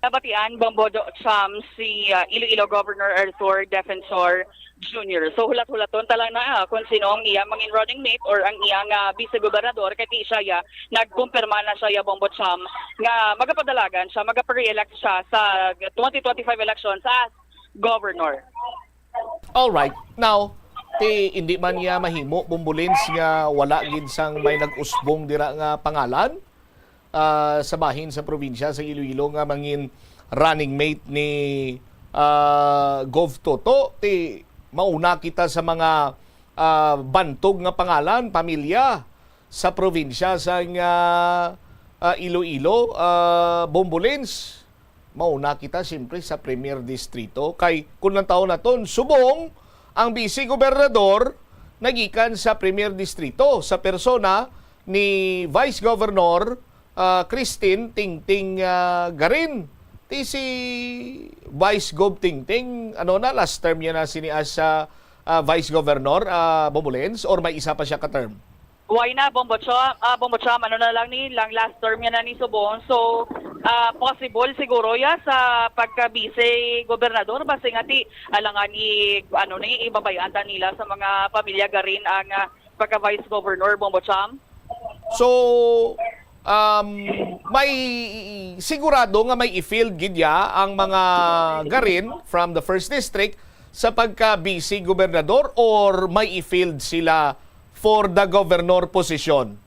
Nabatian, Bombo Cham, si uh, Iloilo Governor Arthur Defensor Junior. So hulat-hulaton ta lang na uh, kung sino ang iya mangin running mate or ang iya nga vice gobernador kay ti siya ya nagkumpirma na siya ya Bombo Cham nga magapadalagan siya, magape-re-elect siya sa twenty twenty-five election sa governor. All right. Now, ti hindi man niya mahimo, Bombolins, nga wala gid sang may nag-usbong dira nga pangalan uh, sa bahin sa probinsya sa Iloilo nga mangin running mate ni uh, Gov Toto. Ti mauna kita sa mga uh, bantog nga pangalan, pamilya sa probinsya sa uh, uh, Iloilo, uh, Bombolins. Mauna kita siyempre sa Premier Distrito kay kung lang taon naton subong ang Vice Gobernador nagikan sa Premier Distrito sa persona ni Vice Governor uh, Christine Tingting uh, Garin. Ti si Vice Gov Tingting, ano na, last term niya na sini as uh, uh, Vice Governor uh, Bombolens or may isa pa siya ka term? Why na, Bombo Cham? Ah, Bombo Cham, ano na lang ni, lang last term niya na ni subong. So, ah, possible siguro ya sa pagka-vice gobernador, basi nga ti, alangan i, ano ni, ibabayaan ta nila sa mga pamilya garin ang ah, pagka-vice governor, Bombo Cham. So, um, may sigurado nga may i-field gid ya ang mga garin from the first district sa pagka-vice gobernador or may i-field sila for the governor position?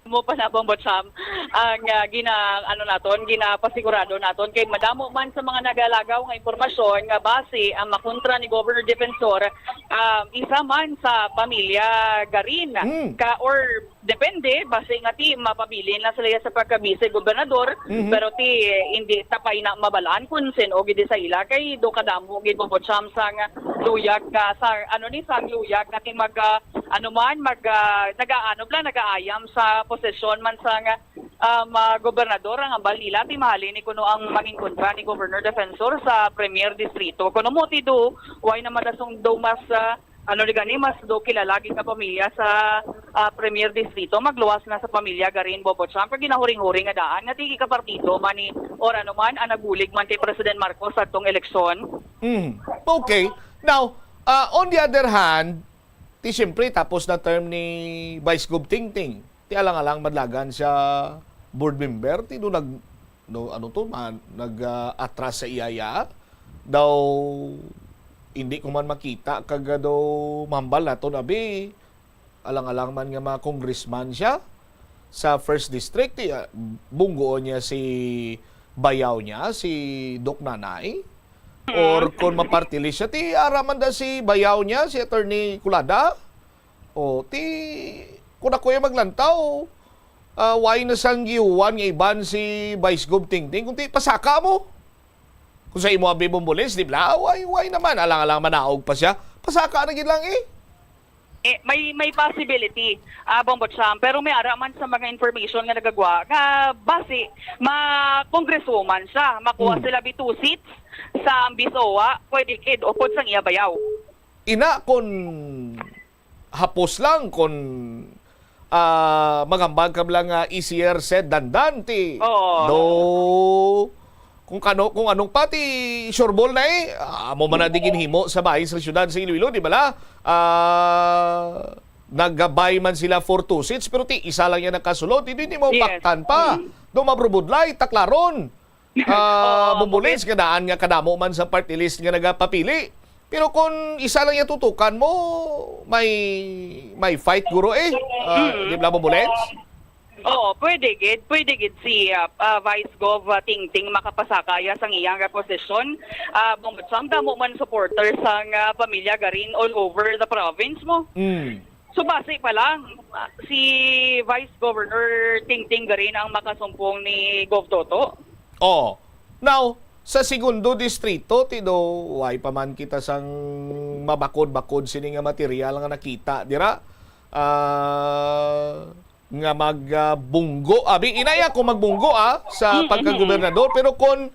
Mo pa na, Bombo Cham, ang ah, gina ano naton, ginapasigurado naton kay madamo man sa mga nagalagaw nga impormasyon nga base ang makontra ni Governor Defensor, um, isa man sa pamilya garin. Mm. Ka or depende, base nga ti mapabilin lang sila sa pagka-vice gobernador, Mhm. pero ti hindi tapay na mabalaan kung sin-o gid sa ila kay do kadamo gid, Bombo Cham, sang luyag nga sa ano ni, sang luyag nga ti mag ah, ano man mag ah, nagaano bla, nagaayam sa posisyon man sang um, ah, gobernador ang ambal nila ti mahalin ni kuno ang mangin kontra ni Governor Defensor sa Premier Distrito. Kuno mo ti do, why na madasong do mas ah, ano ni gani, mas do kilala gid nga pamilya sa ah, Premier Distrito, magluwas na sa pamilya garin, Bombo Cham, kag ginahuring-huring nga daan nga ti kapartido man ni or ano man ang nagbulig man kay President Marcos sa atong eleksyon. Mm. Okay. Now, uh, on the other hand, ti siyempre tapos na term ni Vice Gov Tingting. Ti alang-alang madlagan siya board member, ti do nag no, ano to man, nag uh, atras sa iyaya. Daw hindi ko man makita kag daw mambal nato na bi alang-alang man nga mga congressman siya sa first district, ti, ah, bunggoon niya si bayaw niya, si Doc Nanay, or kung maparty list siya, ti ara man da si bayaw niya, si Attorney Culada. O, ti, kung ako yung maglantaw, uh, why na sang gihuwan nga iban si Vice Gov Tingting, kung ti pasaka mo? Kung sa imo abi Bombolens, di ba? Why, why naman? Alang-alang manaog pa siya. Pasaka na gid lang eh. Eh, may may possibility, ah, Bombo Cham, pero may ara man sa mga information nga nagagwa nga basi ma congresswoman siya, makuha Hmm. sila bi two seats sa Ambisoa, pwede kid upod sang iya bayaw. Ina, kun hapos lang, kun ah, magambag ka lang nga easier said than done, ti Oo. do kung kano, kung anong pati sureball na eh. Ah, amo man na di ginhimo sa bahin sa syudad sa Iloilo, di ba la? Ah, nagabay man sila for two seats, pero ti isa lang yan nakasulod. Hindi, hindi mo Yes. paktan pa. Mm. Do mabrubudlay, taklaron. Ah, Oo, Bumbo Lens, okay. Kadaan nga kadamo man sa party list nga nagapapili. Pero kung isa lang yung tutukan mo, may, may fight guro eh. Ah, Mm. di ba, Bumbo Lens? Oo, pwede gid, pwede gid si, ah, ah, Vice Gov, ah, Tingting makapasakaya sang iyang, ah, posisyon. Ah, Bumbo Cham, damo man supporters sang, ah, pamilya Garin all over the province mo. Mm. So, base pa lang, ah, si Vice Governor Tingting Garin ang makasumpong ni Gov Toto. Oh. Now, sa segundo distrito, ti do, way pa man kita sang mabakod-bakod sini nga material nga nakita dira. Ah, nga mag, ah, bunggo. Abi, inaya ko magbunggo, ah, sa Mm, mm, pagkagobernador. Pero kung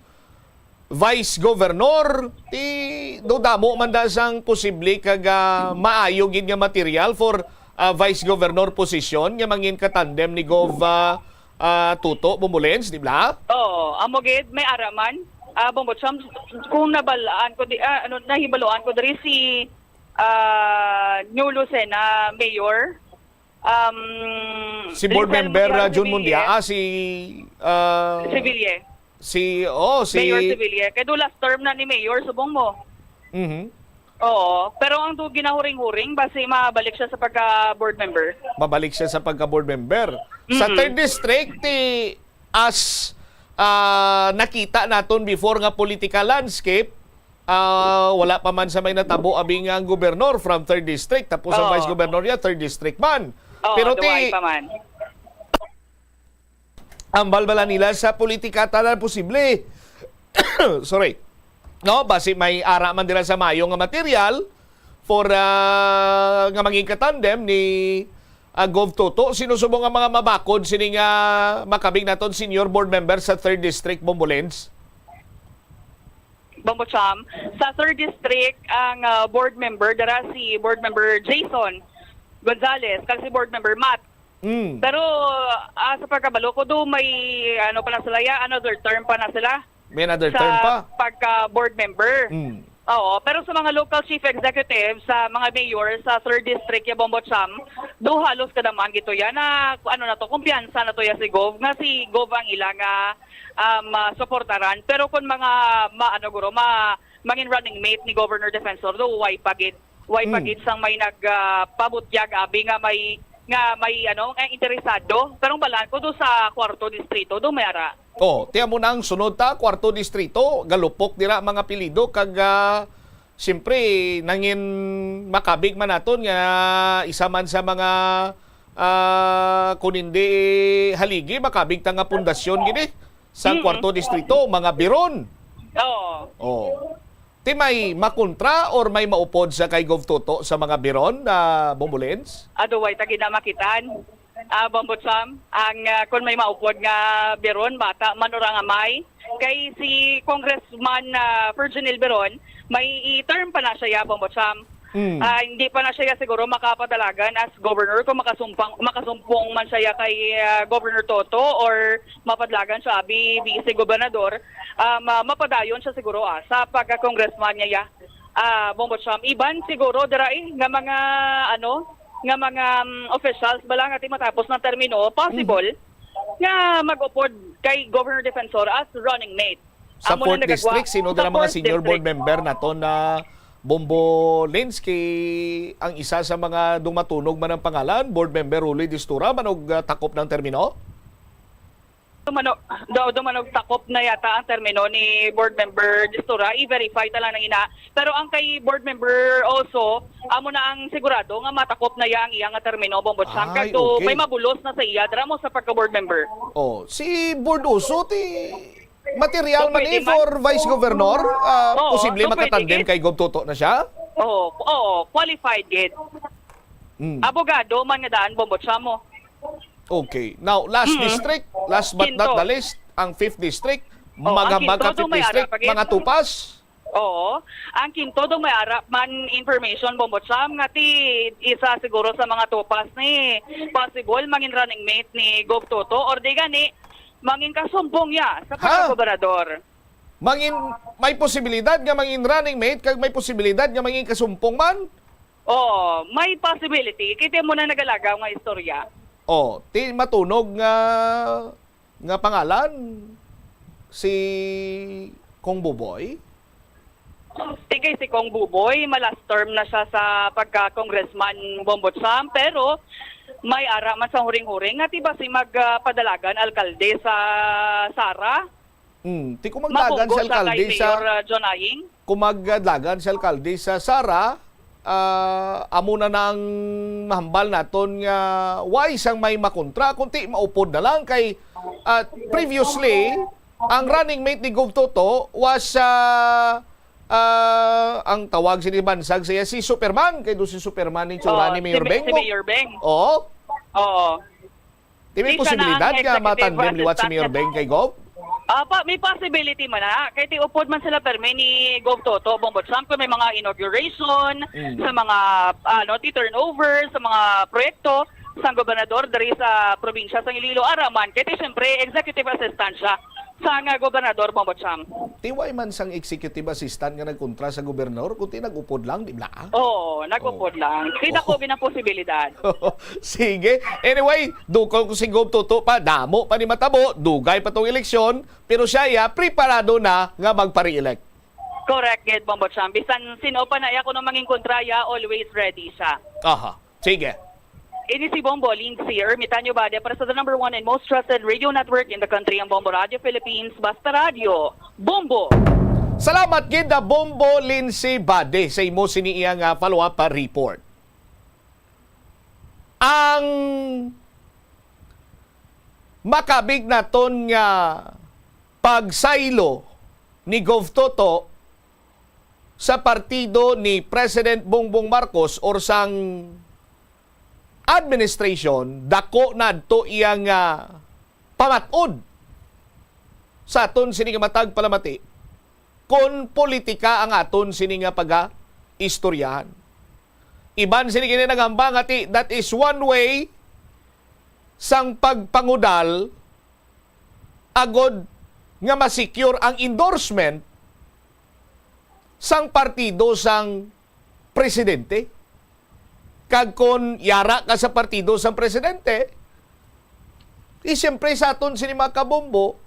vice governor, ti do damo man da sang posible kag, ah, maayo gid nga material for, ah, vice governor position nga mangin katandem ni Gov, ah, ah, Toto, Bumbo Lens, di ba? Oo, amo gid, may ara man. Ah, Bumbo Cham, kung nabalaan ko di, ah, ano, nahibaluan ko diri si, ah, New Lucena Mayor, um, Si board Lieutenant member, Mayor ah, Jun Revilla. Mundia, ah, si, ah, Seville. Si, oh, si Mayor Seville. Kay do last term na ni Mayor, subong mo. Mhm. Oo. Pero ang do ginahuring-huring, basi mabalik siya sa pagka-board member. Mabalik siya sa pagka-board member. Sa Mm. third district, ti, as, ah, nakita naton before nga political landscape, ah, wala pa man sa may natabo, abi nga ang gobernador from third district, tapos ang Oo. vice governor niya, third district man. Oo, Pero ti, duway pa man. Ang balbala nila sa politika, tanan posible. Sorry. No, basi may ara man dira sa mayo nga material for, ah, nga maging katandem ni, ah, Gov Toto. Sino subong nga mga mabakod sini nga makabig naton senior board member sa third district, Bumbo Lens? Bumbo Cham, sa third district ang, ah, board member dara si board member Jason Gonzales kag si board member Matt. Mm. Pero, ah, sa pagkabalo ko do, may ano pa na sila ya, another term pa na sila May another sa term pa? pagka board member. Mm. Oo, pero sa mga local chief executive, sa mga mayor sa third district ya, Bumbo Cham, do halos kada man gito yan na ano na to, kumpiyansa na to ya si Gov, nga si Gov ang ila nga, um, ah, suportaran. Pero kung mga ma-, ano guro, ma-, mangin running mate ni Governor Defensor do, way pa gid, way pa Mm. gid sang may nag, ah, pabutyag abi nga may, nga may ano, nga interesado. Pero ang balaan ko do sa kwarto distrito do may ara. Oh, tiyan mo na ang sunod ta, kwarto distrito, galupok dira mga apelyido kag, ah, siyempre nangin makabig man naton nga isa man sa mga, ah, kun hindi haligi, makabig ta nga pundasyon gini sa Mm. kwarto distrito, mga Biron. Oo. Oh. Ti may makontra or may maupod sa kay Gov Toto sa mga Biron, ah, Bumbo Lens? Aduway ta gid na makitaan. Ah, Bumbo Cham, ang, ah, kung may maupod nga Biron, bata man o ang amay, kay si Congressman, ah, Virginil Biron, may i-term pa na siya ya, Bumbo Cham. Mm. Ah, hindi pa na siya ya siguro makapadalagan as governor kung makasumpang, makasumpong man siya ya kay, ah, Governor Toto or mapadlagan siya abi vice gobernador. Ah, ma-, mapadayon siya siguro, ah, sa pagka-congressman niya ya. Ah, Bumbo Cham. Iban siguro dira eh, nga mga, ano, nga mga, um, officials bala nga ti matapos ng termino, possible Mhm. nga mag-upod kay Governor Defensor as running mate. Sa Amo na fourth nagagwa-, district, sino sa dira mga fourth senior board district. member naton na Bumbo Lens, kay ang isa sa mga dumatunog man ang pangalan, board member Rolly Distura, manog, ah, takop ng termino? Dumano-, do-, dumanog takop na yata ang termino ni Board Member Distura. I-verify ta lang na ina. Pero ang kay Board Member also, amo na ang sigurado nga matakop na ya ang iya nga termino, Bumbo Cham. Ay, Kag do, okay. may mabulos na sa iya, dira mo sa pagka-board member. Oh, si Board Uso, ti material So, man pwede eh man. for Vice Governor, ah, Oo, posible so pwede makatandem gid. kay Gov Toto na siya? Oo, oo, qualified gid. Mm. Abogado man nga daan, Bumbo Cham mo. Okay. Now, last Mm. district, last but not Kinto. the least, ang fifth district, Oh, ang magambag kinto ka fifth do may district, ara pa gid. mga tupas. Oo. Ang kinto do may ara man information, Bumbo Cham, nga ti isa siguro sa mga tupas ni possible mangin running mate ni Gov Toto or di gani mangin kasumbong ya sa Ha? pagkagobernador. Mangin, may posibilidad nga mangin running mate kag may posibilidad nga mangin kasumpong man? Oo, may possibility. Kita mo na nagalagaw nga istorya. Oh, ti matunog nga, nga pangalan si Kong Buboy? Sige, si Kong Buboy, ma-last term na siya sa pagka-congressman, Bombo Cham, pero may ara man sa huring-huring nga ti basi mag, ah, padalagan alkalde sa Sara. Hmm, ti kung magdagan Mabunggo sa siya kay alkalde sa Mayor, ah, John Aying. Kung magdagan sa alkalde sa Sara, ah, amo na nang mahambal naton nga why sang may makontra, kung ti maupod na lang kay, ah, previously, ang running mate ni Gov Toto was, ah, ah, ang tawag sini bansag siya si Superman, kay do si Superman ni tsura Oo, ni si Mayor Ma-, Beng, si no? Mayor Beng. Oo. Oo. Di may Di siya na posibilidad ang nga executive matandem liwat si assistant Mayor na Beng kay Gov? Apa, may possibility man na. Kay ti upod man sila permi ni Gov Toto, Bombo Cham, kung may mga inauguration, Mm. sa mga, ano, ti turnover, sa mga proyekto, sang gobernador diri sa probinsya sang Iloilo, ara man. Kay ti, siyempre, executive assistant siya sang, ah, gobernador, Bombo Cham. Ti why man sang executive assistant nga nagkontra sa gobernador, kung ti nag-upod lang, di bala? Oo, nag-upod Oo. lang. Kita ko Oo. ginang posibilidad. Sige. Anyway, dukol ko si Gov Toto pa, damo pa ni matabo, dugay pa tong eleksyon, pero siya, iya, preparado na nga magpa-re-elect. Correct, gid, Bombo Cham. Bisan sino pa na iya kuno mangin kontra, iya, always ready siya. Aha. Sige. Ini si Bombo Lindsay Ermitanyo Bade para sa the number one and most trusted radio network in the country, ang Bombo Radio Philippines. Basta Radio, Bombo! Salamat gid na Bombo Lindsay Bade sa imo sini iya nga follow-up report. Ang makabig naton nga pagsaylo ni Gov Toto sa partido ni President Bongbong Marcos or sang administration, dako nadto iya nga pamat-od sa aton sini nga matag palamati kon politika ang aton sini nga pagaistoryahan. Iban sini kini naghambal nga ti, that is one way sang pagpangudal agod nga ma-secure ang endorsement sang partido sang presidente. Kag kon yara ka sa partido sang presidente, di siyempre sa aton sini mga kabombo,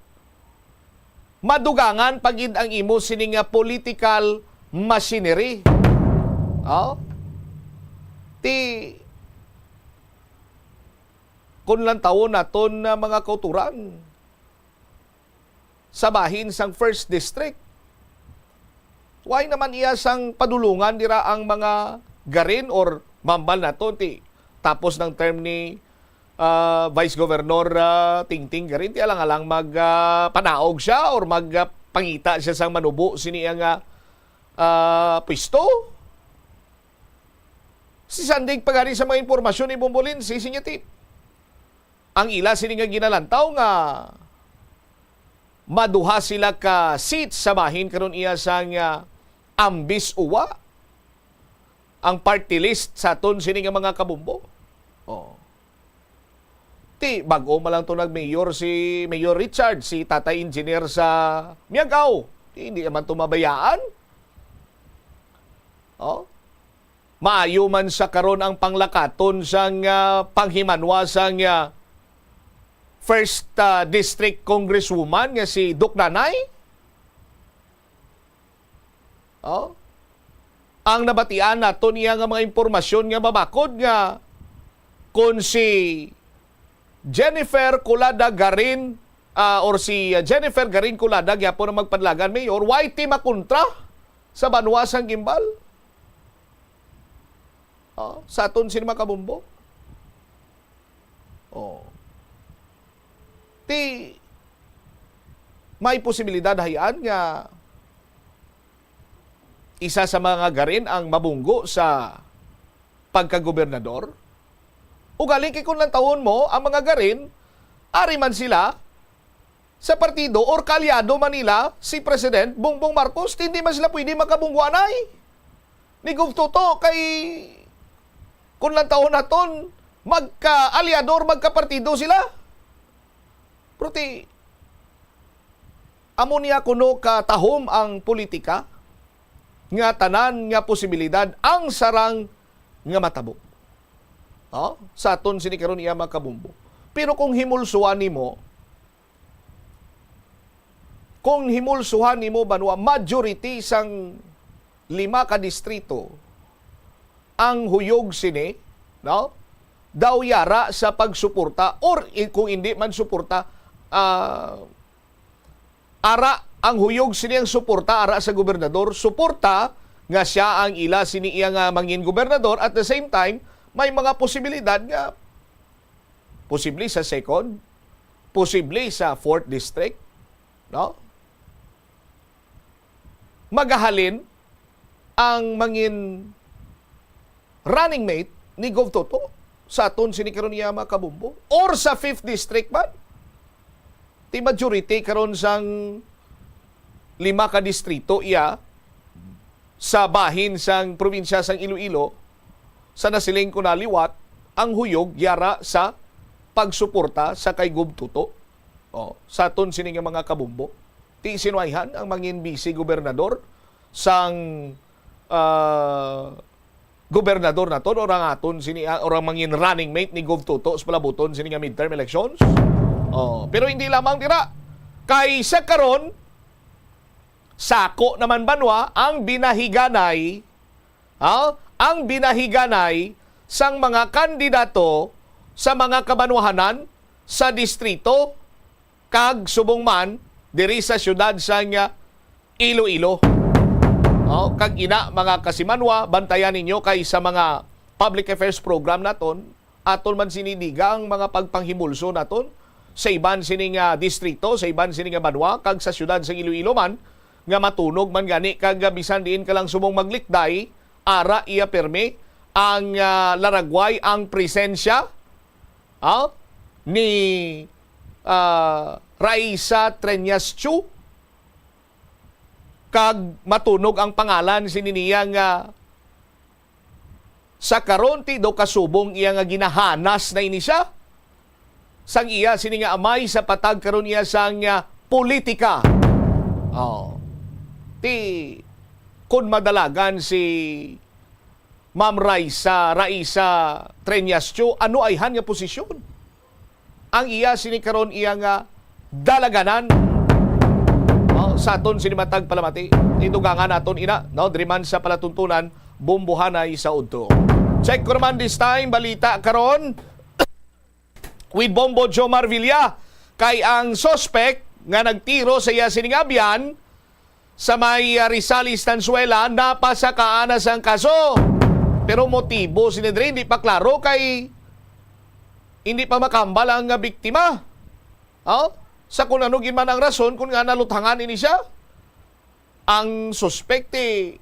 madugangan pa gid ang imo sini nga political machinery. Oh? Ti, kung lantawon naton na mga kauturan, sa bahin sang First District. Why naman iya sang padulungan dira ang mga garin or mambal naton ti tapos ng term ni, ah, Vice Governor, ah, Tingting Garin, ti alang-alang mag, ah, panaog siya or mag, ah, pangita siya sang manubo sini nga, ah, pwesto? Si Sandig pa gani sa mga impormasyon ni Bombolin, si Sinyati. Ang ila sini nga ginalantaw nga maduha sila ka seats sa bahin karon iya sang, ah, ambis uwa ang party list sa aton sini nga mga kabombo. Oh. Ti, bag-o man lang to nag-mayor si Mayor Richard, si Tatay Engineer sa Miagao. Ti, hindi naman to mabayaan. Oh. Maayo man sa karon ang panglakaton sang, ah, panghimanwa sang, ah, First, ah, District Congresswoman nga si Doc Nanay? Oh? Ang nabatian nato niya nga mga impormasyon nga mabakod nga kon si Jennifer Colada Garin, ah, or si, ah, Jennifer Garin Colada gyapon ang magpadalagan mayor, why ti makontra sa banwa sang Guimbal? Oh, sa aton sini mga kabombo. Oh. Ti, may posibilidad hayan nga isa sa mga garin ang mabunggo sa pagkagobernador? Ugali kay kung lantawon mo, ang mga garin, ari man sila sa partido or kaalyado man nila si President Bongbong Marcos, hindi man sila pwede makabungguanay ni Gov Toto kay kung lantawon naton, magka-alyado or magkapartido sila. Pero ti, Amo niya kuno katahom ang politika nga tanan nga posibilidad ang sarang nga matabo. Oh, sa aton sini karon iya, mga kabombo. Pero kung himulsuhan nimo, kung himulsuhan nimo, banwa, majority sang lima ka distrito ang huyog sini, no? Daw yara sa pagsuporta, or i-, kung hindi man suporta, ah, ara ang huyog sini ang suporta ara sa gobernador, suporta nga siya ang ila sini iya nga mangin gobernador. At the same time, may mga posibilidad nga posible sa second, posible sa fourth district, no? Magahalin ang mangin running mate ni Gov Toto sa aton sini karon iya, mga kabombo, or sa fifth district man. Ti majority karon sang lima ka distrito iya sa bahin sang probinsya sang Iloilo, sa nasiling ko na liwat, ang huyog yara sa pagsuporta sa kay Gov Toto. Oh, sa aton sini nga mga kabombo, ti sinuwayhan ang mangin vice gobernador sang, ah, gobernador naton, or ang aton sini, ah, or ang mangin running mate ni Gov Toto sa palabuton sini nga midterm elections. Oh, pero hindi lamang dira. Kay sa karon, sako naman, banwa, ang binahiganay, ha? Ang binahiganay sang mga kandidato sa mga kabanwahanan, sa distrito, kag subong man diri sa siyudad sang, ah, Iloilo. Oh, kag ina, mga kasimanwa, bantayan ninyo kay sa mga public affairs program naton, aton man sini diga ang mga pagpanghimulso naton sa iban sini nga distrito, sa iban sini nga banwa, kag sa siyudad sang Iloilo man, nga matunog man gani, kag, ah, bisan diin ka lang subong maglikday, ara iya pirmi ang, ah, laragway, ang presensya, ah, ni, ah, Raisa Treñas Chu, kag matunog ang pangalan sini niya nga sa karon ti daw kasubong iya nga ginahanas na ini siya sang iya sini nga amay sa patag karon iya sang, ah, politika. Oh. Ti kun madalagan si Ma'am Raisa, Raisa Treñas Chu, ano ayhan nga posisyon ang iya sini karon iya nga dalaganan? Oh, sa aton sini matag palamati, itugangan naton ina, no, diri man sa palatuntunan, Bombohanay sa udto. Check ko naman this time, balita karon with Bombo Jomar Villa, kay ang suspect nga nagtiro sa iya sining abyan sa may, ah, Rizal Estanzuela, napasakaan na sang kaso. Pero motibo sini diri hindi pa klaro kay hindi pa makambal ang, ah, biktima. Oh? Sa kun ano gid man ang rason kun nga naluthangan ini siya. Ang suspek ti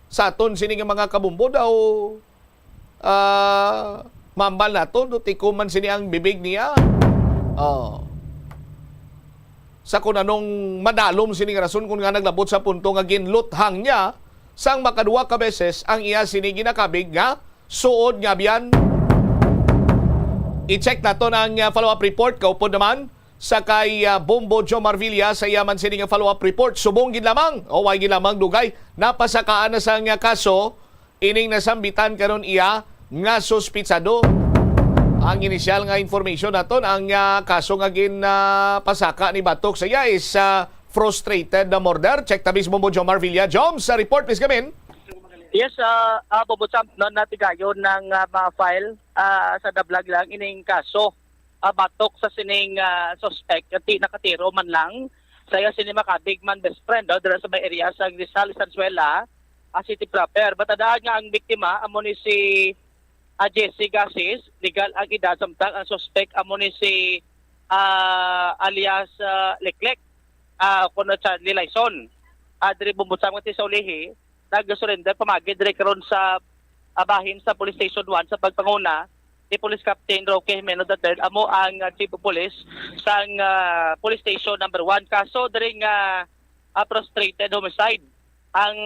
sa aton sini nga mga kabombo daw, ah, mambal naton, no, tikom man sini ang bibig niya. Oh. Sa kun anong madalom sini nga rason kun nga naglabot sa punto nga ginluthang niya sang makaduwa ka beses ang iya sini ginakabig nga suod nga abyan. I-check naton ang, ah, follow-up report. Kaupod naman sa kay, ah, Bombo Joe Marvilla sa iya man sini nga follow-up report. Subong gid lamang, o way gid lamang dugay, napasakaan na sang, ah, kaso ining nasambitan karon iya nga suspitsado. Ang inisyal nga information naton, ang, ah, kaso nga gin, ah, pasaka ni batok sa iya is, ah, frustrated na murder. Check ta mismo mo, Jomar Villa. Jom, sa report, please, kamin. Yes, ah, ah, Bobo Champ, no, natigayon ng, ah, ma-file, ah, sa Dablag lang ining kaso, ah, batok sa sining, ah, suspect, ti nakatiro man lang sa iya sini makabig man best friend, no, dira sa may area sa Rizal, Sansuela, ah, City proper. Matandaan nga ang biktima amo ni si, ah, Jesse Gasis, legal ang edad, samtang ang suspect amo ni si, ah, alias, ah, Leklek, ah, kuno Charlie Laison. Ah, diri bumbusa mga ti sa ulihi, nag-surrender pamagi diri karon sa, ah, bahin sa Police Station one sa pagpanguna ni Police Captain Roque Jimeno the third, amo ang, ah, Chief of Police sang, ah, Police Station number one. Kaso diri nga, ah, frustrated homicide ang,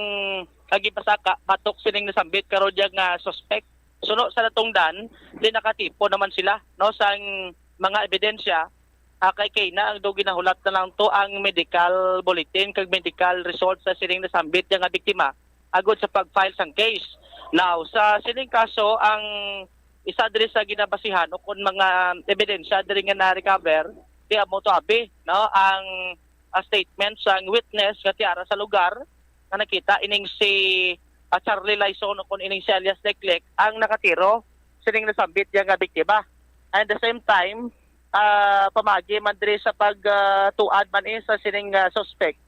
ang gipasaka batok sining nasambit karon yang, ah, suspect. Suno sa natungdan, di nakatipo naman sila, no, sang mga ebidensya Ah, kay kay na ang do ginahulat na lang to ang medical bulletin kag medical result sa sining nasambit nga biktima agod sa pag-file sang case. Now, sa sining kaso, ang isa diri sa ginabasihan o kon mga ebidensya diri nga na-recover, ti amo to abi, no, ang, ah, statement sang witness nga ti ara sa lugar nga nakita ining si, ah, Charlie Laison o kon ining si alias Leklek ang nakatiro sining nasambit nga biktima. And the same time, ah, pamagi man diri sa pag, ah, tuad man, eh, sa sining, ah, suspect,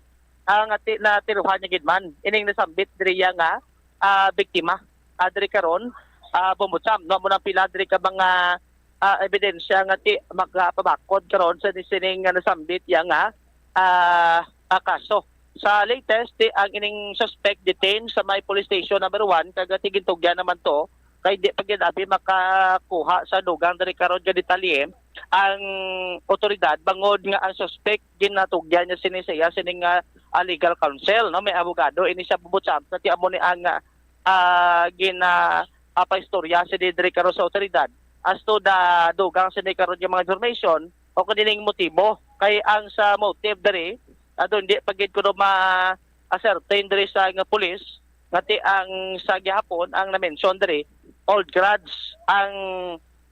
ah, nga ti-, natiruhan niya gid man ining nasambit diri nga, ah, biktima, ah, diri karon, ah, Bumbocham, no? Amo nang pila diri ka mga, ah, ebidensya nga ti-, magapabakod karon sa sining nga nasambit ya nga, ah, ah, kaso. Sa latest, ti, ang ining suspect detained sa may police station number one, kag tigintugyan naman to, kay di pa gid abi makakuha sa dugang diri karon nga detalye ang otoridad, bangod nga ang suspect ginatugyan niya sini sa iya sining nga, ah, legal counsel, no? May abogado ini siya, Bumbocham, sa ti amo ni ang, ah, gina, ah, paistorya sini diri karon sa otoridad as to the dugang sini karon nga mga information o kanining motibo. Kay ang sa motive diri, ah, do hindi pa gid kuno ma-ascertain diri sa nga pulis nga ti ang sa gihapon ang na-mention diri, old grudge ang,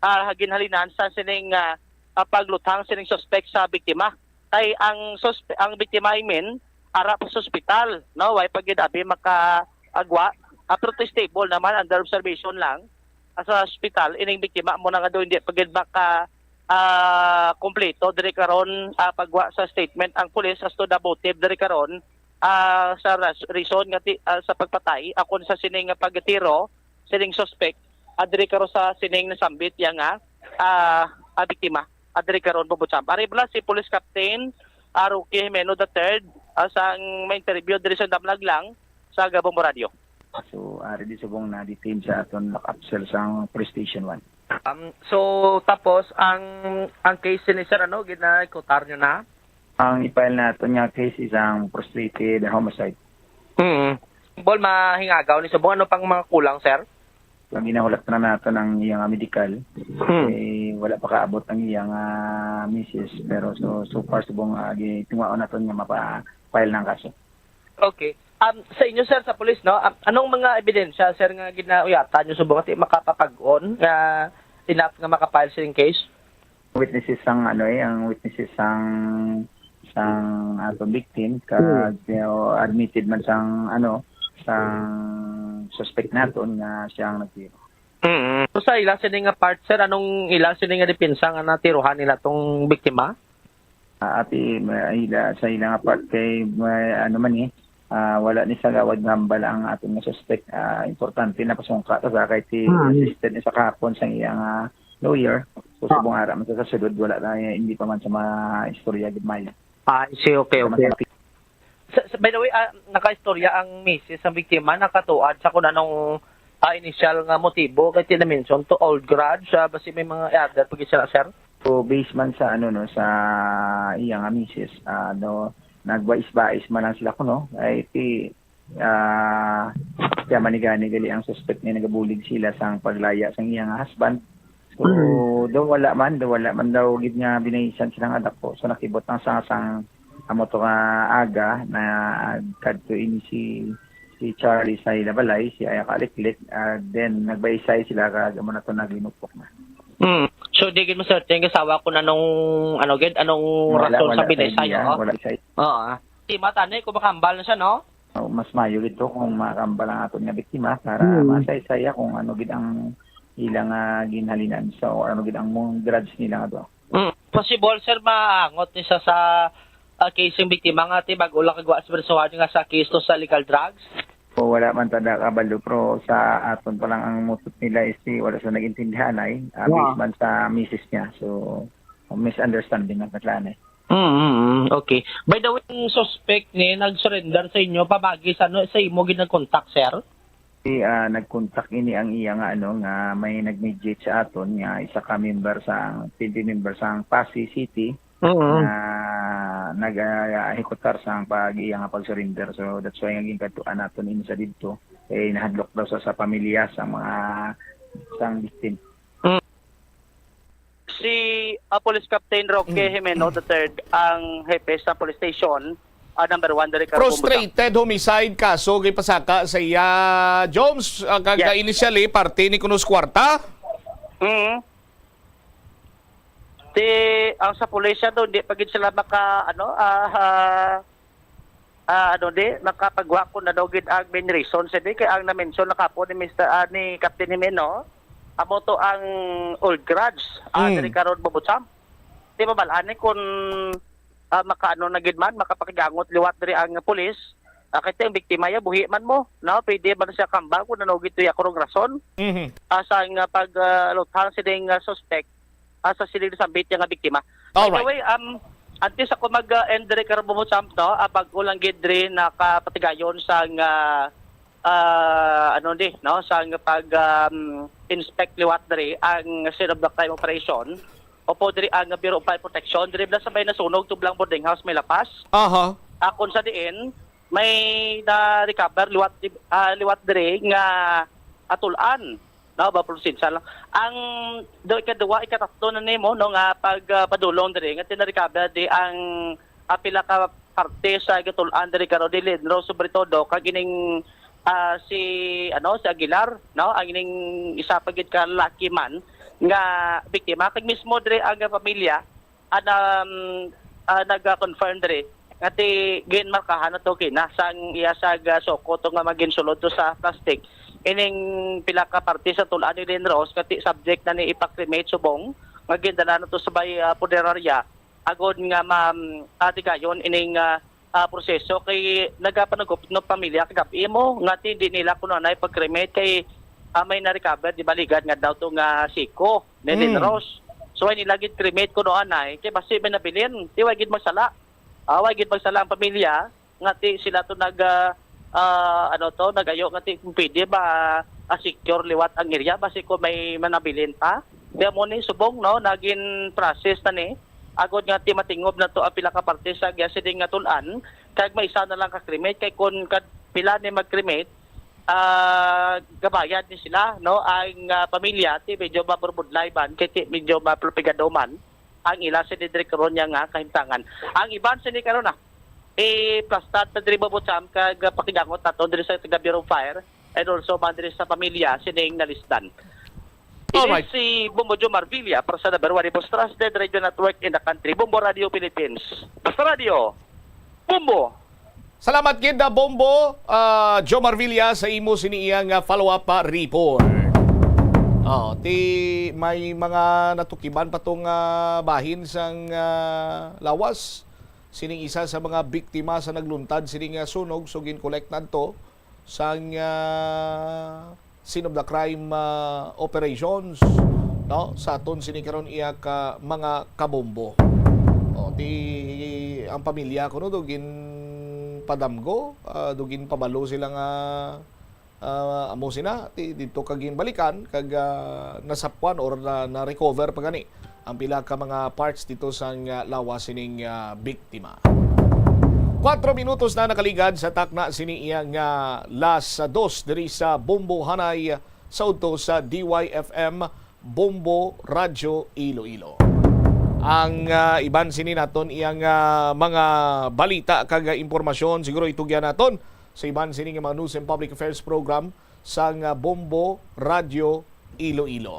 ah, ginhalinan sa sining, ah, ah, pagluthang sining suspect sa biktima. Kay ang suspe-, ang biktima, I mean, ara pa sa ospital, no? Way pa gid abi makaagwa. Ah, pero ti stable naman, under observation lang, ah, sa ospital ining biktima, amo na nga do hindi pa gid maka, ah, kompleto diri karon, ah, pagwa sa statement ang pulis as to the motive diri karon, ah, sa ras-, reason nga ti-, ah, sa pagpatay akon sa sining nga pagtiro sining suspect, ah, diri karon sa sining nasambit ya nga, ah, ah, biktima, ah, diri karon, Bumbocham. Ari bala si Police Captain, ah, Roque Jimeno the third, ah, sang may interview diri sa Damlag lang sa Gabong Radyo. So, ari di subong na-detain sa aton lock-up cell sang Police Station one. Um, so, tapos, ang, ang case ni sir, ano, ginaikutar nyo na? Ang i-file nato nga case is ang frustrated homicide. Mm. Bol, mahingagaw ni subong, ano pang mga kulang, sir? Ang ginahulat na nato ng iyang medical, Hmm. eh, wala pa kaabot ang iyang, ah, misis. Pero so, so far, subong, ah, gitinguhaon nato nga mapa-file na ang kaso. Okay. Um, sa inyo, sir, sa pulis, no? Um, anong mga ebidensya, sir, nga ginauyatan nyo subong ati makapapag-on nga enough nga makapile sining case? Witnesses sang, ano, eh, ang witnesses sang, sang aton victim, kag, Hmm. you know, admitted man sang, ano, sang suspect naton nga siya ang nagtiro. Mm. So, sa ila sini nga part, sir, anong ila sini nga depensa nga natiruhan nila tong biktima? Ah, ati, ma-, ila, sa ila nga part kay may, ano man, eh, ah, wala ni sa gawad nga hambal ang aton nga suspect. Ah, importante na pasungka ta sa kay ti Hmm. assisted ni sa kahapon sa iyang, ah, lawyer. So, Ah. subong ara man sa, sa sulod, wala na, eh, hindi pa man sa mga istorya gid may. Ah, I see. Okay, Wala man okay. sa Sa, sa, by the way, ah, nakaistorya ang misis sa biktima, nakatuad sa kung anong, ah, initial nga motibo kay ti na-mention to old grudge, ah, basi may mga other pa gid sila, sir? So, based man sa, ano, no, sa iya nga misis, ah, no, nagbais-bais man lang sila kuno, ay ti, ah, kaya manigani gali ang suspect nga nagabulig sila sang paglaya sang iya nga husband. So, Mm. daw wala man, daw wala man daw gid nga binayisan sila nga dako. So, nakibot lang sa, sang amo to nga aga na kadto ini si, si Charlie sa ila balay, si Aya Kaliklik, ah, then nagbaysay sila kag amo na to naglinupok na. Mm. So, di gid mo certain kasawa kung anong, ano gid, anong Wala, rason sa wala sa binaysay, idea, oo. wala sa Oo, ah. Di matani kung makambal na siya, no? Oh, mas maayo gid to kung makambal ang aton nga biktima para Hmm. masaysaya kung ano gid ang ila nga ginhalinan sa, or ano gid ang mong grudge nila nga to. Mm. Possible, sir, maangot ni sa, sa, ah, case yung biktima nga ti bag-o lang kagwa sa presohan nga sa case to sa illegal drugs? O, wala man ta da kabalo, pero sa aton pa lang ang mutot nila is ti wala sa nag-intindihan ay, ah, Wow. based man sa misis niya. So, misunderstanding ang katlaan eh. Mm, mm, mm. Okay. By the way, ang suspect ni nag-surrender sa inyo pamagi sa ano, sa imo ginag-contact, sir? Si, ah, nag-contact ini ang iya nga, ano, nga may nag-mediate sa aton nga isa ka member sa P N P member sa Passi City Mm. nga nag, ah, hikutar sa pag iya nga pag-surrender. So that's why nga ginkadtuan naton ini sa didto. Eh, nahadlok daw sa, sa pamilya sa mga sang victim. Mm. Si Ah, Police Captain Roque Mm. Jimeno the third ang hepe sa police station, ah, number one diri karon. Frustrated homicide kaso gipasaka sa iya, Joms, ah, kag, Yes. ah, initially parte ni kuno sa kwarta. Mm. Ti ang sa pulisya do, hindi pa gid sila maka, ano, ah, ah, ah, ano di, makapagwa kung ano gid ang main reason. Sa di kay ang na-mention na kapo ni Mister, ah, ni Captain Jimeno, amo to ang old grudge, ah, Mm. diri karon, Bobo Champ. Di ba, balani kung, ah, makaano na gid man, makapakigangot liwat diri ang pulis, ah, kay ang biktima ya, buhi man mo, no? Pwede man siya kamba kung ano gid to ya karong rason. Mhm. Ah, sa nga pag, ah, luthang sining, ah, suspect, ah, sa sining nasambit niya nga biktima. By the Alright. way, um, antes ako mag, ah, end diri karon, Bobo Champ, no? Ah, bag-o lang gid diri nakapatigayon sa nga, ah, ano di, no? Sa nga pag, um, inspect liwat diri ang scene of the crime operation. Opo, diri ang Bureau of Fire Protection. Diri bala sa may nasunog tublang boarding house may lapas. Aha. Akon sa diin, may na-recover liwat, ah, liwat diri nga atulan. No, ba, proseso lang. Ang do, ikaduha, ikatatlo na nimo, no, nga pag, ah, padulong diri, nga tinarecover di ang, ah, pila ka parte sa gatulan diri karon di Linro, sobre todo, kag ining, ah, si, ano, si Aguilar, no, ang ining isa pa gid ka lalaki man nga biktima, kag mismo diri ang pamilya, ah, na, um, ah, nag-confirm diri nga ti ginmarkahan na to kina sang iya sa ga-, soko to nga maginsulod to sa plastic. Ining pila ka parte sa tulan ni Linros nga ti subject na ni ipa-cremate subong nga gindala na to sa bay, ah, punerarya agod nga ma-, ah, tigayon ining, ah, ah, proseso kay nagapanagop no pamilya kagab-i mo nga ti hindi nila kuno anay pag-cremate kay, ah, may na-recover di baligan nga daw to nga siko ni Mm. Linros. So, ay nila gid cremate kuno anay kay basi may nabilin. Ti wa gid magsala. Ah, wa gid magsala ang pamilya nga ti sila to nag, ah, ah, ano to, nagayo nga ti kung pwede ba, ah, secure liwat ang area basi ko may manabilin pa. Kaya mo ni subong, no, naging process na ni agod nga ti matingob na to ang pila ka parte sa Gasiding nga tulan kag may isa na lang ka cremate kay kun kad pila ni mag-cremate, ah, gabayad ni sila, no, ang, ah, pamilya ti medyo maburbudlay man kay ti medyo maplupigadoman man ang ila sa didiri karon niya nga kahimtangan. Ang iban sini karon na i-plastar ta diri, Bobo Cham, kag pakigangot nato diri sa taga Bureau of Fire and also man diri sa pamilya sining nalisdan. Ini Alright. Si Bombo Jomar Villa para sa number one most trusted radio network in the country, Bombo Radio Philippines. Basta Radio, Bombo! Salamat gid na Bombo, ah, Jomar Villa sa imo sini iya nga follow-up, ah, report. Oh, ti may mga natukiban pa tong, ah, bahin sang, ah, lawas. Sining isa sa mga biktima sa nagluntad sining, ah, sunog, so gin-collect nadto sang, ah, scene of the crime, ah, operations, no, sa aton sini karon iya ka mga kabombo. O, ti ang pamilya kuno do ginpadamgo, ah, do ginpabalo sila nga, ah, amo sina ti didto ka ginbalikan kag, ah, nasapwan or na, na-recover pa gani ang pila ka mga parts dito sang, ah, lawas sining, ah, biktima. Kuwatro minutos na nakaligad sa takna sini iya nga las dos diri sa Bombo Hanay sa udto sa D Y F M Bombo Radyo Iloilo. Ang, ah, iban sini naton iyang, ah, mga balita kag, ah, impormasyon siguro itugyan naton sa iban sini nga mga news and public affairs program sang, ah, Bombo Radyo Iloilo.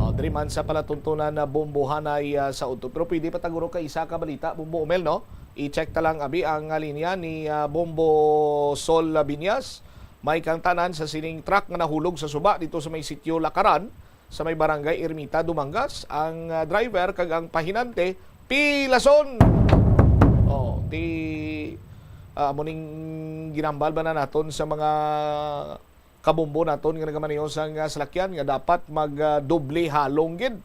Oh, diri man sa palatuntunan na Bombo Hanay, ah, sa udto. Pero pwede pa taguro ka isa ka balita, Bombo Omel, no? I-check ta lang abi ang, ah, linya ni, ah, Bombo Sol Binyas. May kangtanan sa sining truck nga nahulog sa suba dito sa may sitio Lakaran, sa may barangay Ermita, Dumangas. Ang, ah, driver kag ang pahinante pilason. Oh, ti ah, amo ning ginambal ba na naton sa mga kabombo naton nga nagamaneho sang, ah, salakyan nga dapat mag, ah, doble halong gid.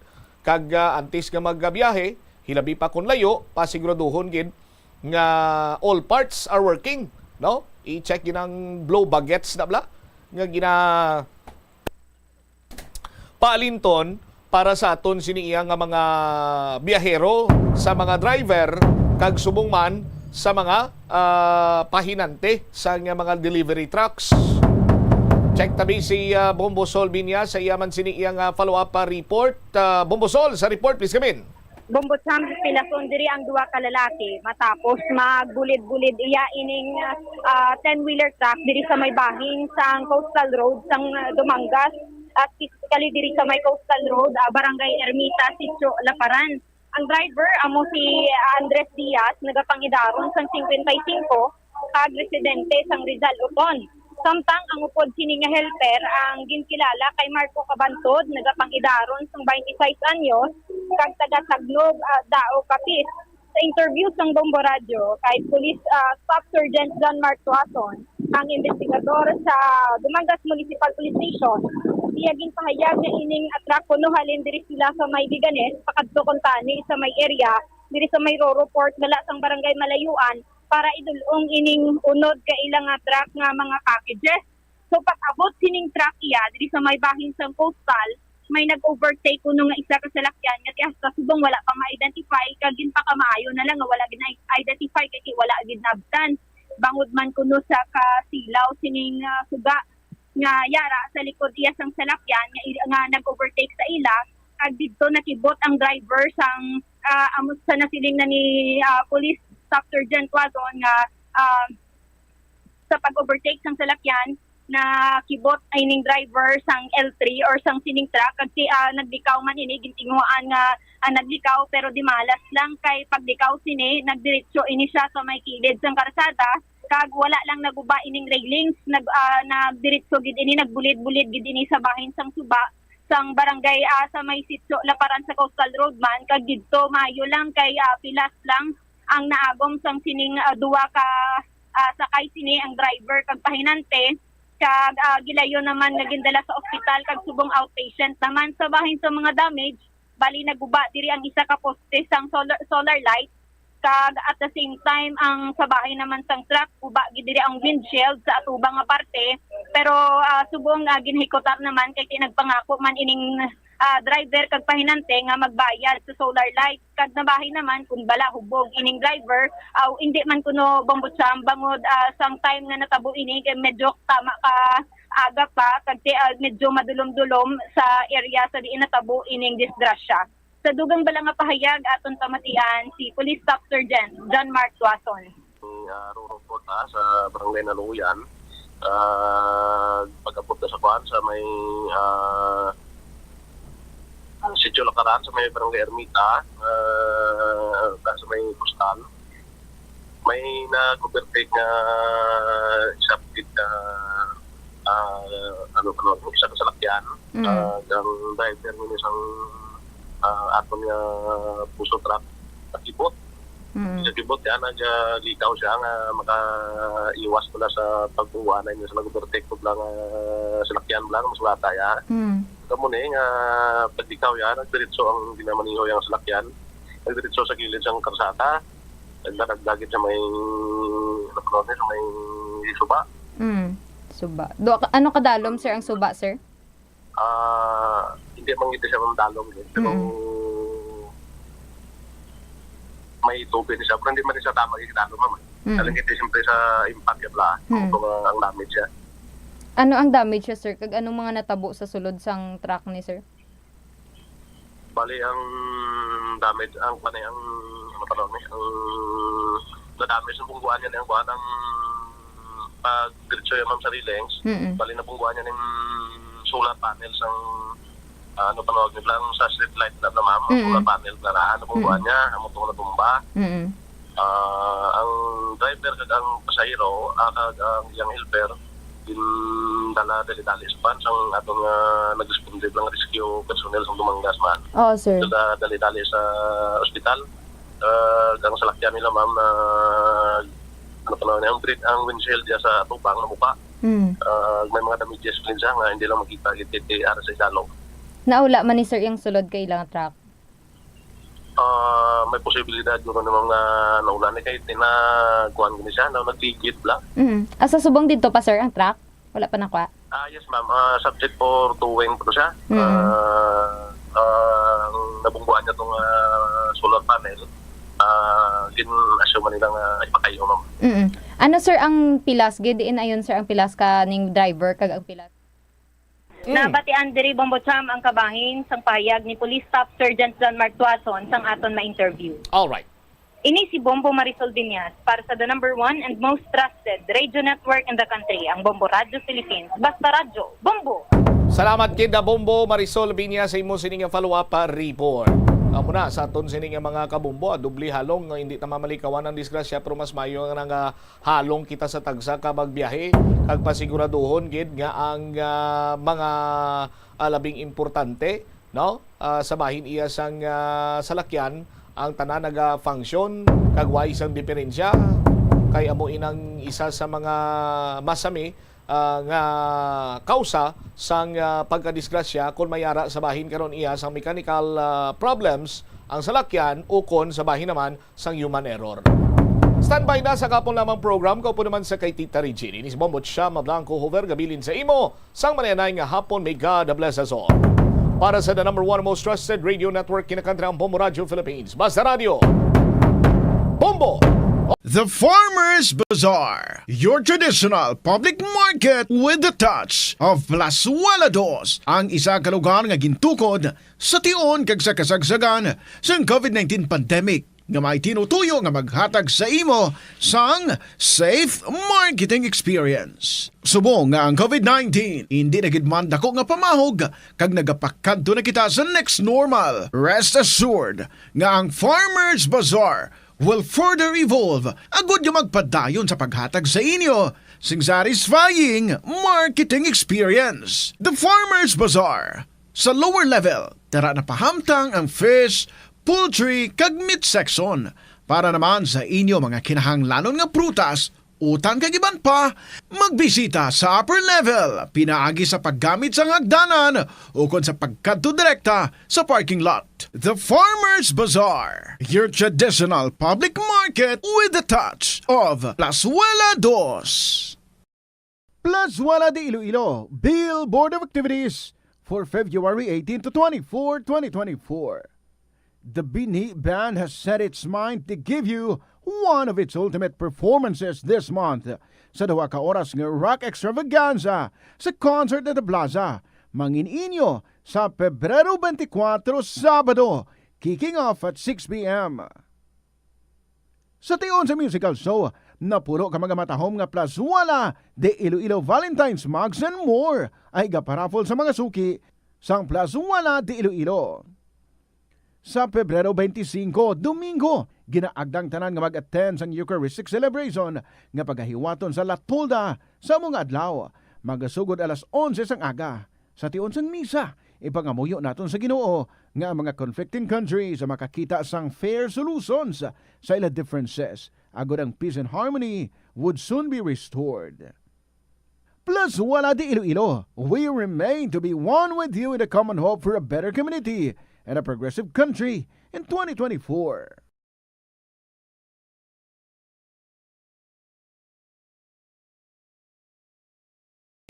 Kag, ah, antes nga magbiyahe, hilabi pa kon layo, pasiguraduhon gid nga all parts are working, no? I-check gid ang blow baguettes na bla nga gina paalinton para sa aton sini iya nga mga biyahero, sa mga driver, kag subong man sa mga, ah, pahinante sa nga mga delivery trucks. Check tabi si, ah, Bombo Sol Binya sa iya man sini iyang, ah, follow-up, ah, report. Ah, Bombo Sol, sa report, please come in. Bombo Sam, pilason diri ang duha ka lalaki matapos magbulid-bulid iya ining, ah, ten-wheeler truck diri sa may bahin sang Coastal Road sang, ah, Dumangas, ah, specifically diri sa may Coastal Road, ah, Barangay Ermita, Sitio Laparan. Ang driver amo si Andres Diaz, nagapangidaron sang singkwenta y singko, kag residente sang Rizal, Oton. Samtang ang upod sini nga helper ang ginkilala kay Marco Cabantod, nagapangidaron sang twenty-six anyos, kag taga Taglob, ah, Dao, Capiz. Sa interview sang Bombo Radyo kay Police, ah, Staff Sergeant John Mark Tuason, ang investigador sa Dumangas Municipal Police Station, iya ginpahayag nga ining truck kuno halin diri sila sa may Giganes, pakadto kuntani sa may area diri sa may Roro Port, dala sang Barangay Malayuan, para idul-ong ining unod ka ila nga truck nga mga packages. So, pag-abot sining truck iya diri sa may bahin sang Coastal, may nag-overtake kuno nga isa ka salakyan nga ti hasta subong wala pa ma-identify, kag ginpakamaayo na lang nga wala gina-identify kay ti wala gid naabtan. Bangod man kuno sa kasilaw sining, ah, suga nga yara sa likod iya sang salakyan nga, nga nag-overtake sa ila, kag didto nakibot ang driver sang, ah, amo sa nasiling na ni, ah, Police Staff Sergeant Tuason nga, ah, sa pag-overtake sang salakyan, nakibot ining driver sang L three or sang sining truck, kag si, ah, naglikaw man ini, gintinguhaan nga, ah, naglikaw, pero di malas lang kay paglikaw sini, nagdiretso ini siya sa may kilid sang karsada, kag wala lang naguba ining railings, nag, ah, nagdiretso gid ini, nagbulid-bulid gid ini sa bahin sang suba sang barangay, ah, sa may Sitio Laparan sa Coastal Road man, kag didto maayo lang kay, ah, pilas lang ang naagom sang sining, ah, duha ka, ah, sakay sini ang driver kag pahinante, kag, ah, gilayon naman nga gindala sa ospital kag subong outpatient naman. Sa bahin sa mga damage, bali naguba diri ang isa ka poste sang solar, solar light, kag at the same time ang sa bahin naman sang truck, guba gid diri ang windshield sa atubang nga parte. Pero, ah, subong, ah, ginhikutar naman kay ti nagpangako man ining, ah, driver kag pahinante nga magbayad sa solar light. Kag nabahin naman kun bala hubog ining driver, aw indi man kuno, Bombo Cham, bangod, ah, sang time nga natabo ini kay medyo tama ka aga pa, kag ti, ah, medyo madulom-dulom sa area sa diin natabo ining disgrasya. Sa dugang bala nga pahayag, aton pamatian si Police Staff Sergeant John Mark Tuason. Ah, Roro Port, ah, sa Barangay Naluyan. Ah, pag-abot na sa kuan, sa may, ah, Sitio Lakaran, sa may Barangay Ermita, ah, sa may Coastal. May nag-overtake nga isa ka, ah, ano, ano, isa ka salakyan. Mm. Ah, ang driver nga isang, ah, aton nga puso truck, nakibot. Mm. Sa kibot yan, naglikaw siya nga makaiwas pala sa pagbuwa na inyo sa nag-overtake ko lang, ah, salakyan lang, mas wala kaya. Mm. Kamo ni nga paglikaw yan, nagdiretso ang ginamaniho yang salakyan. Nagdiretso sa gilid sang karsada. Nagdaragdagit sa may, ano pa ron, sa may suba. Mm. Suba. Do, ano kadalom, sir, ang suba, sir? Ah, hindi man gid siya madalom, eh, pero Mm. may tubig siya, pero hindi man siya tama yung dalom, ma'am. Mm. Alam kita siyempre sa impact, ya, bla. Mm. Kung, ah, ang damage siya. Ano ang damage siya, sir? Kag anong mga natabo sa sulod sang truck ni sir? Bali, ang damage, ang, ano, ang, ano pa ron, eh, ang na-damage, ang bungguan niya, ang kuwan, ang pag-diretso yung, ma'am, sa railings. Mm-mm. Bali, nabungguan niya ng solar panel sang, ah, ano, panawag nila, ang sa street light na, na, ma'am, ang Mm-mm. solar panel na, na, nabungguan Mm-mm. niya, ang motor na tumba. Mm-mm. Ah, ang driver kag ang pasahero, ah, kag ang iyang helper, gindala dali-dali sa pan sang aton nga nag-responde lang rescue personnel sang Dumangas man. Oo, sir. Sila dali-dali sa ospital. Ah, ang salakyan nila, ma'am, na ano pa na, ang brit-, ang windshield diya sa tubang na mukha. Mm. Ah, may mga damages pa rin siya nga hindi lang makita, gid, gid, gid, ara sa idalom. Naula man ni sir yung sulod kay ilang truck? Ah, may posibilidad yun naman nga naula ni kay tinakuan gini siya, na nagtigit lang. Mm. Ah, sa subong dito pa, sir, ang truck? Wala pa nakuha? Ah, yes, ma'am. Ah, subject for towing po siya. Mm. Ah, ah, ang nabungguan niya tong, ah, solar panel, ah, gin-assume nila nga ipakayo, ma'am. Mm. Ano, sir, ang pilas? Gid diin ayon, sir, ang pilas ka ning driver kag ang pilas? Mm. Nabatian diri, Bombo Cham, ang kabahin sang pahayag ni Police Staff Sergeant John Mark Tuason sang aton ma-interview. Alright. Ini si Bombo Marisol Viñas para sa the number one and most trusted radio network in the country, ang Bombo Radyo Philippines. Basta radyo, Bombo! Salamat gid na, Bombo Marisol Viñas, sa imo sini nga follow-up, ah, report. Amo na sa aton sini nga mga kabombo, ah, doble halong nga hindi ta mamalikawan ang disgrasya, pero mas maayo nga nga halong kita sa tagsa ka magbiyahe, kag pasiguraduhon gid nga ang, ah, mga, ah, labing importante, no? Ah, sa bahin iya sang, ah, salakyan, ang tanan naga-function, kag way sang diferensya, kay amo inang isa sa mga masami, ah, nga kausa sang, ah, pagkadisgrasya kon may ara sa bahin karon iya sang mechanical, ah, problems ang salakyan, ukon sa bahin naman sang human error. Standby na sa gahapon lamang program, kaupo naman sa kay Tita Regine. Ini si Bombo Chama Blanco Hover, gabilin sa imo sang mayanay nga hapon. May God bless us all. Para sa the number one most trusted radio network, kinakantra ang Bombo Radio Philippines. Basta Radio, Bombo! The Farmers Bazaar, your traditional public market with the touch of Plazuela Dos, ang isa ka lugar nga gintukod sa tion kag sa kasagsagan sang covid nineteen pandemic, nga may tinutuyo nga maghatag sa imo sang safe marketing experience. Subong nga ang covid nineteen hindi na gid man dako nga pamahog kag nagapakadto na kita sa next normal, rest assured nga ang Farmers Bazaar will further evolve agud nga magpadayon sa paghatag sa inyo sing satisfying marketing experience. The Farmers Bazaar, sa lower level, tara na pahamtang ang fish, poultry, kag meat section. Para naman sa inyo mga kinahanglanon nga prutas, utan kag iban pa, magbisita sa upper level, pinaagi sa paggamit sang hagdanan ukon sa pagkadto direkta sa parking lot. The Farmers Bazaar, your traditional public market with the touch of Plazuela Dos. Plazuela de Iloilo, Bill Board of Activities for February eighteen to twenty-four, twenty twenty-four. The Binhi Band has set its mind to give you one of its ultimate performances this month sa duha ka oras nga rock extravaganza sa Concert at the Plaza, mangin-inyo sa Pebrero twenty-four, Sabado, kicking off at six p.m. Sa tion sa musical show, napulo ka mga matahom nga Plazuela de Iloilo Valentine's mugs and more ay gaparaffle sa mga suki sang Plazuela de Iloilo. Sa Pebrero twenty-five, Domingo, ginaagda ang tanan nga mag-attend sang Eucharistic celebration nga pagahiwaton sa La Tolda sa amo nga adlaw. Magasugod alas onse sang aga. Sa tion sang misa, ipangamuyo naton sa Ginoo nga ang mga conflicting countries makakita sang fair solutions sa ila differences, agod ang peace and harmony would soon be restored. Plazuela de Iloilo, we remain to be one with you in the common hope for a better community and a progressive country in twenty twenty-four.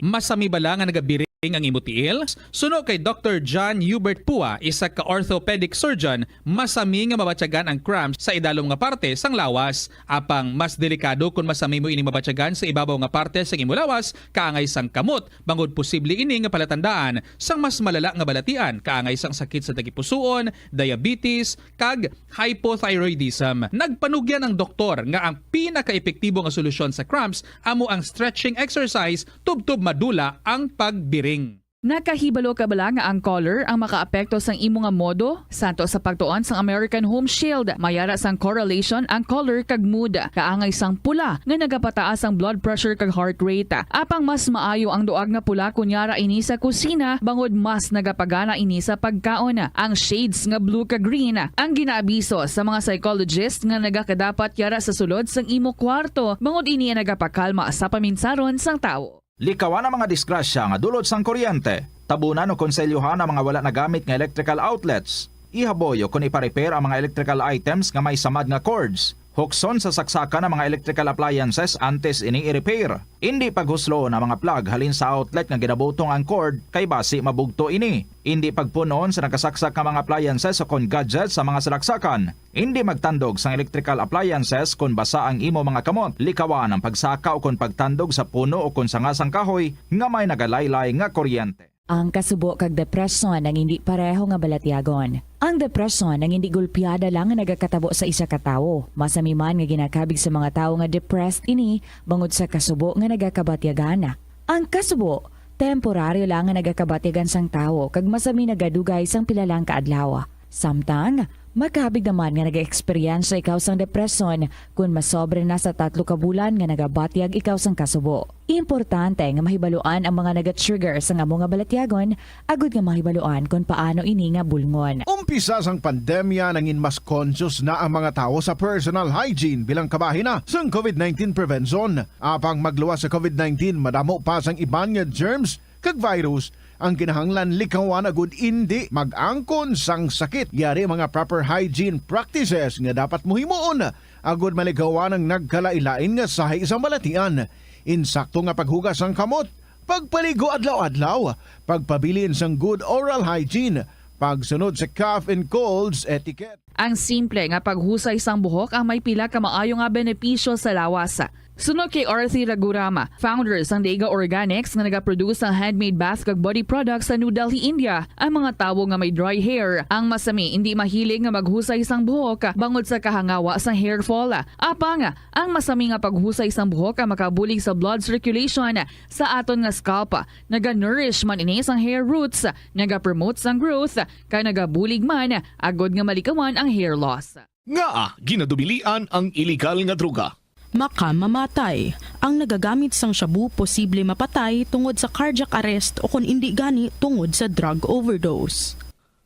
Masami bala nga nagabiring ang imo tiil? Suno kay Doktor John Hubert Pua, isa ka orthopedic surgeon, masami nga mabatyagan ang cramps sa idalom nga parte sang lawas. Apang mas delikado kon masami mo ini mabatyagan sa ibabaw nga parte sang imo lawas, kaangay sang kamot, bangod posible ini nga palatandaan sang mas malala nga balatian, kaangay sang sakit sa tagipusoon, diabetes, kag hypothyroidism. Nagpanugyan ang doktor nga ang pinakaepektibo nga solusyon sa cramps amo ang stretching exercise tubtob madula ang pagbiring. Nakahibalo ka bala nga ang color ang makaapekto sang imo nga modo? Santo sa pagtuon sang American Home Shield, may ara sang correlation ang color kag mood. Kaangay sang pula nga nagapataas ang blood pressure kag heart rate. Apang mas maayo ang duag nga pula kon yara ini sa kusina, bangod mas nagapagana ini sa pagkaon. Ang shades nga blue kag green ang ginaabiso sa mga psychologist nga nagakadapat yara sa sulod sang imo kwarto, bangod ini ang nagapakalma sa paminsaron sang tawo. Likawan ang mga disgrasya nga dulot sang kuryente. Tabunan o konselyohan ang mga wala nagamit nga electrical outlets. Ihaboy o kon ipa-repair ang mga electrical items nga may samad nga cords. Hukson sa saksakan ang mga electrical appliances antes ini i-repair. Indi paghusloon ang mga plug halin sa outlet nga ginabutong ang cord, kay basi mabugto ini. Indi pagpun-on sa nakasaksak nga mga appliances o kon gadgets sa mga salaksakan. Indi magtandog sang electrical appliances kon basa ang imo mga kamot. Likawan ang pagsaka o kon pagtandog sa puno o kon sanga sang kahoy nga may nagalaylay nga kuryente. Ang kasubo kag depresyon ang hindi pareho nga balatyagon. Ang depresyon ang hindi gulpiada lang nga nagakatabo sa isa ka tawo. Masami man nga ginakabig sa mga tawo nga depressed ini bangod sa kasubo nga nagakabatyagan. Ang kasubo, temporaryo lang nga nagakabatyagan sang tawo kag masami nagadugay sang pila lang ka adlaw. Samtang, makabig naman nga nag-eksperyensya ikaw sang depresyon kon masobra na sa tatlo ka bulan nga nagabatyag ikaw sang kasubo. Importante nga mahibaluan ang mga naga-trigger sang amo nga balatyagon agud nga mahibaluan kon paano ini nga bulngon. Umpisa sang pandemya, nangin mas conscious na ang mga tawo sa personal hygiene bilang kabahin na sang COVID nineteen prevention. Apang magluwas sa COVID nineteen, madamo pa sang iban nga germs kag virus ang kinahanglan likawan agud indi mag-angkon sang sakit. Yari mga proper hygiene practices nga dapat mo himuon agud malikawan ang nagkalain-lain nga sahi sang balatian. Insakto nga paghugas sang kamot, pagpaligo adlaw-adlaw, pagpabilin sang good oral hygiene, pagsunod sa cough and colds etiquette. Ang simple nga paghusay sang buhok ang may pila ka maayo nga benepisyo sa lawas. Suno kay Arthi Raghuram, founder sang Deiga Organics nga nagaproduce sang handmade bath kag body products sa New Delhi, India, ang mga tawo nga may dry hair ang masami indi mahilig nga maghusay sang buhok bangod sa kahangawa sang hair fall. Apang, ang masami nga paghusay sang buhok ang makabulig sa blood circulation sa aton nga scalp. Naga-nourish man ini sang hair roots, naga-promote sang growth, kag nagabulig man agud nga malikawan ang hair loss. Ngaa ginadubilian ang iligal nga droga? Makamamatay. Ang nagagamit sang shabu posible mapatay tungod sa cardiac arrest o kon indi gani tungod sa drug overdose.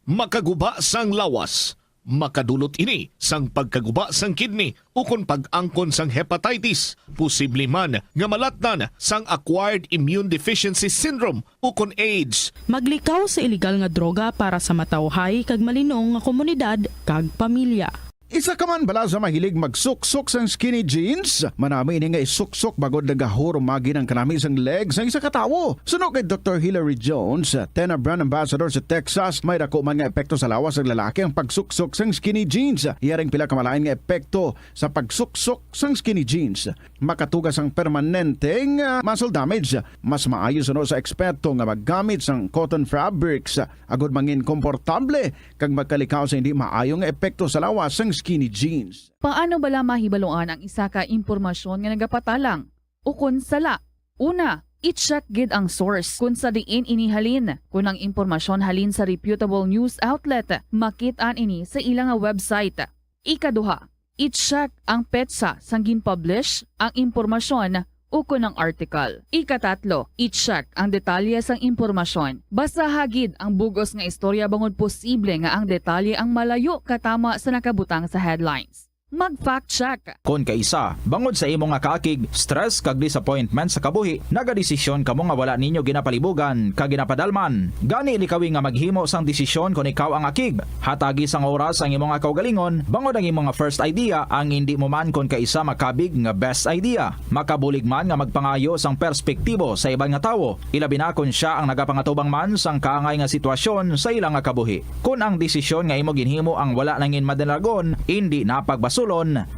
Makaguba sang lawas, makadulot ini sang pagkaguba sang kidney ukon pag-angkon sang hepatitis, posible man nga malatnan sang acquired immune deficiency syndrome ukon AIDS. Maglikaw sa iligal nga droga para sa matawhay kag malinong nga komunidad kag pamilya. Isa ka man bala sa mahilig magsuksok sang skinny jeans? Manami ini nga isuksok bangod nagahurumagi ang kanami sang leg sang isa ka tawo. Suno kay Doktor Hilary Jones, Tena brand ambassador sa Texas, may dako man nga epekto sa lawas sang lalaki ang pagsuksok sang skinny jeans. Yaring pila ka malain nga epekto sa pagsuksok sang skinny jeans. Makatuga sang permanenteng, ah, muscle damage. Mas maayo suno sa eksperto nga maggamit sang cotton fabrics agud mangin komportable kag magkalikaw sa hindi maayo nga epekto sa lawas sang skinny jeans. Paano bala mahibaluan ang isa ka impormasyon nga nagapatalang ukon sala? Una, i-check gid ang source kon sa diin ini halin. Kon ang impormasyon halin sa reputable news outlet, makit-an ini sa ila nga website. Ikaduha, i-check ang petsa sang gin-publish ang impormasyon ukon ang article. Ikatatlo, i-check ang detalye sang impormasyon. Basaha gid ang bug-os nga istorya bangod posible nga ang detalye ang malayo katama sa nakabutang sa headlines. Mag-fact check. Kon kaisa, bangod sa imo nga kaakig, stress kag disappointment sa kabuhi, nagadesisyon kamo nga wala ninyo ginapalibugan kag ginapadalman. Gani, likawi nga maghimo sang desisyon kon ikaw ang akig. Hatagi sang oras ang imo nga kaugalingon, bangod ang imo nga first idea ang indi mo man kon kaisa makabig nga best idea. Makabulig man nga magpangayo sang perspektibo sa iban nga tawo, ilabi na kon sia ang nagapangatubang man sang kaangay nga sitwasyon sa ila nga kabuhi. Kon ang desisyon nga imo ginhimo ang wala nangin madalagon, indi na pagbasulon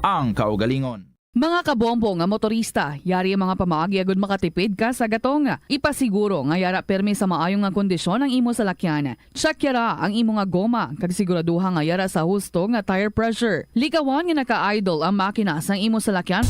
ang kaugalingon. Mga kabombo nga motorista, yari ang mga pamaagi agud makatipid ka sa gatong. Ipasiguro nga yara pirmi sa maayo nga kondisyon ang imo salakyan. Check yara ang imo nga goma kag siguraduha nga yara sa husto nga tire pressure. Likawan nga naka-idle ang makina sang imo salakyan.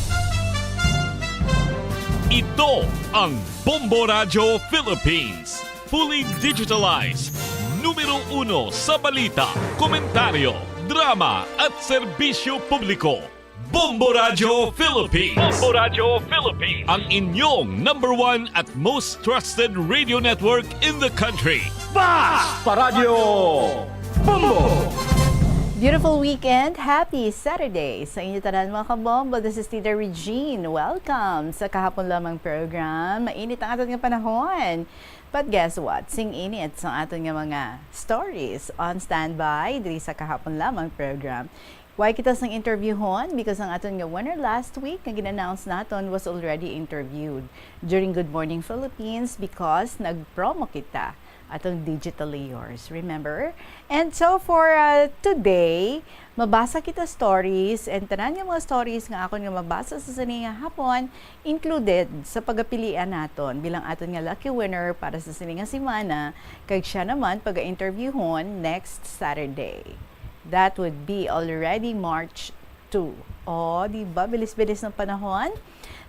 Ito ang Bombo Radyo Philippines, fully digitalized, numero uno sa balita, komentaryo, drama at serbisyo publiko. Bombo Radyo Philippines. Bombo Radyo Philippines. Ang inyong number one at most trusted radio network in the country. Bas pa Radyo Bombo! Beautiful weekend. Happy Saturday sa inyo tanan, mga kabombo. This is Tita Regine. Welcome sa Kahapon Lamang program. Mainit ang aton nga panahon. But guess what? Sing init sa aton nga mga stories on standby diri sa Kahapon Lamang program. Why kita sang interviewhon? Because ang aton nga winner last week nga gin-announce naton was already interviewed during Good Morning Philippines because nag-promo kita atong Digitally Yours. Remember? And so for, uh, today, Mabasa kita stories, and tanan nga mga stories nga akon nga mabasa sa sini nga hapon included sa pagapilian naton bilang aton nga lucky winner para sa sini nga semana, kag siya naman paga-interviewhon next Saturday. That would be already March two. Oh, di ba? Bilis-bilis ng panahon.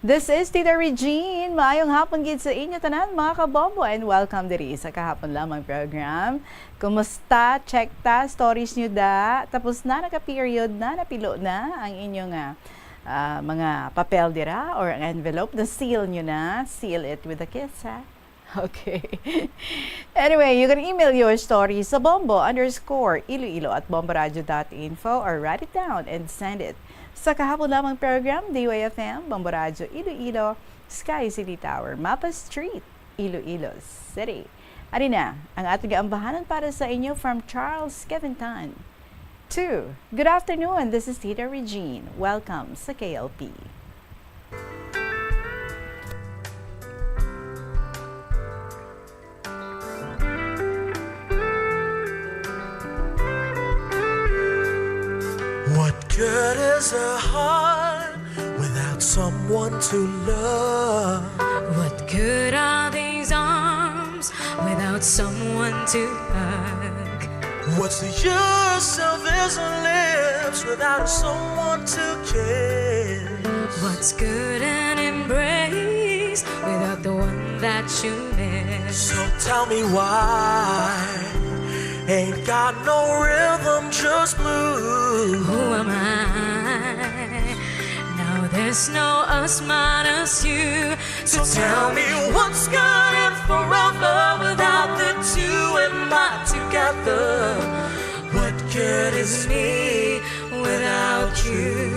This is Tita Regine. Maayong hapon gid sa inyo tanan, mga kabombo, and welcome diri sa Kahapon Lamang program. Kumusta? Check ta, stories nyo da. Tapos na, naka-period na, napilo na ang inyo nga, ah, mga papel dira or ang envelope. Na-seal nyo na. Seal it with a kiss, ha? Okay. Anyway, you can email your story sa bombo underscore iloilo at bomboradio dot info or write it down and send it sa Kahapon Lamang program, D Y F M, Bombo Radyo Iloilo, Sky City Tower, Mapa Street, Iloilo City. Ari na ang aton gaambahanan para sa inyo from Charles Kevin Tan. Two, good afternoon. This is Tita Regine. Welcome sa K L P. What good is a heart without someone to love? What good are these arms without someone to hug? What's the use of these lips without someone to kiss? What's good an embrace without the one that you miss? So tell me why ain't got no rhythm, just blues. Who am I? Now there's no us minus you. So tell me what's good and forever without the two and not together. What good is me without you?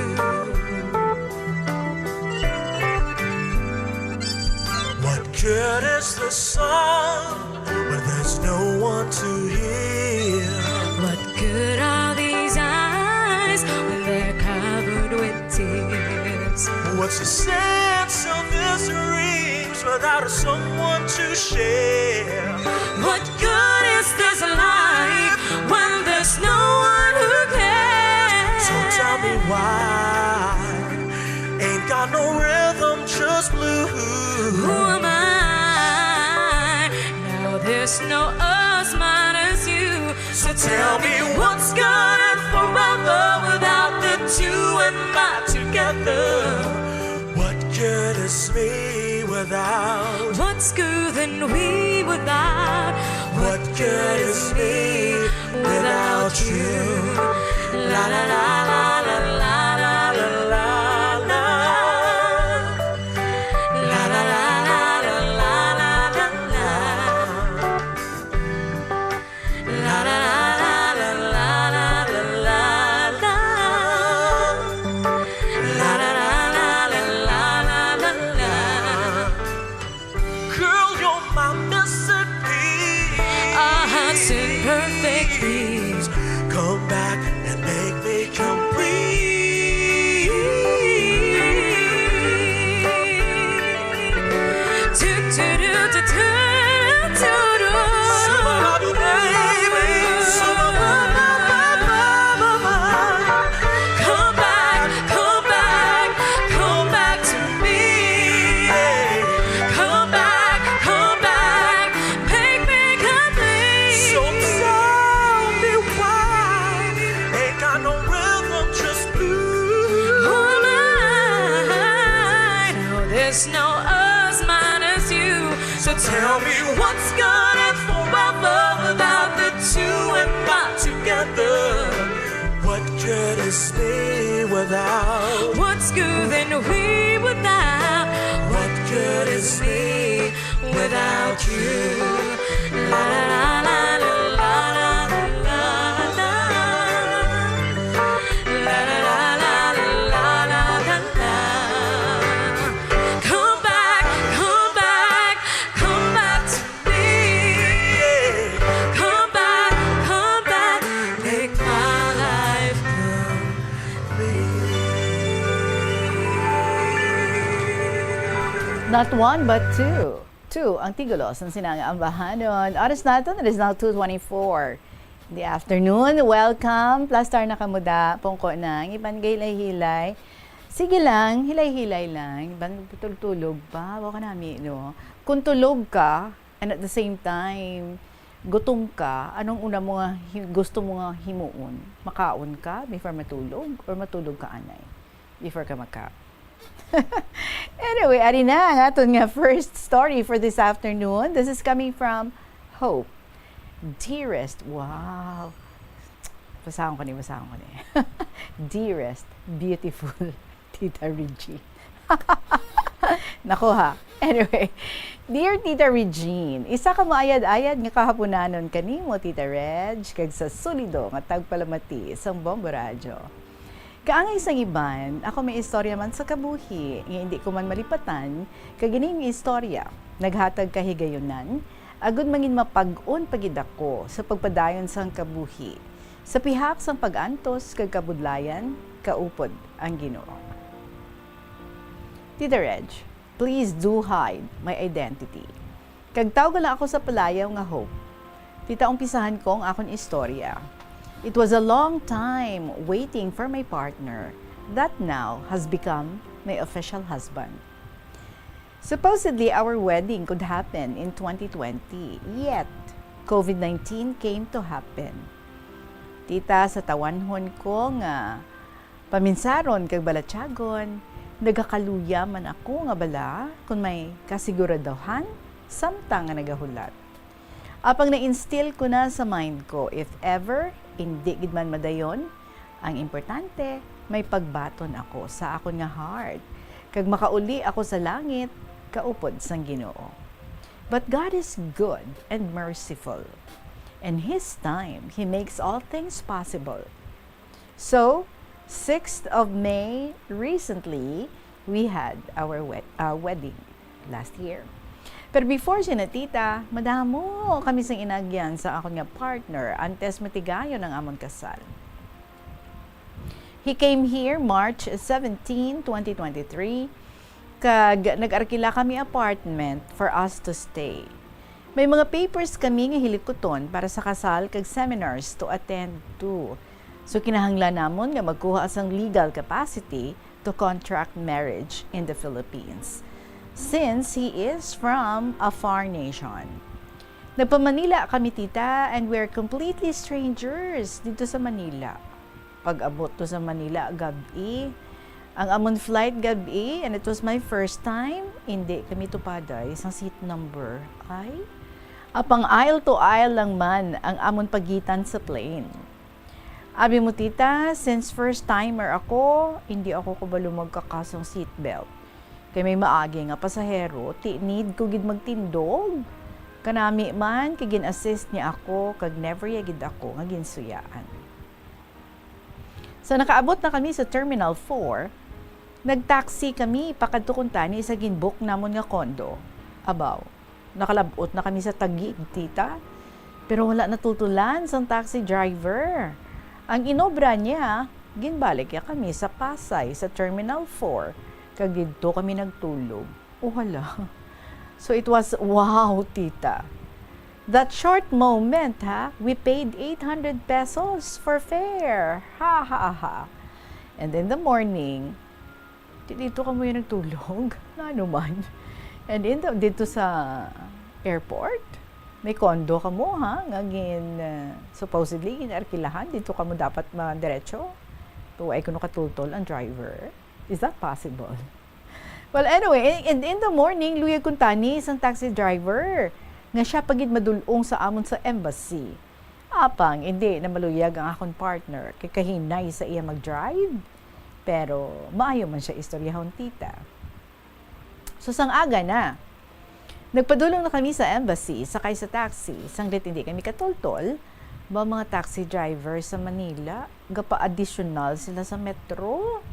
What good is the song when there's no one to hear? What good are these eyes when they're covered with tears? What's the sense of these dreams without someone to share? What good is this life when there's no one who cares? So tell me why ain't got no rhythm, just blues. Who am I? Now there's no us minus you. So tell me what's good and forever without the two and not together. What good is me without? What's good and we without? What good is me without you? La la la la la la la la la. La la la la la la la la la. La la la la la la la la la. La la la la la la la la la. Girl, you're my missing piece. Our hearts in perfect peace. Come back and make me complete. Come back, come back, come back to me. Come back, come back, make me complete. So tell me why ain't got no rhythm, just blues. Who am I? Now there's no us minus you. So tell me what's good and forever without the two and not together. What good is me without? What's good and we without? What good is me without you? La la la la la la la la la. La la la la la la la la. Come back, come back, come back to me. Come back, come back, make my life complete. Not one, but two. Two ang titulo sang sini nga ambahanon. Oras naton, it is now two twenty-four. The afternoon, welcome. Plastar na kamo da, pungko na, ang iban gahilay-hilay. Sige lang, hilay-hilay lang. Iban tulog-tulog pa, wa ka nami, no? Kung tulog ka, and at the same time, gutom ka, anong una mo nga hi-, gusto mo nga himuon? Makaon ka before matulog or matulog ka anay before ka maka? Anyway, ari na ang aton nga first story for this afternoon. This is coming from Hope. Dearest, wow. Basahon ko ni, basahon ko ni. Dearest, beautiful Tita Regine. Nako ha. Anyway, Dear Tita Regine, isa ka maayad-ayad nga kahapunanon kanimo, Tita Reg, kag sa sulido nga tagpalamati sang Bombo Radyo. Kaangay sang iban, ako may istorya man sa kabuhi nga indi ko man malipatan, kag ining istorya naghatag kahigayunan, agud mangin mapag-on pa gid ako sa pagpadayon sang kabuhi. Sa pihak sang pag-antos kag kabudlayan, kaupod ang Ginoo. Tita Reg, please do hide my identity. Kag tawga lang ako sa palayaw nga Hope. Tita, umpisahan ko ang akon istorya. It was a long time waiting for my partner that now has become my official husband. Supposedly, our wedding could happen in twenty twenty, yet COVID nineteen came to happen. Tita, sa tawanhon ko nga paminsaron kag balatyagon, nagakaluya man ako nga bala kon may kasiguraduhan samtang nga nagahulat. Apang na-instill ko na sa mind ko, if ever, indi gid man madayon, ang importante, may pagbaton ako sa akon nga heart, kag makauli ako sa langit, kaupod sang Ginoo. But God is good and merciful. In His time, He makes all things possible. So, sixth of May, recently, we had our wed-, uh, wedding last year. Pero before siya na, Tita, madamo kami sang inagyan sa akon nga partner antes matigayon ang amon kasal. He came here March seventeen, twenty twenty-three, kag nag-arkila kami apartment for us to stay. May mga papers kami nga hilikuton para sa kasal kag seminars to attend to. So, kinahanglan namon nga magkuha sang legal capacity to contract marriage in the Philippines, since he is from a far nation. Nagpa-Manila kami, Tita, and we're completely strangers dito sa Manila. Pag-abot to sa Manila, gab-i. Ang amon flight gab-i, and it was my first time. Hindi kami tupaday sang seat number. Ay, apang aisle to aisle lang man ang amon pagitan sa plane. Abi mo, Tita, since first timer ako, hindi ako kabalo magkakasang seatbelt. Kay may maagi nga pasahero, ti need ko gid magtindog. Kanami man, kay gin-assist niya ako, kag never ya gid ako nga ginsuyaan. Sa nakaabot na kami sa Terminal four, nag-taxi kami pakadto kuntani sa gin-book namon nga condo. Abaw, nakalab-ot na kami sa Taguig, Tita. Pero wala natultulan sang taxi driver. Ang inobra niya, ginbalik niya kami sa Pasay, sa Terminal four, kag didto kami nagtulog. O hala. So it was, wow, Tita. That short moment, ha, we paid eight hundred pesos for fare. Ha, ha, ha. And in the morning, di-, dito kamo yung nagtulog. Nga naman. And in the, dito sa airport, may condo kamo, ha, nga gin, uh, supposedly, gin-arkilahan. Dito kamo dapat madiretso. Pero ay kuno katultol ang driver. Is that possible? Well, anyway, in, in the morning, luyag kuntani sang taxi driver nga siya pa gid madul-ong sa amon sa embassy. Apang, hindi na maluyag ang akon partner kay kahinay sa iya mag-drive. Pero maayo man siya istoryahon, Tita. So, sang aga na, nagpadulong na kami sa embassy, sakay sa taxi. Sanglit hindi kami katultol, ba mga taxi driver sa Manila, gapa-additional sila sa metro.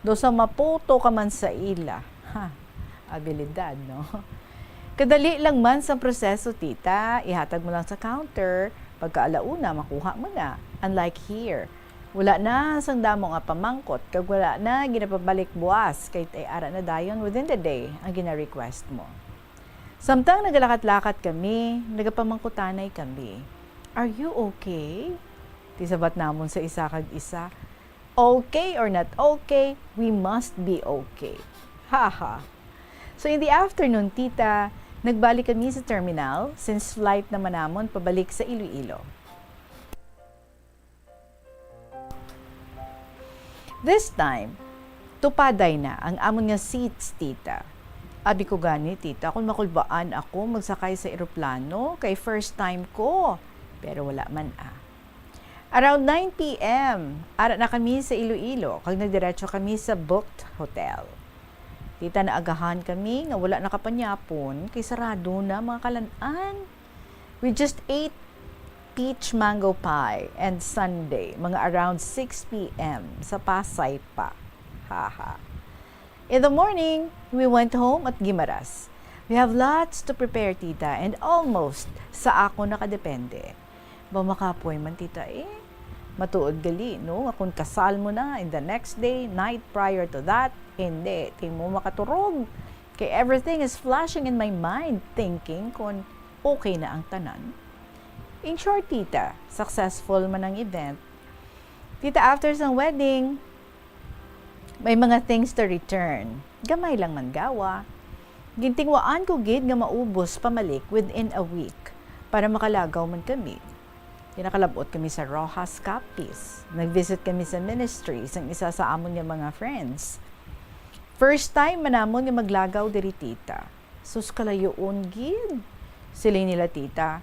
Do sa maputo ka man sa ila. Ha, abilidad, no? Kadali lang man sang proseso, Tita. Ihatag mo lang sa counter, pagka alauna, makuha mo na. Unlike here, wala na sang damo nga pamangkot, kag wala na ginapabalik buas, kay tay ara na dayon within the day ang gina-request mo. Samtang nagalakat-lakat kami, nagapamangkutanay kami. "Are you okay?" Ti sabat namon sa isa kag isa. "Okay or not okay, we must be okay." Haha. So in the afternoon, tita, nagbalik kami sa terminal since flight naman namon pabalik sa Iloilo. This time, tupaday na ang amon nga seats, tita. Abi ko gani, tita, kung makulbaan ako magsakay sa eroplano, kay first time ko. Pero wala man, ah. Around nine p m, ara na kami sa Iloilo, kag nagdiretso kami sa booked hotel. Tita, naagahan kami nga wala nakapanyapon kay sarado na mga kalan-an. We just ate peach mango pie and sundae mga around six p m sa Pasay pa. Haha. In the morning, we went home at Guimaras. We have lots to prepare, tita, and almost sa ako nakadepende. Ba, makapoy man, tita, eh. Matuod gali, no, nga kung kasal mo na in the next day, night prior to that, hindi, di mo makaturog. Kay everything is flashing in my mind, thinking kung okay na ang tanan. In short, tita, successful man ang event. Tita, after sang wedding, may mga things to return. Gamay lang man gawa. Gintingwaan ko gid nga maubos pamalik within a week para makalagaw man kami. Ginakalab-ot kami sa Roxas Capiz. Nag-visit kami sa ministry sang isa sa amon nga mga friends. "First time man namon nga maglagaw diri, tita. Sus, kalayoon gid." Siling nila, tita,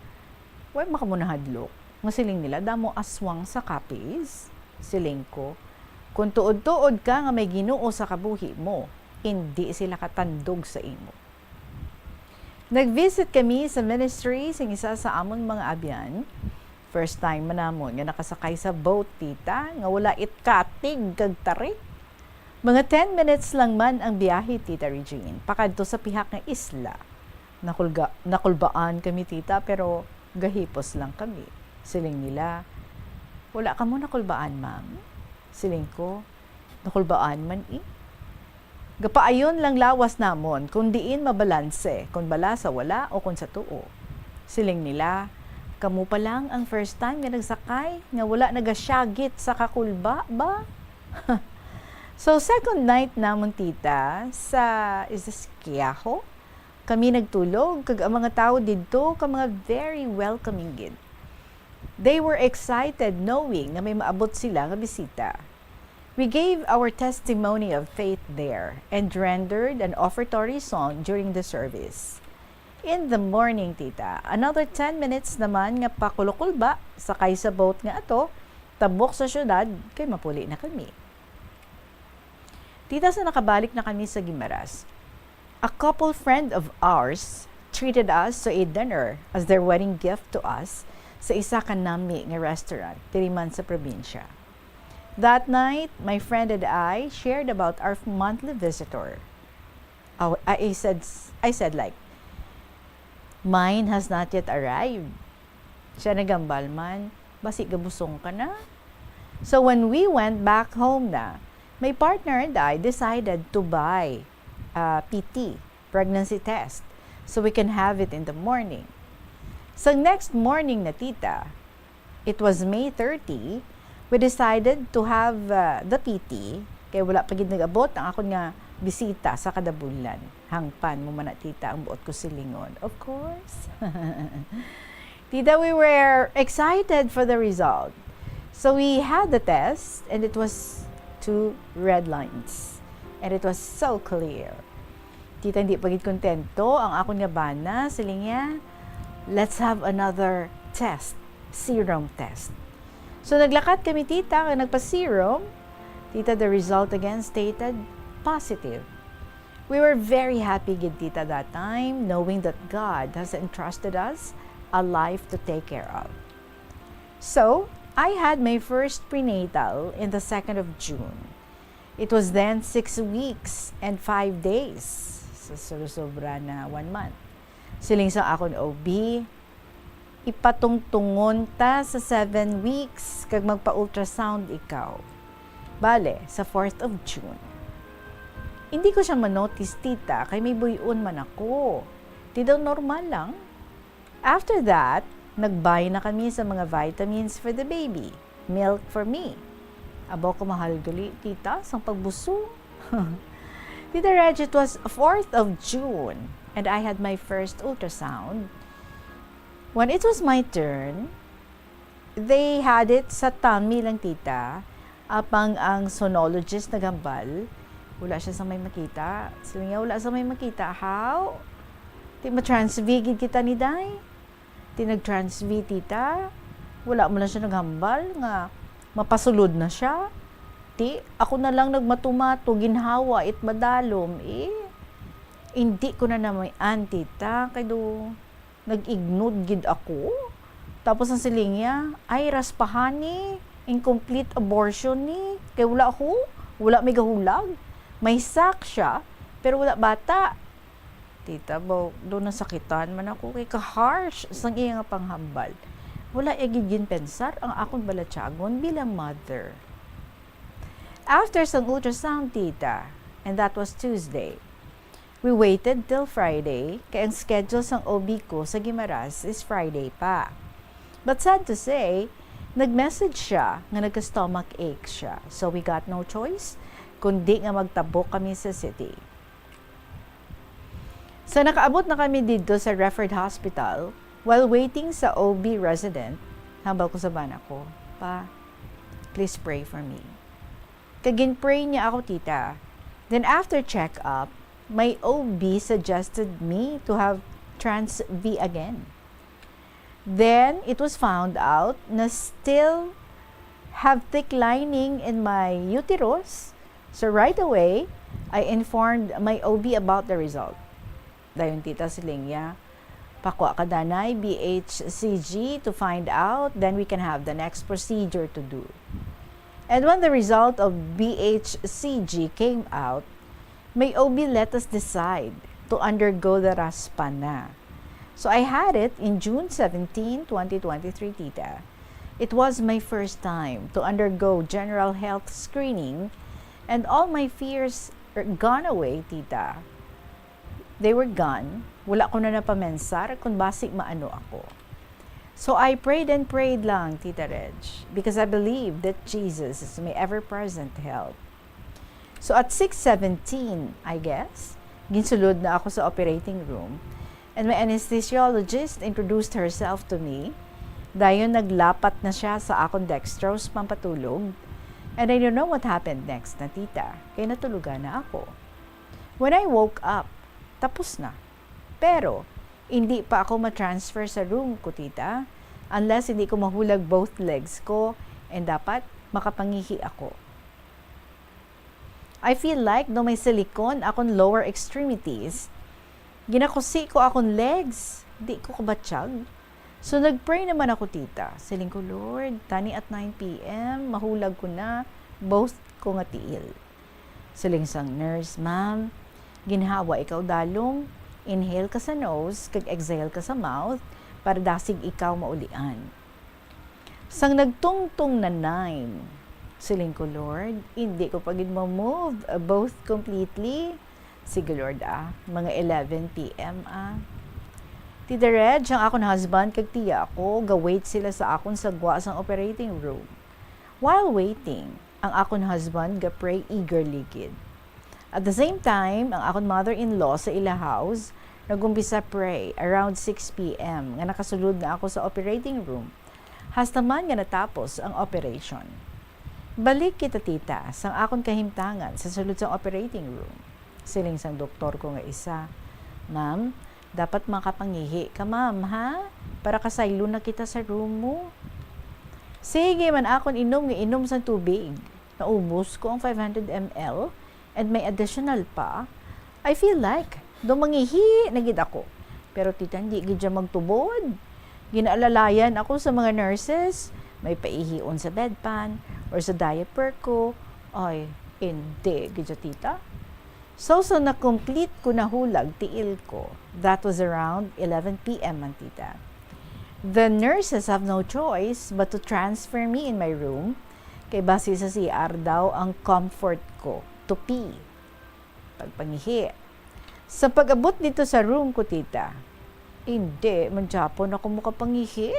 "Wala man kamo nahadlok nga siling nila damo aswang sa Capiz?" Siling ko, "Kung tuod-tuod ka nga may Ginoo sa kabuhi mo, indi sila katandog sa imo." Nag-visit kami sa ministry sing isa sa amon mga abyan. First time man namon nga nakasakay sa boat, tita, nga wala it katig kag tarik. Mga ten minutes lang man ang biyahe, Tita Regine, pakadto sa pihak nga isla. Nakulga-, nakulbaan kami, tita, pero gahipos lang kami. Siling nila, "Wala kamo nakulbaan, ma'am?" Siling ko, "Nakulbaan man, eh." Gapaayon lang lawas namon kung diin mabalanse, kung bala sa wala o kung sa tuo. Siling nila, "Kamo pa lang ang first time nga nagsakay nga wala nagasyagit sa kakulba ba?" So, second night namon, tita, sa, is this Quiajo? Kami nagtulog, kag ang mga tawo didto ka mga very welcoming gid. They were excited knowing nga may maabot sila nga bisita. We gave our testimony of faith there and rendered an offertory song during the service. In the morning, tita, another ten minutes naman nga pakulukulba, sakay sa boat nga ato, tabok sa syudad, kay mapuli na kami. Tita, sa nakabalik na kami sa Guimaras, a couple friend of ours treated us to a dinner as their wedding gift to us sa isa ka nami nga restaurant diri man sa probinsya. That night, my friend and I shared about our monthly visitor. Aw-, I said, I said, like, "Mine has not yet arrived." Siya nagambal man, "Basi gabusong ka na." So when we went back home na, my partner and I decided to buy, uh, P T, pregnancy test, so we can have it in the morning. So next morning na, tita, it was May thirty, we decided to have, uh, the P T, kay wala pa gid nag-abot ang akon nga bisita sa kada bulan. Hangpan mo man na, tita, ang buot ko silingon. Of course. Tita, we were excited for the result. So we had the test, and it was two red lines. And it was so clear. Tita, hindi pa gid kontento ang akon nga bana. Siling niya, "Let's have another test, serum test." So naglakat kami, tita, nga nagpa-serum. Tita, the result again stated positive. We were very happy gid, tita, that time, knowing that God has entrusted us a life to take care of. So, I had my first prenatal in the second of June. It was then six weeks and five days. So, sobra na one month. Siling sa akon O B, "Ipatungtungon ta sa seven weeks kag magpa-ultrasound ikaw." Bale, sa fourth of June. Hindi ko siya manotice, tita, kay may buy-on man ako. Di daw normal lang. After that, Nag-buy na kami sa mga vitamins for the baby. Milk for me. Abo ko mahal gali, tita, sang pagbusong. Tita Reg, it was fourth of June and I had my first ultrasound. When it was my turn, they had it sa tummy lang, tita. Apang ang sonologist naghambal, wala siya sa may makita. Sabi niya, "Wala sa may makita. How? Ti ma-transv gid kita ni day." Ti nag-transv, tita. Wala mo lang siya naghambal nga mapasulod na siya. Ti, ako na lang nagmatumato, ginhawa, it madalom, eh. Hindi ko na namay-an, tita. Kay do, nag-ignod gid ako. Tapos ang siling niya, "Ay, raspahan ni, incomplete abortion ni. Kay wala ho, wala may gahulag. May sac siya, pero wala bata." Tita, ba, do nasakitan man ako kay ka-harsh sang iya nga panghambal. Wala iya gid ginpensar ang akon balatyagon bilang mother. After sang ultrasound, tita, and that was Tuesday, we waited till Friday, kay ang schedule sang O B ko sa Guimaras is Friday pa. But sad to say, nag-message siya nga nagka-stomach ache siya. So we got no choice, kundi nga magtabok kami sa city. Sa nakaabot na kami didto sa referred hospital, while waiting sa O B resident, hambal ko sa bana ko, "Pa, please pray for me." Kag gin-pray niya ako, tita. Then after check-up, my O B suggested me to have transv again. Then, it was found out na still have thick lining in my uterus. So, right away, I informed my O B about the result. Dayon, tita, siling niya, "Pakwa ka danay B H C G to find out, then we can have the next procedure to do." And when the result of B H C G came out, my O B let us decide to undergo the raspa na. So I had it in June seventeen, twenty twenty-three, tita. It was my first time to undergo general health screening, and all my fears are gone away, tita. They were gone. Wala ko na napamensar kung basi maano ako. So I prayed and prayed lang, Tita Reg, because I believe that Jesus is my ever-present help. So at six seventeen, I guess, ginsulod na ako sa operating room, and my anesthesiologist introduced herself to me. Dayon naglapat na siya sa akon dextrose pampatulog, and I don't know what happened next na, tita, kay natulugan na ako. When I woke up, tapos na. Pero, hindi pa ako ma-transfer sa room ko, tita, unless hindi ko mahulag both legs ko, and dapat makapangihi ako. I feel like do may silikon akon lower extremities. Ginakusi ko akon legs, di ko kabatyag. So, nag-pray naman ako, tita. Siling ko, "Lord, tani at nine P M, mahulag ko na, both ko nga tiil." Siling sang nurse, "Ma'am, ginhawa ikaw dalom. Inhale ka sa nose, kag exhale ka sa mouth, para dasig ikaw maulian." Sang nagtungtong na nine, siling ko, "Lord, hindi ko pa gid ma-move, uh, both completely." Sige, Lord, ah, mga eleven P M, ah. Tita Reg, ang akon husband kag tiya ako, ga-wait sila sa akon sa gwa sang operating room. While waiting, ang akon husband ga-pray eagerly gid. At the same time, ang akon mother-in-law sa ila house nag-umpisa pray around six P M nga nakasulod na ako sa operating room, hasta man nga natapos ang operation. Balik kita, tita, sang akon kahimtangan sa sulod sang operating room. Siling sang doktor ko nga isa, "Ma'am, dapat makapangihi ka, ma'am, ha? Para kasaylo na kita sa room mo." Sige man akon inom nga inom sang tubig. Naubos ko ang five hundred M L and may additional pa. I feel like do mangihi na gid ako. Pero tita, hindi gid siya magtubod. Ginaalalayan ako sa mga nurses. May paihion sa bedpan or sa diaper ko. Ay, hindi gid siya, tita. So, so na-complete ko na hulag tiil ko. That was around eleven P M man, tita. The nurses have no choice but to transfer me in my room, kay basi sa C R daw ang comfort ko to pee, pagpangihi. Sa pag-abot dito sa room ko, tita, Hindi man gyapon ako makapangihi.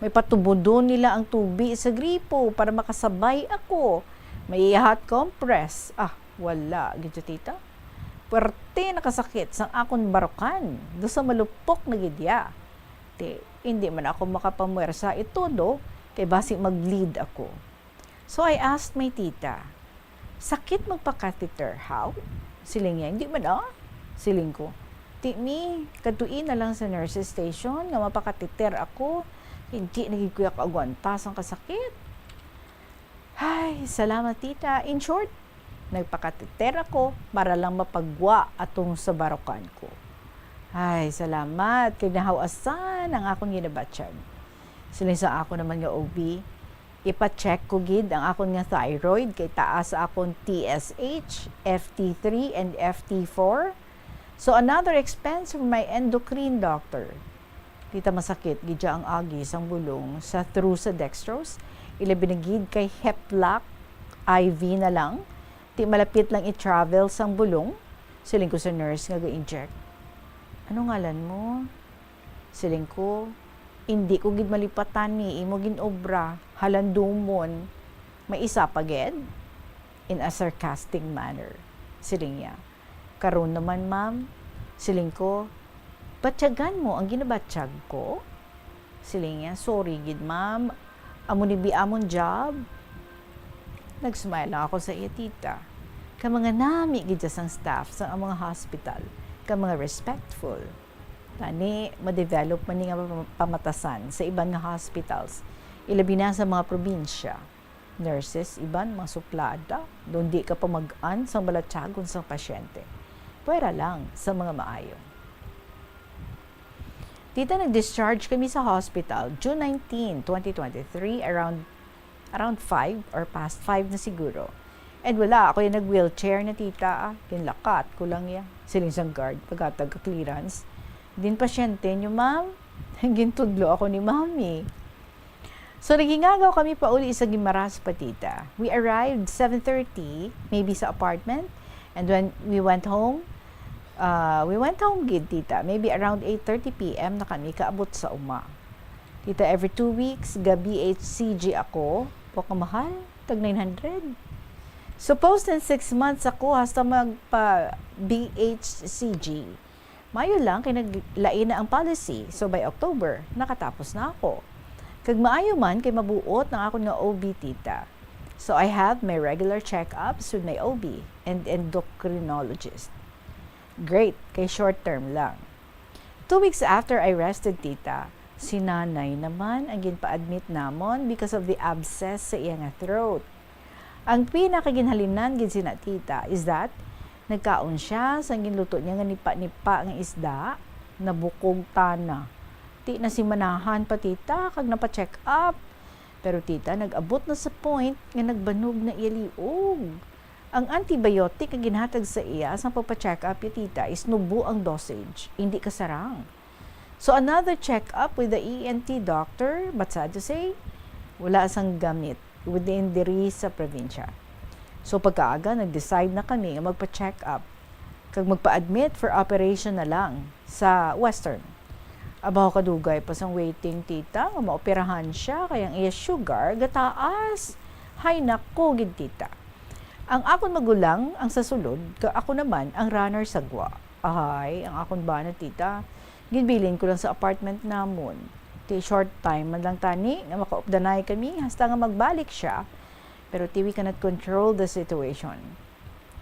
May patubudon nila ang tubi sa gripo para makasabay ako. May hot compress. Ah, wala gid, tita. Puwerte nakasakit sang akon barukan. Daw sa malupok na gid ya. Ti, hindi man ako makapamwersa itudo kay basi mag-bleed ako. So I asked my tita, "Sakit magpa-catheter, how?" Siling niya, "Hindi man, ah." Siling ko, "Ti mi, kadtoi na lang sa nurses station nga mapa-catheter ako. Hindi na gid ko ya kaagwanta sang kasakit." Ay, salamat, tita. In short, nagpa-catheter ako para lang mapagwa atong sa barukan ko. Ay, salamat kay nahaw-asan ang akon ginabatyag. Siling sa ako naman nga O B, ipa-check ko gid ang akon nga thyroid kay taas akon T S H, F T three, and F T four. So, another expense for my endocrine doctor. Tita, masakit gid ya ang agi sang bulong sa through sa dextrose, ilabi na gid kay Heplac I V na lang. Ti malapit lang i-travel sang bulong. Siling ko sa nurse nga ga-inject, "Ano ngalan mo?" Siling ko, "Indi ko gid malipatan ni imo gin-obra, halandumon. May isa pa gid?" In a sarcastic manner, siling niya, "Karon naman, ma'am." Siling ko, "Batyagan mo ang ginabatyag ko?" Siling niya, "Sorry gid, ma'am. Amo ni bi amon job." Nag-smile lang ako sa iya, tita. Kay mga nami gid ya sang staff sa mga hospital, kay mga respectful. Tani, ma-develop man ni nga pam-, pamatasan sa iban nga hospitals, ilabi na sa mga probinsya. Nurses, iban mga suplada, daw indi ka pamag-an sang balatyagon sang pasyente. Pwera lang sa mga maayo. Tita, nag-discharge kami sa hospital June nineteen, twenty twenty-three, around, around five or past five na siguro. And wala, ako ya nag-wheelchair na, tita, ah. Ginlakat ko lang ya. Siling sang guard, paghatag ka clearance. "Diin pasyente niyo, ma'am?" Gintudlo ako ni mami. So, nagingagaw kami pauli sa Guimaras pa, tita. We arrived seven thirty, maybe sa apartment. And when we went home, uh, we went home gid, tita. Maybe around eight thirty P M na kami kaabot sa uma. Tita, every two weeks, ga-B H C G ako. Wa ka mahal, tag nine hundred. Suppose in six months ako hasta magpa-B H C G. Maayo lang kay naglain na ang policy, so by October, nakatapos na ako. Kag maayo man kay mabuot ang akon nga O B, tita. So I have my regular checkups with my O B and endocrinologist. Great, kay short term lang. Two weeks after I rested, tita, si nanay naman ang ginpa-admit namon because of the abscess sa iya nga throat. Ang pinakaginhalinan gid sina, tita, is that nagkaon siya sang ginluto niya nga nipa-nipa nga isda, nabukog tana. Ti nasimanahan pa, tita, kag napa-check up. Pero, tita, nag-abot na sa point nga nagbanog na iya liog. Ang antibiotic nga ginhatag sa iya sang pagpa-check up ya, tita, is nubo ang dosage, indi kasarang. So, another check-up with the E N T doctor, but sad to say, wala sang gamit within diri sa probinsya. So, pagkaaga, nag-decide na kami nga magpa-check-up kag magpa-admit for operation na lang sa Western. Abaw, kadugay pa sang waiting, tita, nga maoperahan siya, kay ang iya sugar gataas. Hay nako gid, tita. Ang akon magulang ang sa sulod, kag ako naman ang runner sa gwa. Ahay, ang akon bana, tita, ginbilin ko lang sa apartment namon. Ti short time man lang tani nga makaupdanay kami hasta nga magbalik siya. Pero ti we cannot control the situation.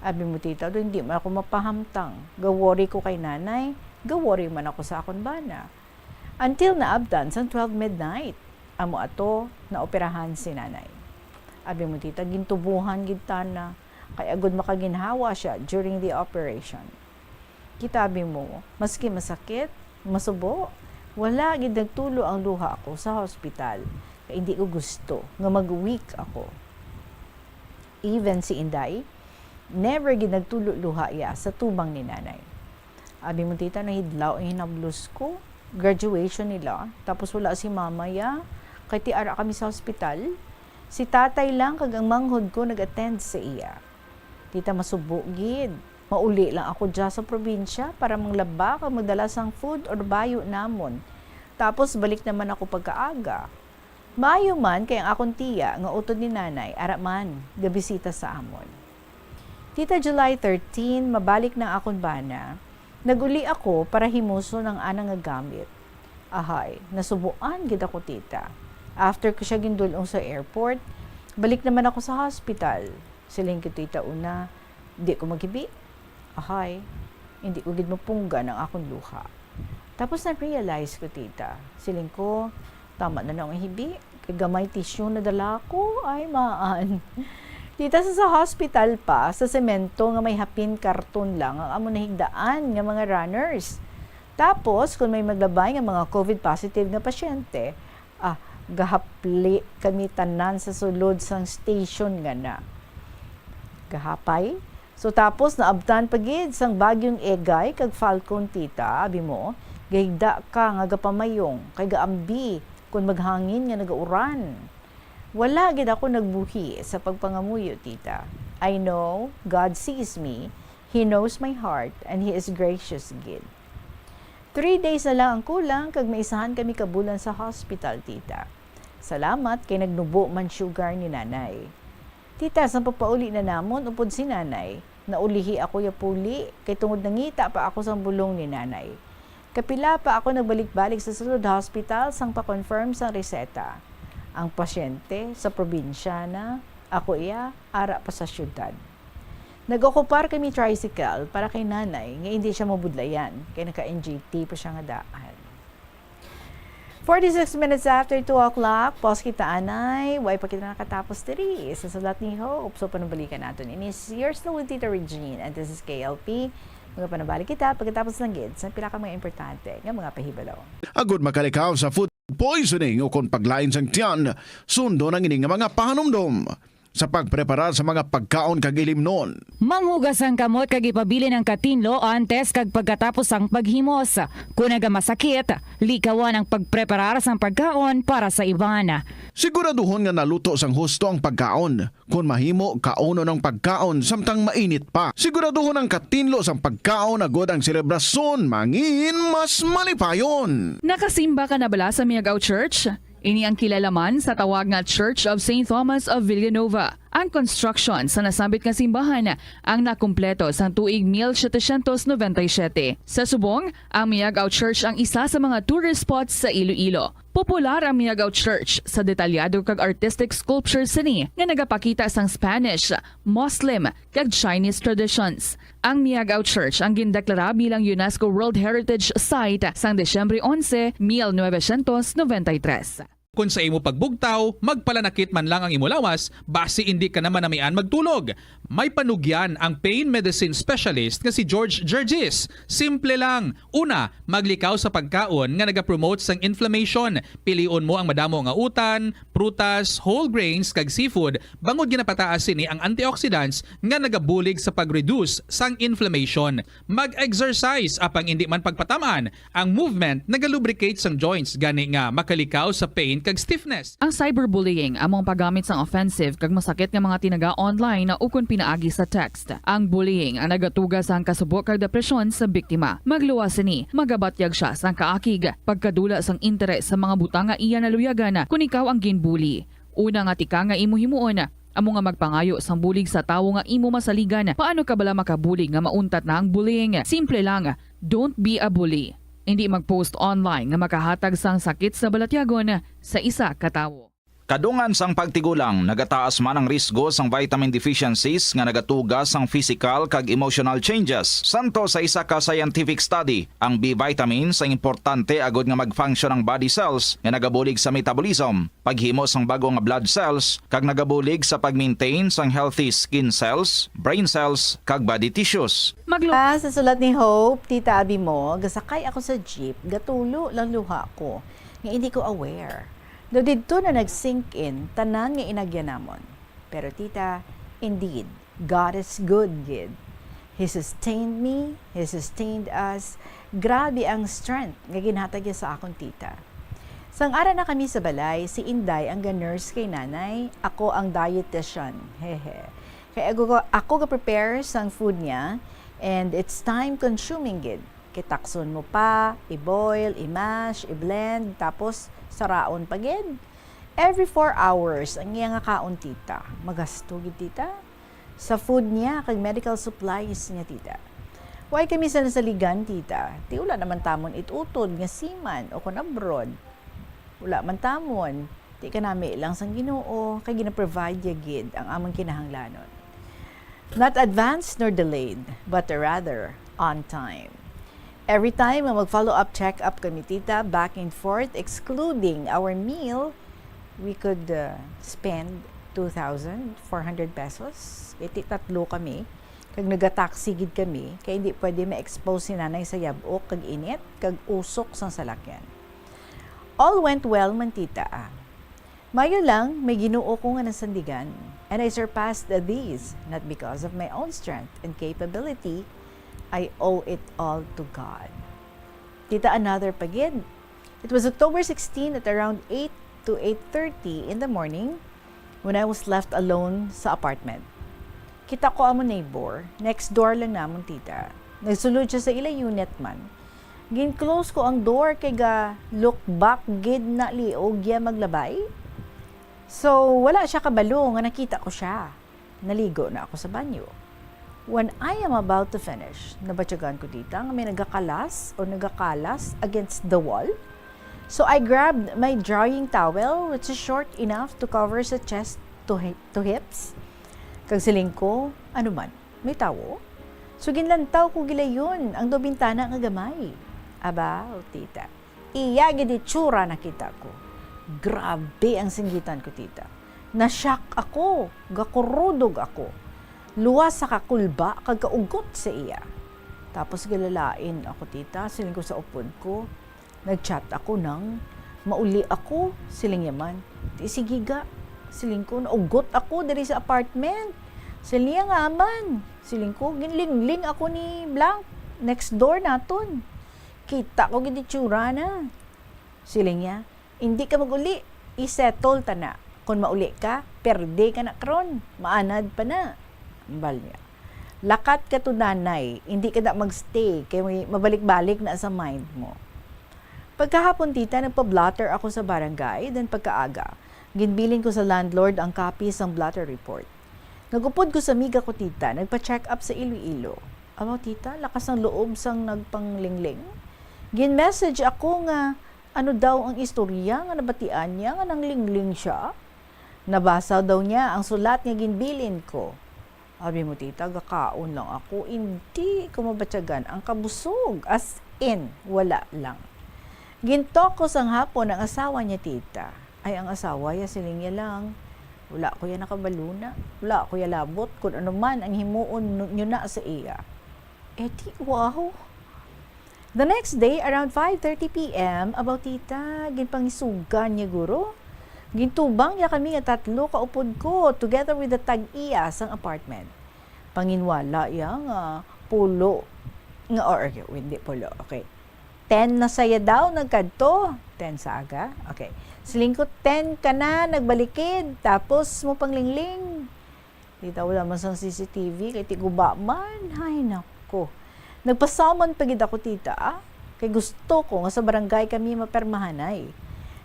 Abi mo, tita, daw hindi man ako mapahamtang. Ga-worry ko kay nanay, ga-worry man ako sa akon bana. Until naabtan sang twelve midnight, amo ato naoperahan si nanay. Abi mo, tita, gintubohan gid tana, kay agud makaginhawa siya during the operation. Kita, abi mo, maski masakit, masubo, wala gid nagtulo ang luha ko sa hospital, kay hindi ko gusto nga mag-weak ako. Even si Inday, never gid nagtulo luha iya sa tubang ni nanay. Abi mo, tita, nahidlaw ang hinablos ko. Graduation nila, tapos wala si mama iya. Kay ti ara kami sa hospital. Si tatay lang kag ang manghod ko nag-attend sa iya. Tita, masubo gid. Mauli lang ako dya sa probinsya para manglaba kag magdala sang food or bayo namon. Tapos balik naman ako pagkaaga. Maayo man kay ang akon tiya nga utod ni Nanay ara man gabisita sa amon. Tita, July thirteen, mabalik na ang akon bana. Nag-uli ako para himuson ang ana nga gamit. Ahay, nasubuan gid ako, tita. After ko siya gindul-ong sa airport, balik naman ako sa hospital. Siling ko, tita, una, di ko maghibi. Ahay, hindi ko gid mapunggan ang akon luha. Tapos na-realize ko, tita. Siling ko, tama na lang ang hibi. Kay gamay tissue na dala ko. Ay, maan. Tita, sa, sa hospital pa, sa semento nga may hapin karton lang ang amo nahigdaan nga mga runners. Tapos, kung may maglabay nga mga covid positive nga pasyente, ah, gahapli kami tanan sa sulod sang station nga na. Gahapay? So, tapos naabtan pa gid sang bagyong Egay kag Falcon, tita, abi mo, gahigda ka nga gapamayong, kay gaambi kun maghangin nga nagauran. Wala gid ako nagbuhi sa pagpangamuyo, tita. I know God sees me, He knows my heart, and He is gracious gid. Three days na lang ang kulang kag maisahan kami ka bulan sa hospital, tita. Salamat kay nagnubo man sugar ni nanay. Tita, sang pagpauli na namon upod si nanay, naulihi ako ya puli kay tungod nangita pa ako sang bulong ni nanay. Kapila pa ako nagbalik-balik sa sulod hospital sang pa-confirm sang reseta. Ang pasyente sa probinsya na, ako iya, ara pa sa syudad. Nag-okupar kami tricycle para kay nanay nga indi siya mabudlayan kay naka-N G T pa siya nga daan. Forty-six minutes after two o'clock, pause kita anay. Way pa kita nakatapos diri sa Sulat ni Hope. So, panubalikan naton ini. Yours truly, Tita Regine, and this is K L P. Magapanubalik kita pagkatapos lang gid sa pila ka mga importante nga mga pahibalo. Agud makalikaw sa food poisoning o kon paglain sang tiyan, sundon ang ini nga mga pahanumdom sa pagpreparar sa mga pagkaon kag ilimnon. Manghugas ang kamot kag ipabilin ang katinlo antes kag pagkatapos sang paghimos. Kon nagamasakit, likawan ang pagpreparar sang pagkaon para sa iban. Siguraduhon nga naluto sang husto ang pagkaon. Kon mahimo, kaunon ang pagkaon samtang mainit pa. Siguraduhon ang katinlo sang pagkaon agud ang selebrasyon mangin mas malipayon. Nakasimba ka na bala sa Miagao Church? Ini ang kilala man sa tawag nga Church of Saint Thomas of Villanova. Ang construction sa nasambit nga simbahan ang nakumpleto sang tuig mil setecientos noventa y siete. Sa subong, ang Miagao Church ang isa sa mga tourist spots sa Iloilo. Popular ang Miagao Church sa detalyado kag artistic sculpture sini nga nagapakita sang Spanish, Muslim, kag Chinese traditions. Ang Miagao Church ang gindeklara bilang UNESCO World Heritage Site sang Disyembre onse, mil novecientos noventa y tres. Kon sa imo pagbugtaw, magpalanakit man lang ang imo lawas, basi indi ka na manamian magtulog. May panugyan ang pain medicine specialist nga si George Gergis. Simple lang. Una, maglikaw sa pagkaon nga nagapromote sang inflammation. Pilion mo ang madamo nga utan, prutas, whole grains, kag seafood, bangod ginapataas sini ang antioxidants nga nagabulig sa pag-reduce sang inflammation. Mag-exercise, apang indi man pagpatam-an, ang movement nagalubricate sang joints, gani nga makalikaw sa pain kag stiffness. Ang cyberbullying amo ang paggamit sang offensive kag masakit nga mga tinaga online ukon pinaagi sa text. Ang bullying ang nagatuga sang kasubo kag depresyon sa biktima. Magluwas sini, magabatyag sia sang kaakig, pagkadula sang interes sa mga butang nga iya naluyagan kon ikaw ang ginbully. Una nga tikang nga imo himuon, amo nga magpangayo sang bulig sa tawo nga imo masaligan. Paano ka bala makabulig nga mauntat na ang bullying? Simple lang, don't be a bully. Indi mag-post online nga makahatag sang sakit sa balatyagon sa isa ka tawo. Kadungan sang pagtigulang, nagataas man ang risgo sang vitamin deficiencies nga nagatuga sang physical kag emotional changes. Santo sa isa ka scientific study, ang B vitamins ang importante agud nga mag-function ang body cells nga nagabulig sa metabolism, paghimo sang bag-o nga blood cells, kag nagabulig sa pag-maintain sang healthy skin cells, brain cells, kag body tissues. Maglu- Ah, sa sulat ni Hope, Tita, abi mo, gasakay ako sa jeep, gatulo lang luha ko, nga hindi ko aware. Daw didto na nag-sink in tanan nga inagyan namon. Pero, Tita, indeed, God is good gid. He sustained me, He sustained us. Grabe ang strength nga ginhatag niya sa akon, Tita. Sang ara na kami sa balay, si Inday ang ga-nurse kay Nanay, ako ang dietitian. Hehe. Kay ako, ako ga-prepare sang food niya, And it's time consuming gid. Kay takson mo pa, i-boil, i-mash, i-blend, tapos saraon pa gid. Every four hours ang iya nga kaon, tita. Magasto gid, tita. Sa food niya kag medical supplies niya, tita. Why kami sa nasaligan, tita? Ti wala naman tamon it-utod nga seaman o kon abroad. Wala man tamon. Ti kanami lang sang Ginoo, kay gina-provide niya gid ang amon kinahanglanon. Not advanced nor delayed, but rather on time. Every time nga mag-follow-up check-up kami, tita, back and forth, excluding our meal, we could uh, spend two thousand four hundred pesos. Iti tatlo kami, kag nagataksi gid kami, kay hindi pwede ma-expose si nanay sa yab-ok kag init, kag usok sang salakyan. All went well man, tita, ah. Mayo lang, may Ginoo ko nga nasandigan, and I surpassed these, not because of my own strength and capability. I owe it all to God. Tita, another pa gid. It was October sixteen at around eight to eight thirty in the morning when I was left alone sa apartment. Kita ko amo neighbor, next door lang namon, tita. Nagsulod siya sa ila unit man. Gin-close ko ang door kay ga-look back gid na liog iya maglabay. So, wala siya kabalo nga nakita ko siya. Naligo na ako sa banyo. When I am about to finish, nabatyagan ko, tita, nga may nagakalas o nagakalas against the wall. So I grabbed my drying towel, which is short enough to cover sa chest to, hi- to hips. Kag siling ko, "Ano man, may tawo?" So ginlantaw ko gilayon ang daw bintana nga gamay. Aba, o tita. Iya gid itsura nakita ko. Grabe ang singgitan ko, tita. Nasyak ako, gakurudog ako. Luwas sa kakulba kag kaugot sa iya. Tapos gilalain ako, tita, siling ko sa upod ko. Nag-chat ako nang mauli ako, siling niya man. Ti sige ga, siling ko, naugot ako diri sa apartment. Siling niya nga man. Siling ko, ginlingling ako ni blank, next door naton. Kita ko gid itsura na. Siling niya, "Indi ka mag-uli, i-settle ta na. Kon mauli ka, perde ka na karon, maanad pa na." Hambal niya, "Lakat ka to, nanay, indi ka na magstay, kay may mabalik-balik na sa mind mo." Pagkahapon, tita, nagpa-blotter ako sa barangay, then pagkaaga, ginbilin ko sa landlord ang copy sang blotter report. Nag-upod ko sa amiga ko, tita, nagpa-check up sa Iloilo. Abaw, tita, lakas ng loob sang nagpanglingling. Gin-message ako nga ano daw ang istorya nga nabatian niya nga nanglingling siya. Nabasa daw niya ang sulat nga ginbilin ko. Abi mo, tita, gakaon lang ako, indi ko mabatyagan ang kabusog. As in, wala lang. Gintok ko sang hapon ang asawa niya, tita. Ay, ang asawa ya, siling niya lang, "Wala ko ya nakabaluna. Wala ko ya labot kung ano man ang himuon nu- nyo na sa iya." Eh di, wow! The next day, around five thirty p m, abaw, tita, ginpangisugan niya guro. Gintubang niya kami nga tatlo kaupod ko, together with the tag-iya sang apartment. Panginwala iya nga pulo nga, or, okay, hindi pulo, okay. Ten na saya daw nagkadto. Ten sa aga? Okay. Siling ko, "Ten ka na, nagbalikid. Tapos mo panglingling." Tita, wala man sang C C T V, kay tiguba man. Ay, nako. Nagpasummon pa gid ako, tita, ah. Kay gusto ko nga sa barangay kami mapermahanay.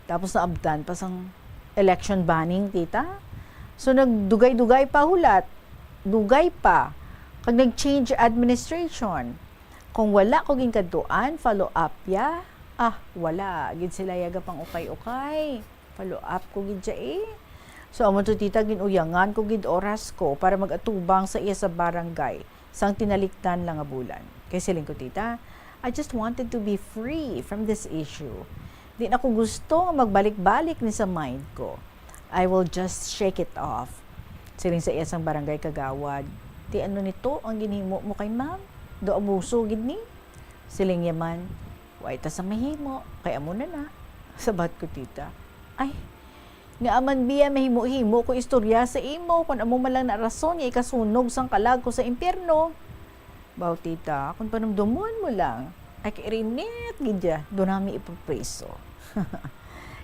Tapos naabtan pa sang election banning, tita. So, nagdugay-dugay pa hulat. Dugay pa. Kag nag-change administration. Kung wala ko ginkadtuan, follow up ya. Ah, wala gid sila yaga pang ukay-ukay. Follow up ko gid siya eh. So, amo to, tita, ginuyangan ko gid oras ko para mag-atubang sa iya sa barangay sang tinalikdan lang nga bulan. Kay siling ko, tita, "I just wanted to be free from this issue. Di na ko gusto nga magbalik-balik ni sa mind ko. I will just shake it off." Siling sa iya sang barangay kagawad, "Ti ano nito ang ginhimo mo kay ma'am? Do abuso gid ni?" Siling niya man, "Way ta sa mahimo, kay amo na na." Sabat ko, tita, "Ay, nga aman biya mahimo-himo ko istorya sa imo, kun amo man lang na rason nga ikasunog sang kalag ko sa impyerno." Baw, tita, kung panumdomon mo lang, ay kairinit gid ya, do nami ipapriso.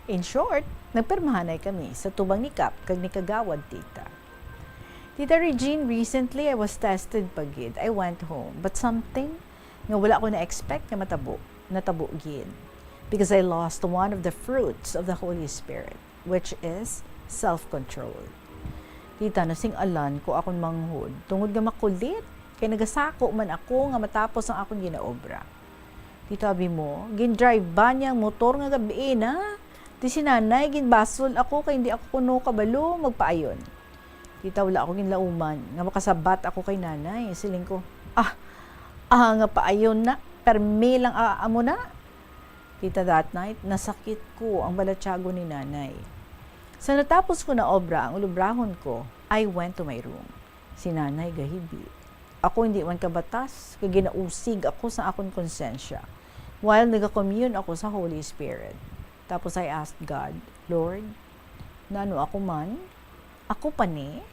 In short, nagpermahanay kami sa tubang ni Kap kag ni Kagawad, tita. Tita Regine, recently I was tested pa gid. I went home, but something nga wala ko na-expect nga matabo, natabo gid. Because I lost one of the fruits of the Holy Spirit, which is self-control. Tita, nasing-alan ko akon manghod tungod nga makulit, kay nagasako man ako nga matapos ang akon ginaobra. Tita, abi mo, gin-drive-an niya ang motor nga gab-i na. Di si nanay, ginbasol ako kay hindi ako kuno kabalo magpaayon. Tita, wala ako ginlauman nga makasabat ako kay nanay. Siling ko, "Ah, ah, nga paayon na, permi lang, ah, amo na." Tita, that night, nasakit ko ang balatyagon ni nanay. Sa natapos ko na obra ang ulubrahon ko, I went to my room. Si nanay gahibi. Ako hindi man kabatas, kay ginausig ako sa akon konsensya while nagakomunyon ako sa Holy Spirit. Tapos I asked God, "Lord, nano ako man? Ako pa ni?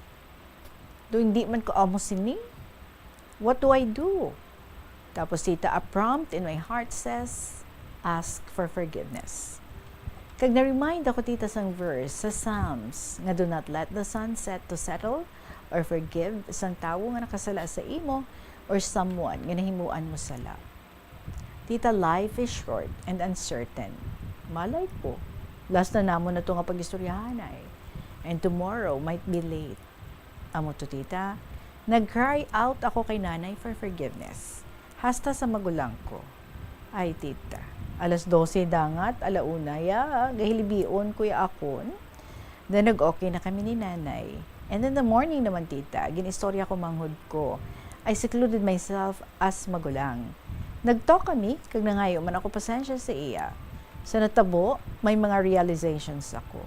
Do hindi man ko amo sini? What do I do?" Tapos, tita, a prompt in my heart says, "Ask for forgiveness." Kag na-remind ako, tita, sang verse sa Psalms nga, "Do not let the sun set to settle or forgive sang tawo nga nakasala sa imo or someone nga nahimuan mo sala." Tita, life is short and uncertain. Malay ko, last na namon na to nga pag-istoryahanay. And tomorrow might be late. Amo to, tita. Nag-cry out ako kay nanay for forgiveness. Hasta sa magulang ko. Ay, tita. Alas dose dangat, ala una, ya, gahilibion ko ya akon. Then, nag-okay na kami ni nanay. And in the morning naman, tita, gin-istorya ko manghod ko. I secluded myself as magulang. Nag-talk kami, kag nangayo man ako pasensya sa iya. Sa natabo, may mga realizations ako.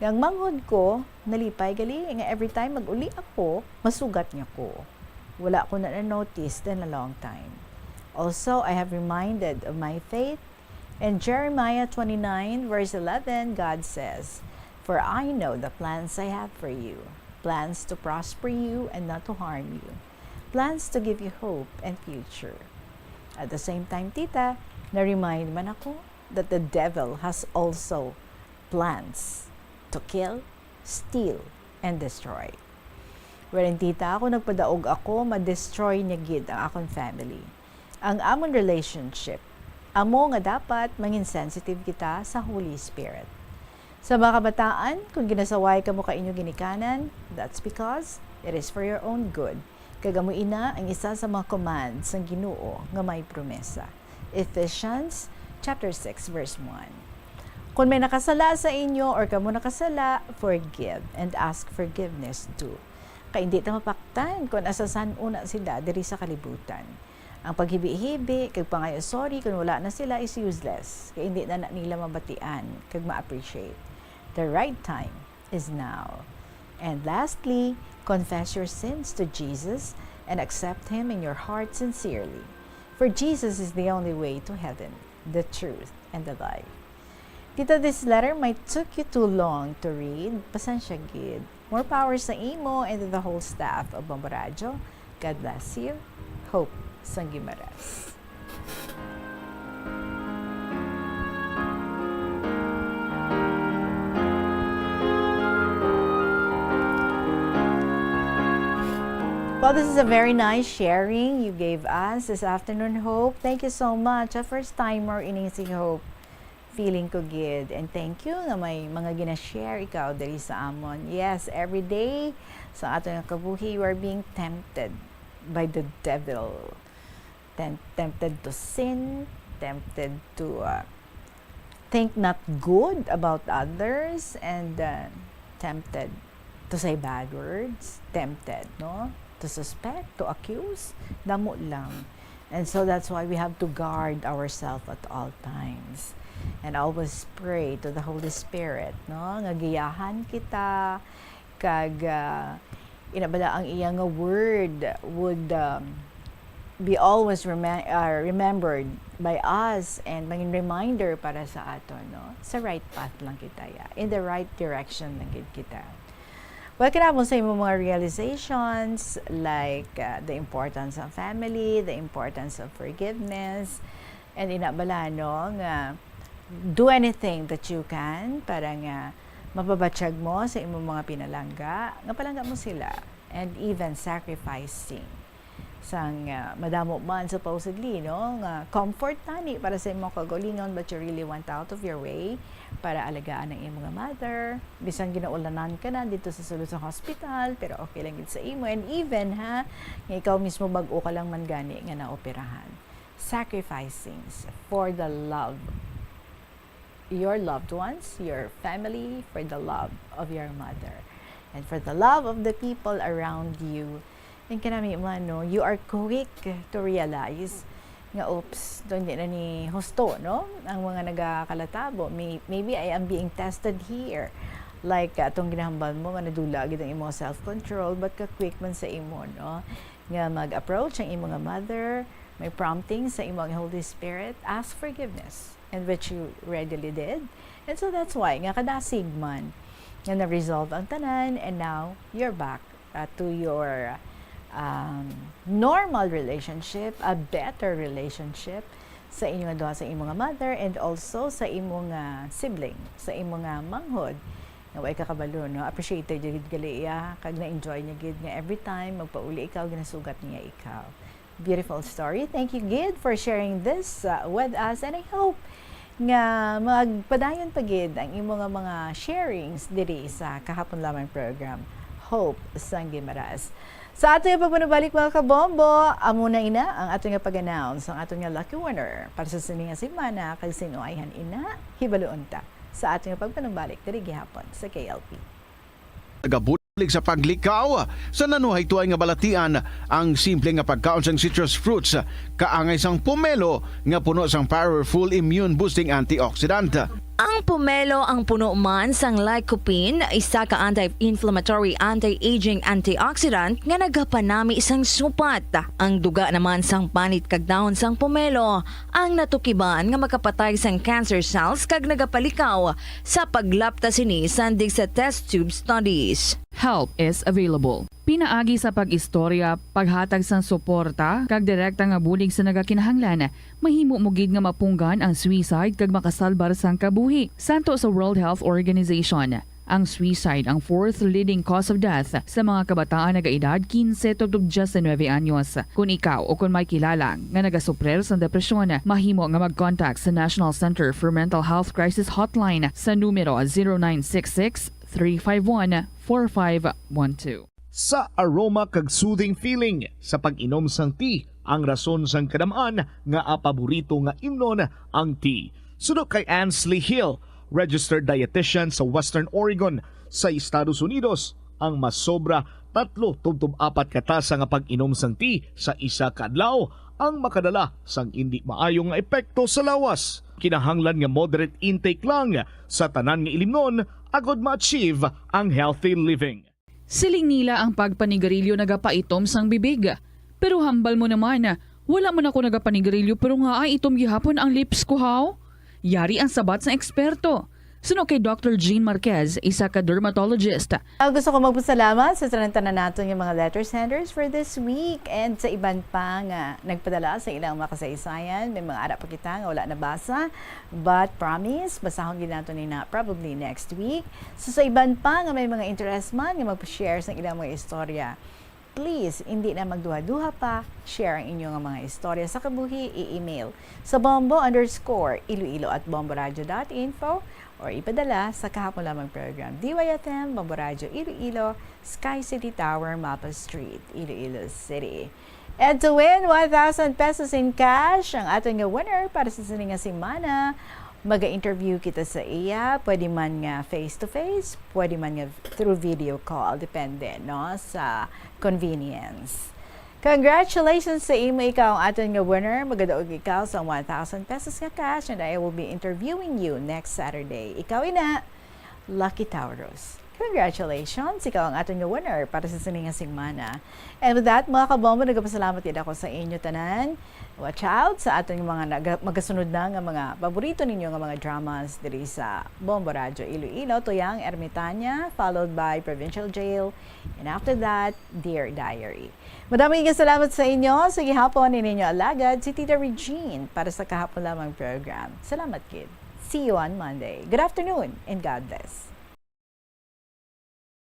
Ang manghod ko, nalipay gali nga every time mag-uli ako, masugat niya ko. Wala ko na na-notice in a long time. Also, I have reminded of my faith. In Jeremiah twenty-nine, verse eleven, God says, "For I know the plans I have for you, plans to prosper you and not to harm you, plans to give you hope and future." At the same time, tita, na-remind man ako that the devil has also plans to kill, steal, and destroy. Wherein, tita, ako nagpadaog ako, ma-destroy niya gid ang akon family. Ang amon relationship, amo nga dapat mangin sensitive kita sa Holy Spirit. Sa mga kabataan, kung ginasaway kamo ka inyo ginikanan, that's because it is for your own good. Kag amo ina ang isa sa mga command sang Ginoo nga may promesa. Ephesians chapter six, verse one. Kon may nakasala sa inyo or kamo nakasala, forgive and ask forgiveness too. Kay indi ta mapaktan kon asa san-o na sila diri sa kalibutan. Ang paghibi-hibi kag pangayo sorry kon wala na sila is useless, kay indi na, na nila mabatian kag ma-appreciate. The right time is now. And lastly, confess your sins to Jesus and accept Him in your heart sincerely. For Jesus is the only way to heaven, the truth, and the life. Tita, this letter might took you too long to read. Pasensya gid. More power sa imo and to the whole staff of Bombo Radyo. God bless you. Hope sang Guimaras. Well, this is a very nice sharing you gave us this afternoon, Hope. Thank you so much. A first timer ini si Hope. Feeling ko gid. And thank you nga may mga gina-share ikaw diri sa amon. Yes, every day sa aton nga kabuhi, you are being tempted by the devil. Tem-, tempted to sin, tempted to, uh, think not good about others, and, uh, tempted to say bad words, tempted, no? To suspect, to accuse, damo lang. And so that's why we have to guard ourselves at all times. And always pray to the Holy Spirit, no? Nga giyahan kita, kag, ah, ina bala ang iya nga word would, um, be always remi-, ah, remembered by us and maging reminder para sa aton, no? Sa right path lang kita, ya. In the right direction lang gid kita. Well, kinahanglan sa imong mga realizations, like, ah, the importance of family, the importance of forgiveness, and ina bala, no, nga do anything that you can para nga mapabatyag mo sa imong mga pinalangga, nga palangga mo sila. and even sacrificing sang, ah, madamo man supposedly, no, nga comfort tani para sa imong kaugalingon, but you really went out of your way para alagaan ang imong mother. Bisan ginaulanan ka na dito sa sulod sa hospital, pero okay lang gid sa imo. And even, ha, nga ikaw mismo bag-o ka lang man gani nga naoperahan. Sacrificing for the love your loved ones, your family, for the love of your mother, and for the love of the people around you. And kanami man, no, you are quick to realize nga, "Oops, to hindi na ni husto, no? Ang mga nagakalatabo, may, maybe I am being tested here." Like, atong ginahambal mo nga nadula gid ang imong self-control, but ka-quick man sa imo, no? Nga mag-approach ang imong mother, may prompting sa imong Holy Spirit, ask forgiveness, and which you readily did. And so that's why nga kadasig man nga na-resolve ang tanan, and now you're back, uh, to your, um, normal relationship, a better relationship sa inyo nga duha, sa imong mother, and also sa imong, uh, sibling, sa imong, uh, manghod. Nga way ka kabalo, no? Appreciated niya gid gali iya, kag na-enjoy niya gid nga every time magpauli ikaw, ginasugat niya ikaw. Beautiful story. Thank you gid for sharing this, uh, with us, and I hope nga magpadayon pa gid ang imo nga mga sharings diri sa kahapon lamang program, Hope sang Guimaras. Sa ato nga pagpanubalik, mga kabombo, amo na ina ang ato nga pag-announce, ang ato nga lucky winner para sa sini nga semana, kag sin-o ayhan ina, hibaluon ta sa ato nga pagpanubalik diri gihapon sa K L P. Nagabulig sa paglikaw sa nanuhaytoy nga balatian, ang simple nga pagkaon sang citrus fruits kaangay sang pomelo nga puno sang powerful immune boosting antioxidant. Ang pomelo ang puno man sang lycopene, isa ka anti-inflammatory, anti-aging antioxidant nga nagapanami sang supat. Ang duga naman sang panit kag dahon sang pomelo ang natukiban nga makapatay sang cancer cells kag nagapalikaw sa paglapta sini sandig sa test tube studies. Help is available. Pinaagi sa pag-istorya, paghatag sang suporta, kag direkta nga bulig sa nagakinahanglan, mahimo mo gid nga mapunggan ang suicide kag makasalbar sang kabuhi. Santo sa World Health Organization, ang suicide ang fourth leading cause of death sa mga kabataan nagaedad quince tubtob diecinueve anyos. Kon ikaw o kon may kilala nga nagasuprir sang depresyon, mahimo nga mag-contact sa National Center for Mental Health Crisis Hotline sa numero zero nine six six, three five one, four five one two. Sa aroma kag soothing feeling sa pag-inom sang tea ang rason sang kadam-an nga paborito nga imnon ang tea. Suno kay Ansley Hill, registered dietitian sa Western Oregon sa Estados Unidos, ang masobra tatlo tubtob apat ka tasa nga pag-inom sang tea sa isa ka adlaw ang makadala sang indi maayo nga epekto sa lawas. Kinahanglan nga moderate intake lang sa tanan nga ilimnon agod ma-achieve ang healthy living. Siling nila ang pagpanigarilyo nagapaitom sang bibig. Pero hambal mo naman, wala man ako nagapanigarilyo pero nga ay itom gihapon ang lips ko, haw? Yari ang sabat sang eksperto. Suno kay Doctor Jean Marquez, isa ka dermatologist. Ah, gusto ko magpasalamat sa tanan-tanan naton nga mga letter senders for this week and sa iban pa nga nagpadala sa ilang mga kasaysayan. May mga ara pa kita nga wala nabasa, but promise, basahon gid nato ni na probably next week. So, sa iban pa nga may mga interest man nga mag-share sa ilang mga istorya, please, hindi na magduha-duha pa, share ang inyo nga mga istorya sa kabuhi, i-email sa bombo underscore iloilo at bomboradio dot info or ipadala sa kahapon lamang program, D Y F M, Bombo Radio Iloilo, Sky City Tower, Mapa Street, Iloilo City. And to win one thousand pesos in cash, ang aton nga winner para sa sini nga semana, maga-interview kita sa iya, pwede man nga face-to-face, pwede man nga through video call, depende, no, sa convenience. Congratulations sa imo, ikaw ang aton nga winner. Magadaog ikaw sa one thousand pesos nga cash, and I will be interviewing you next Saturday. Ikaw ina, Lucky Taurus. Congratulations! Ikaw ang aton nga winner para sa sini nga semana. And with that, mga kabombo, nagapasalamat gid ako sa inyo tanan. Watch out sa aton mga naga-, magasunod na nga mga paborito ninyo nga mga dramas diri sa Bombo Radyo Iloilo, Tuyang Ermitaña, followed by Provincial Jail, and after that, Dear Diary. Madamo nga salamat sa inyo. Sa gihapon, ini inyo alagad, si Tita Regine, para sa kahapon lamang program. Salamat gid. See you on Monday. Good afternoon and God bless.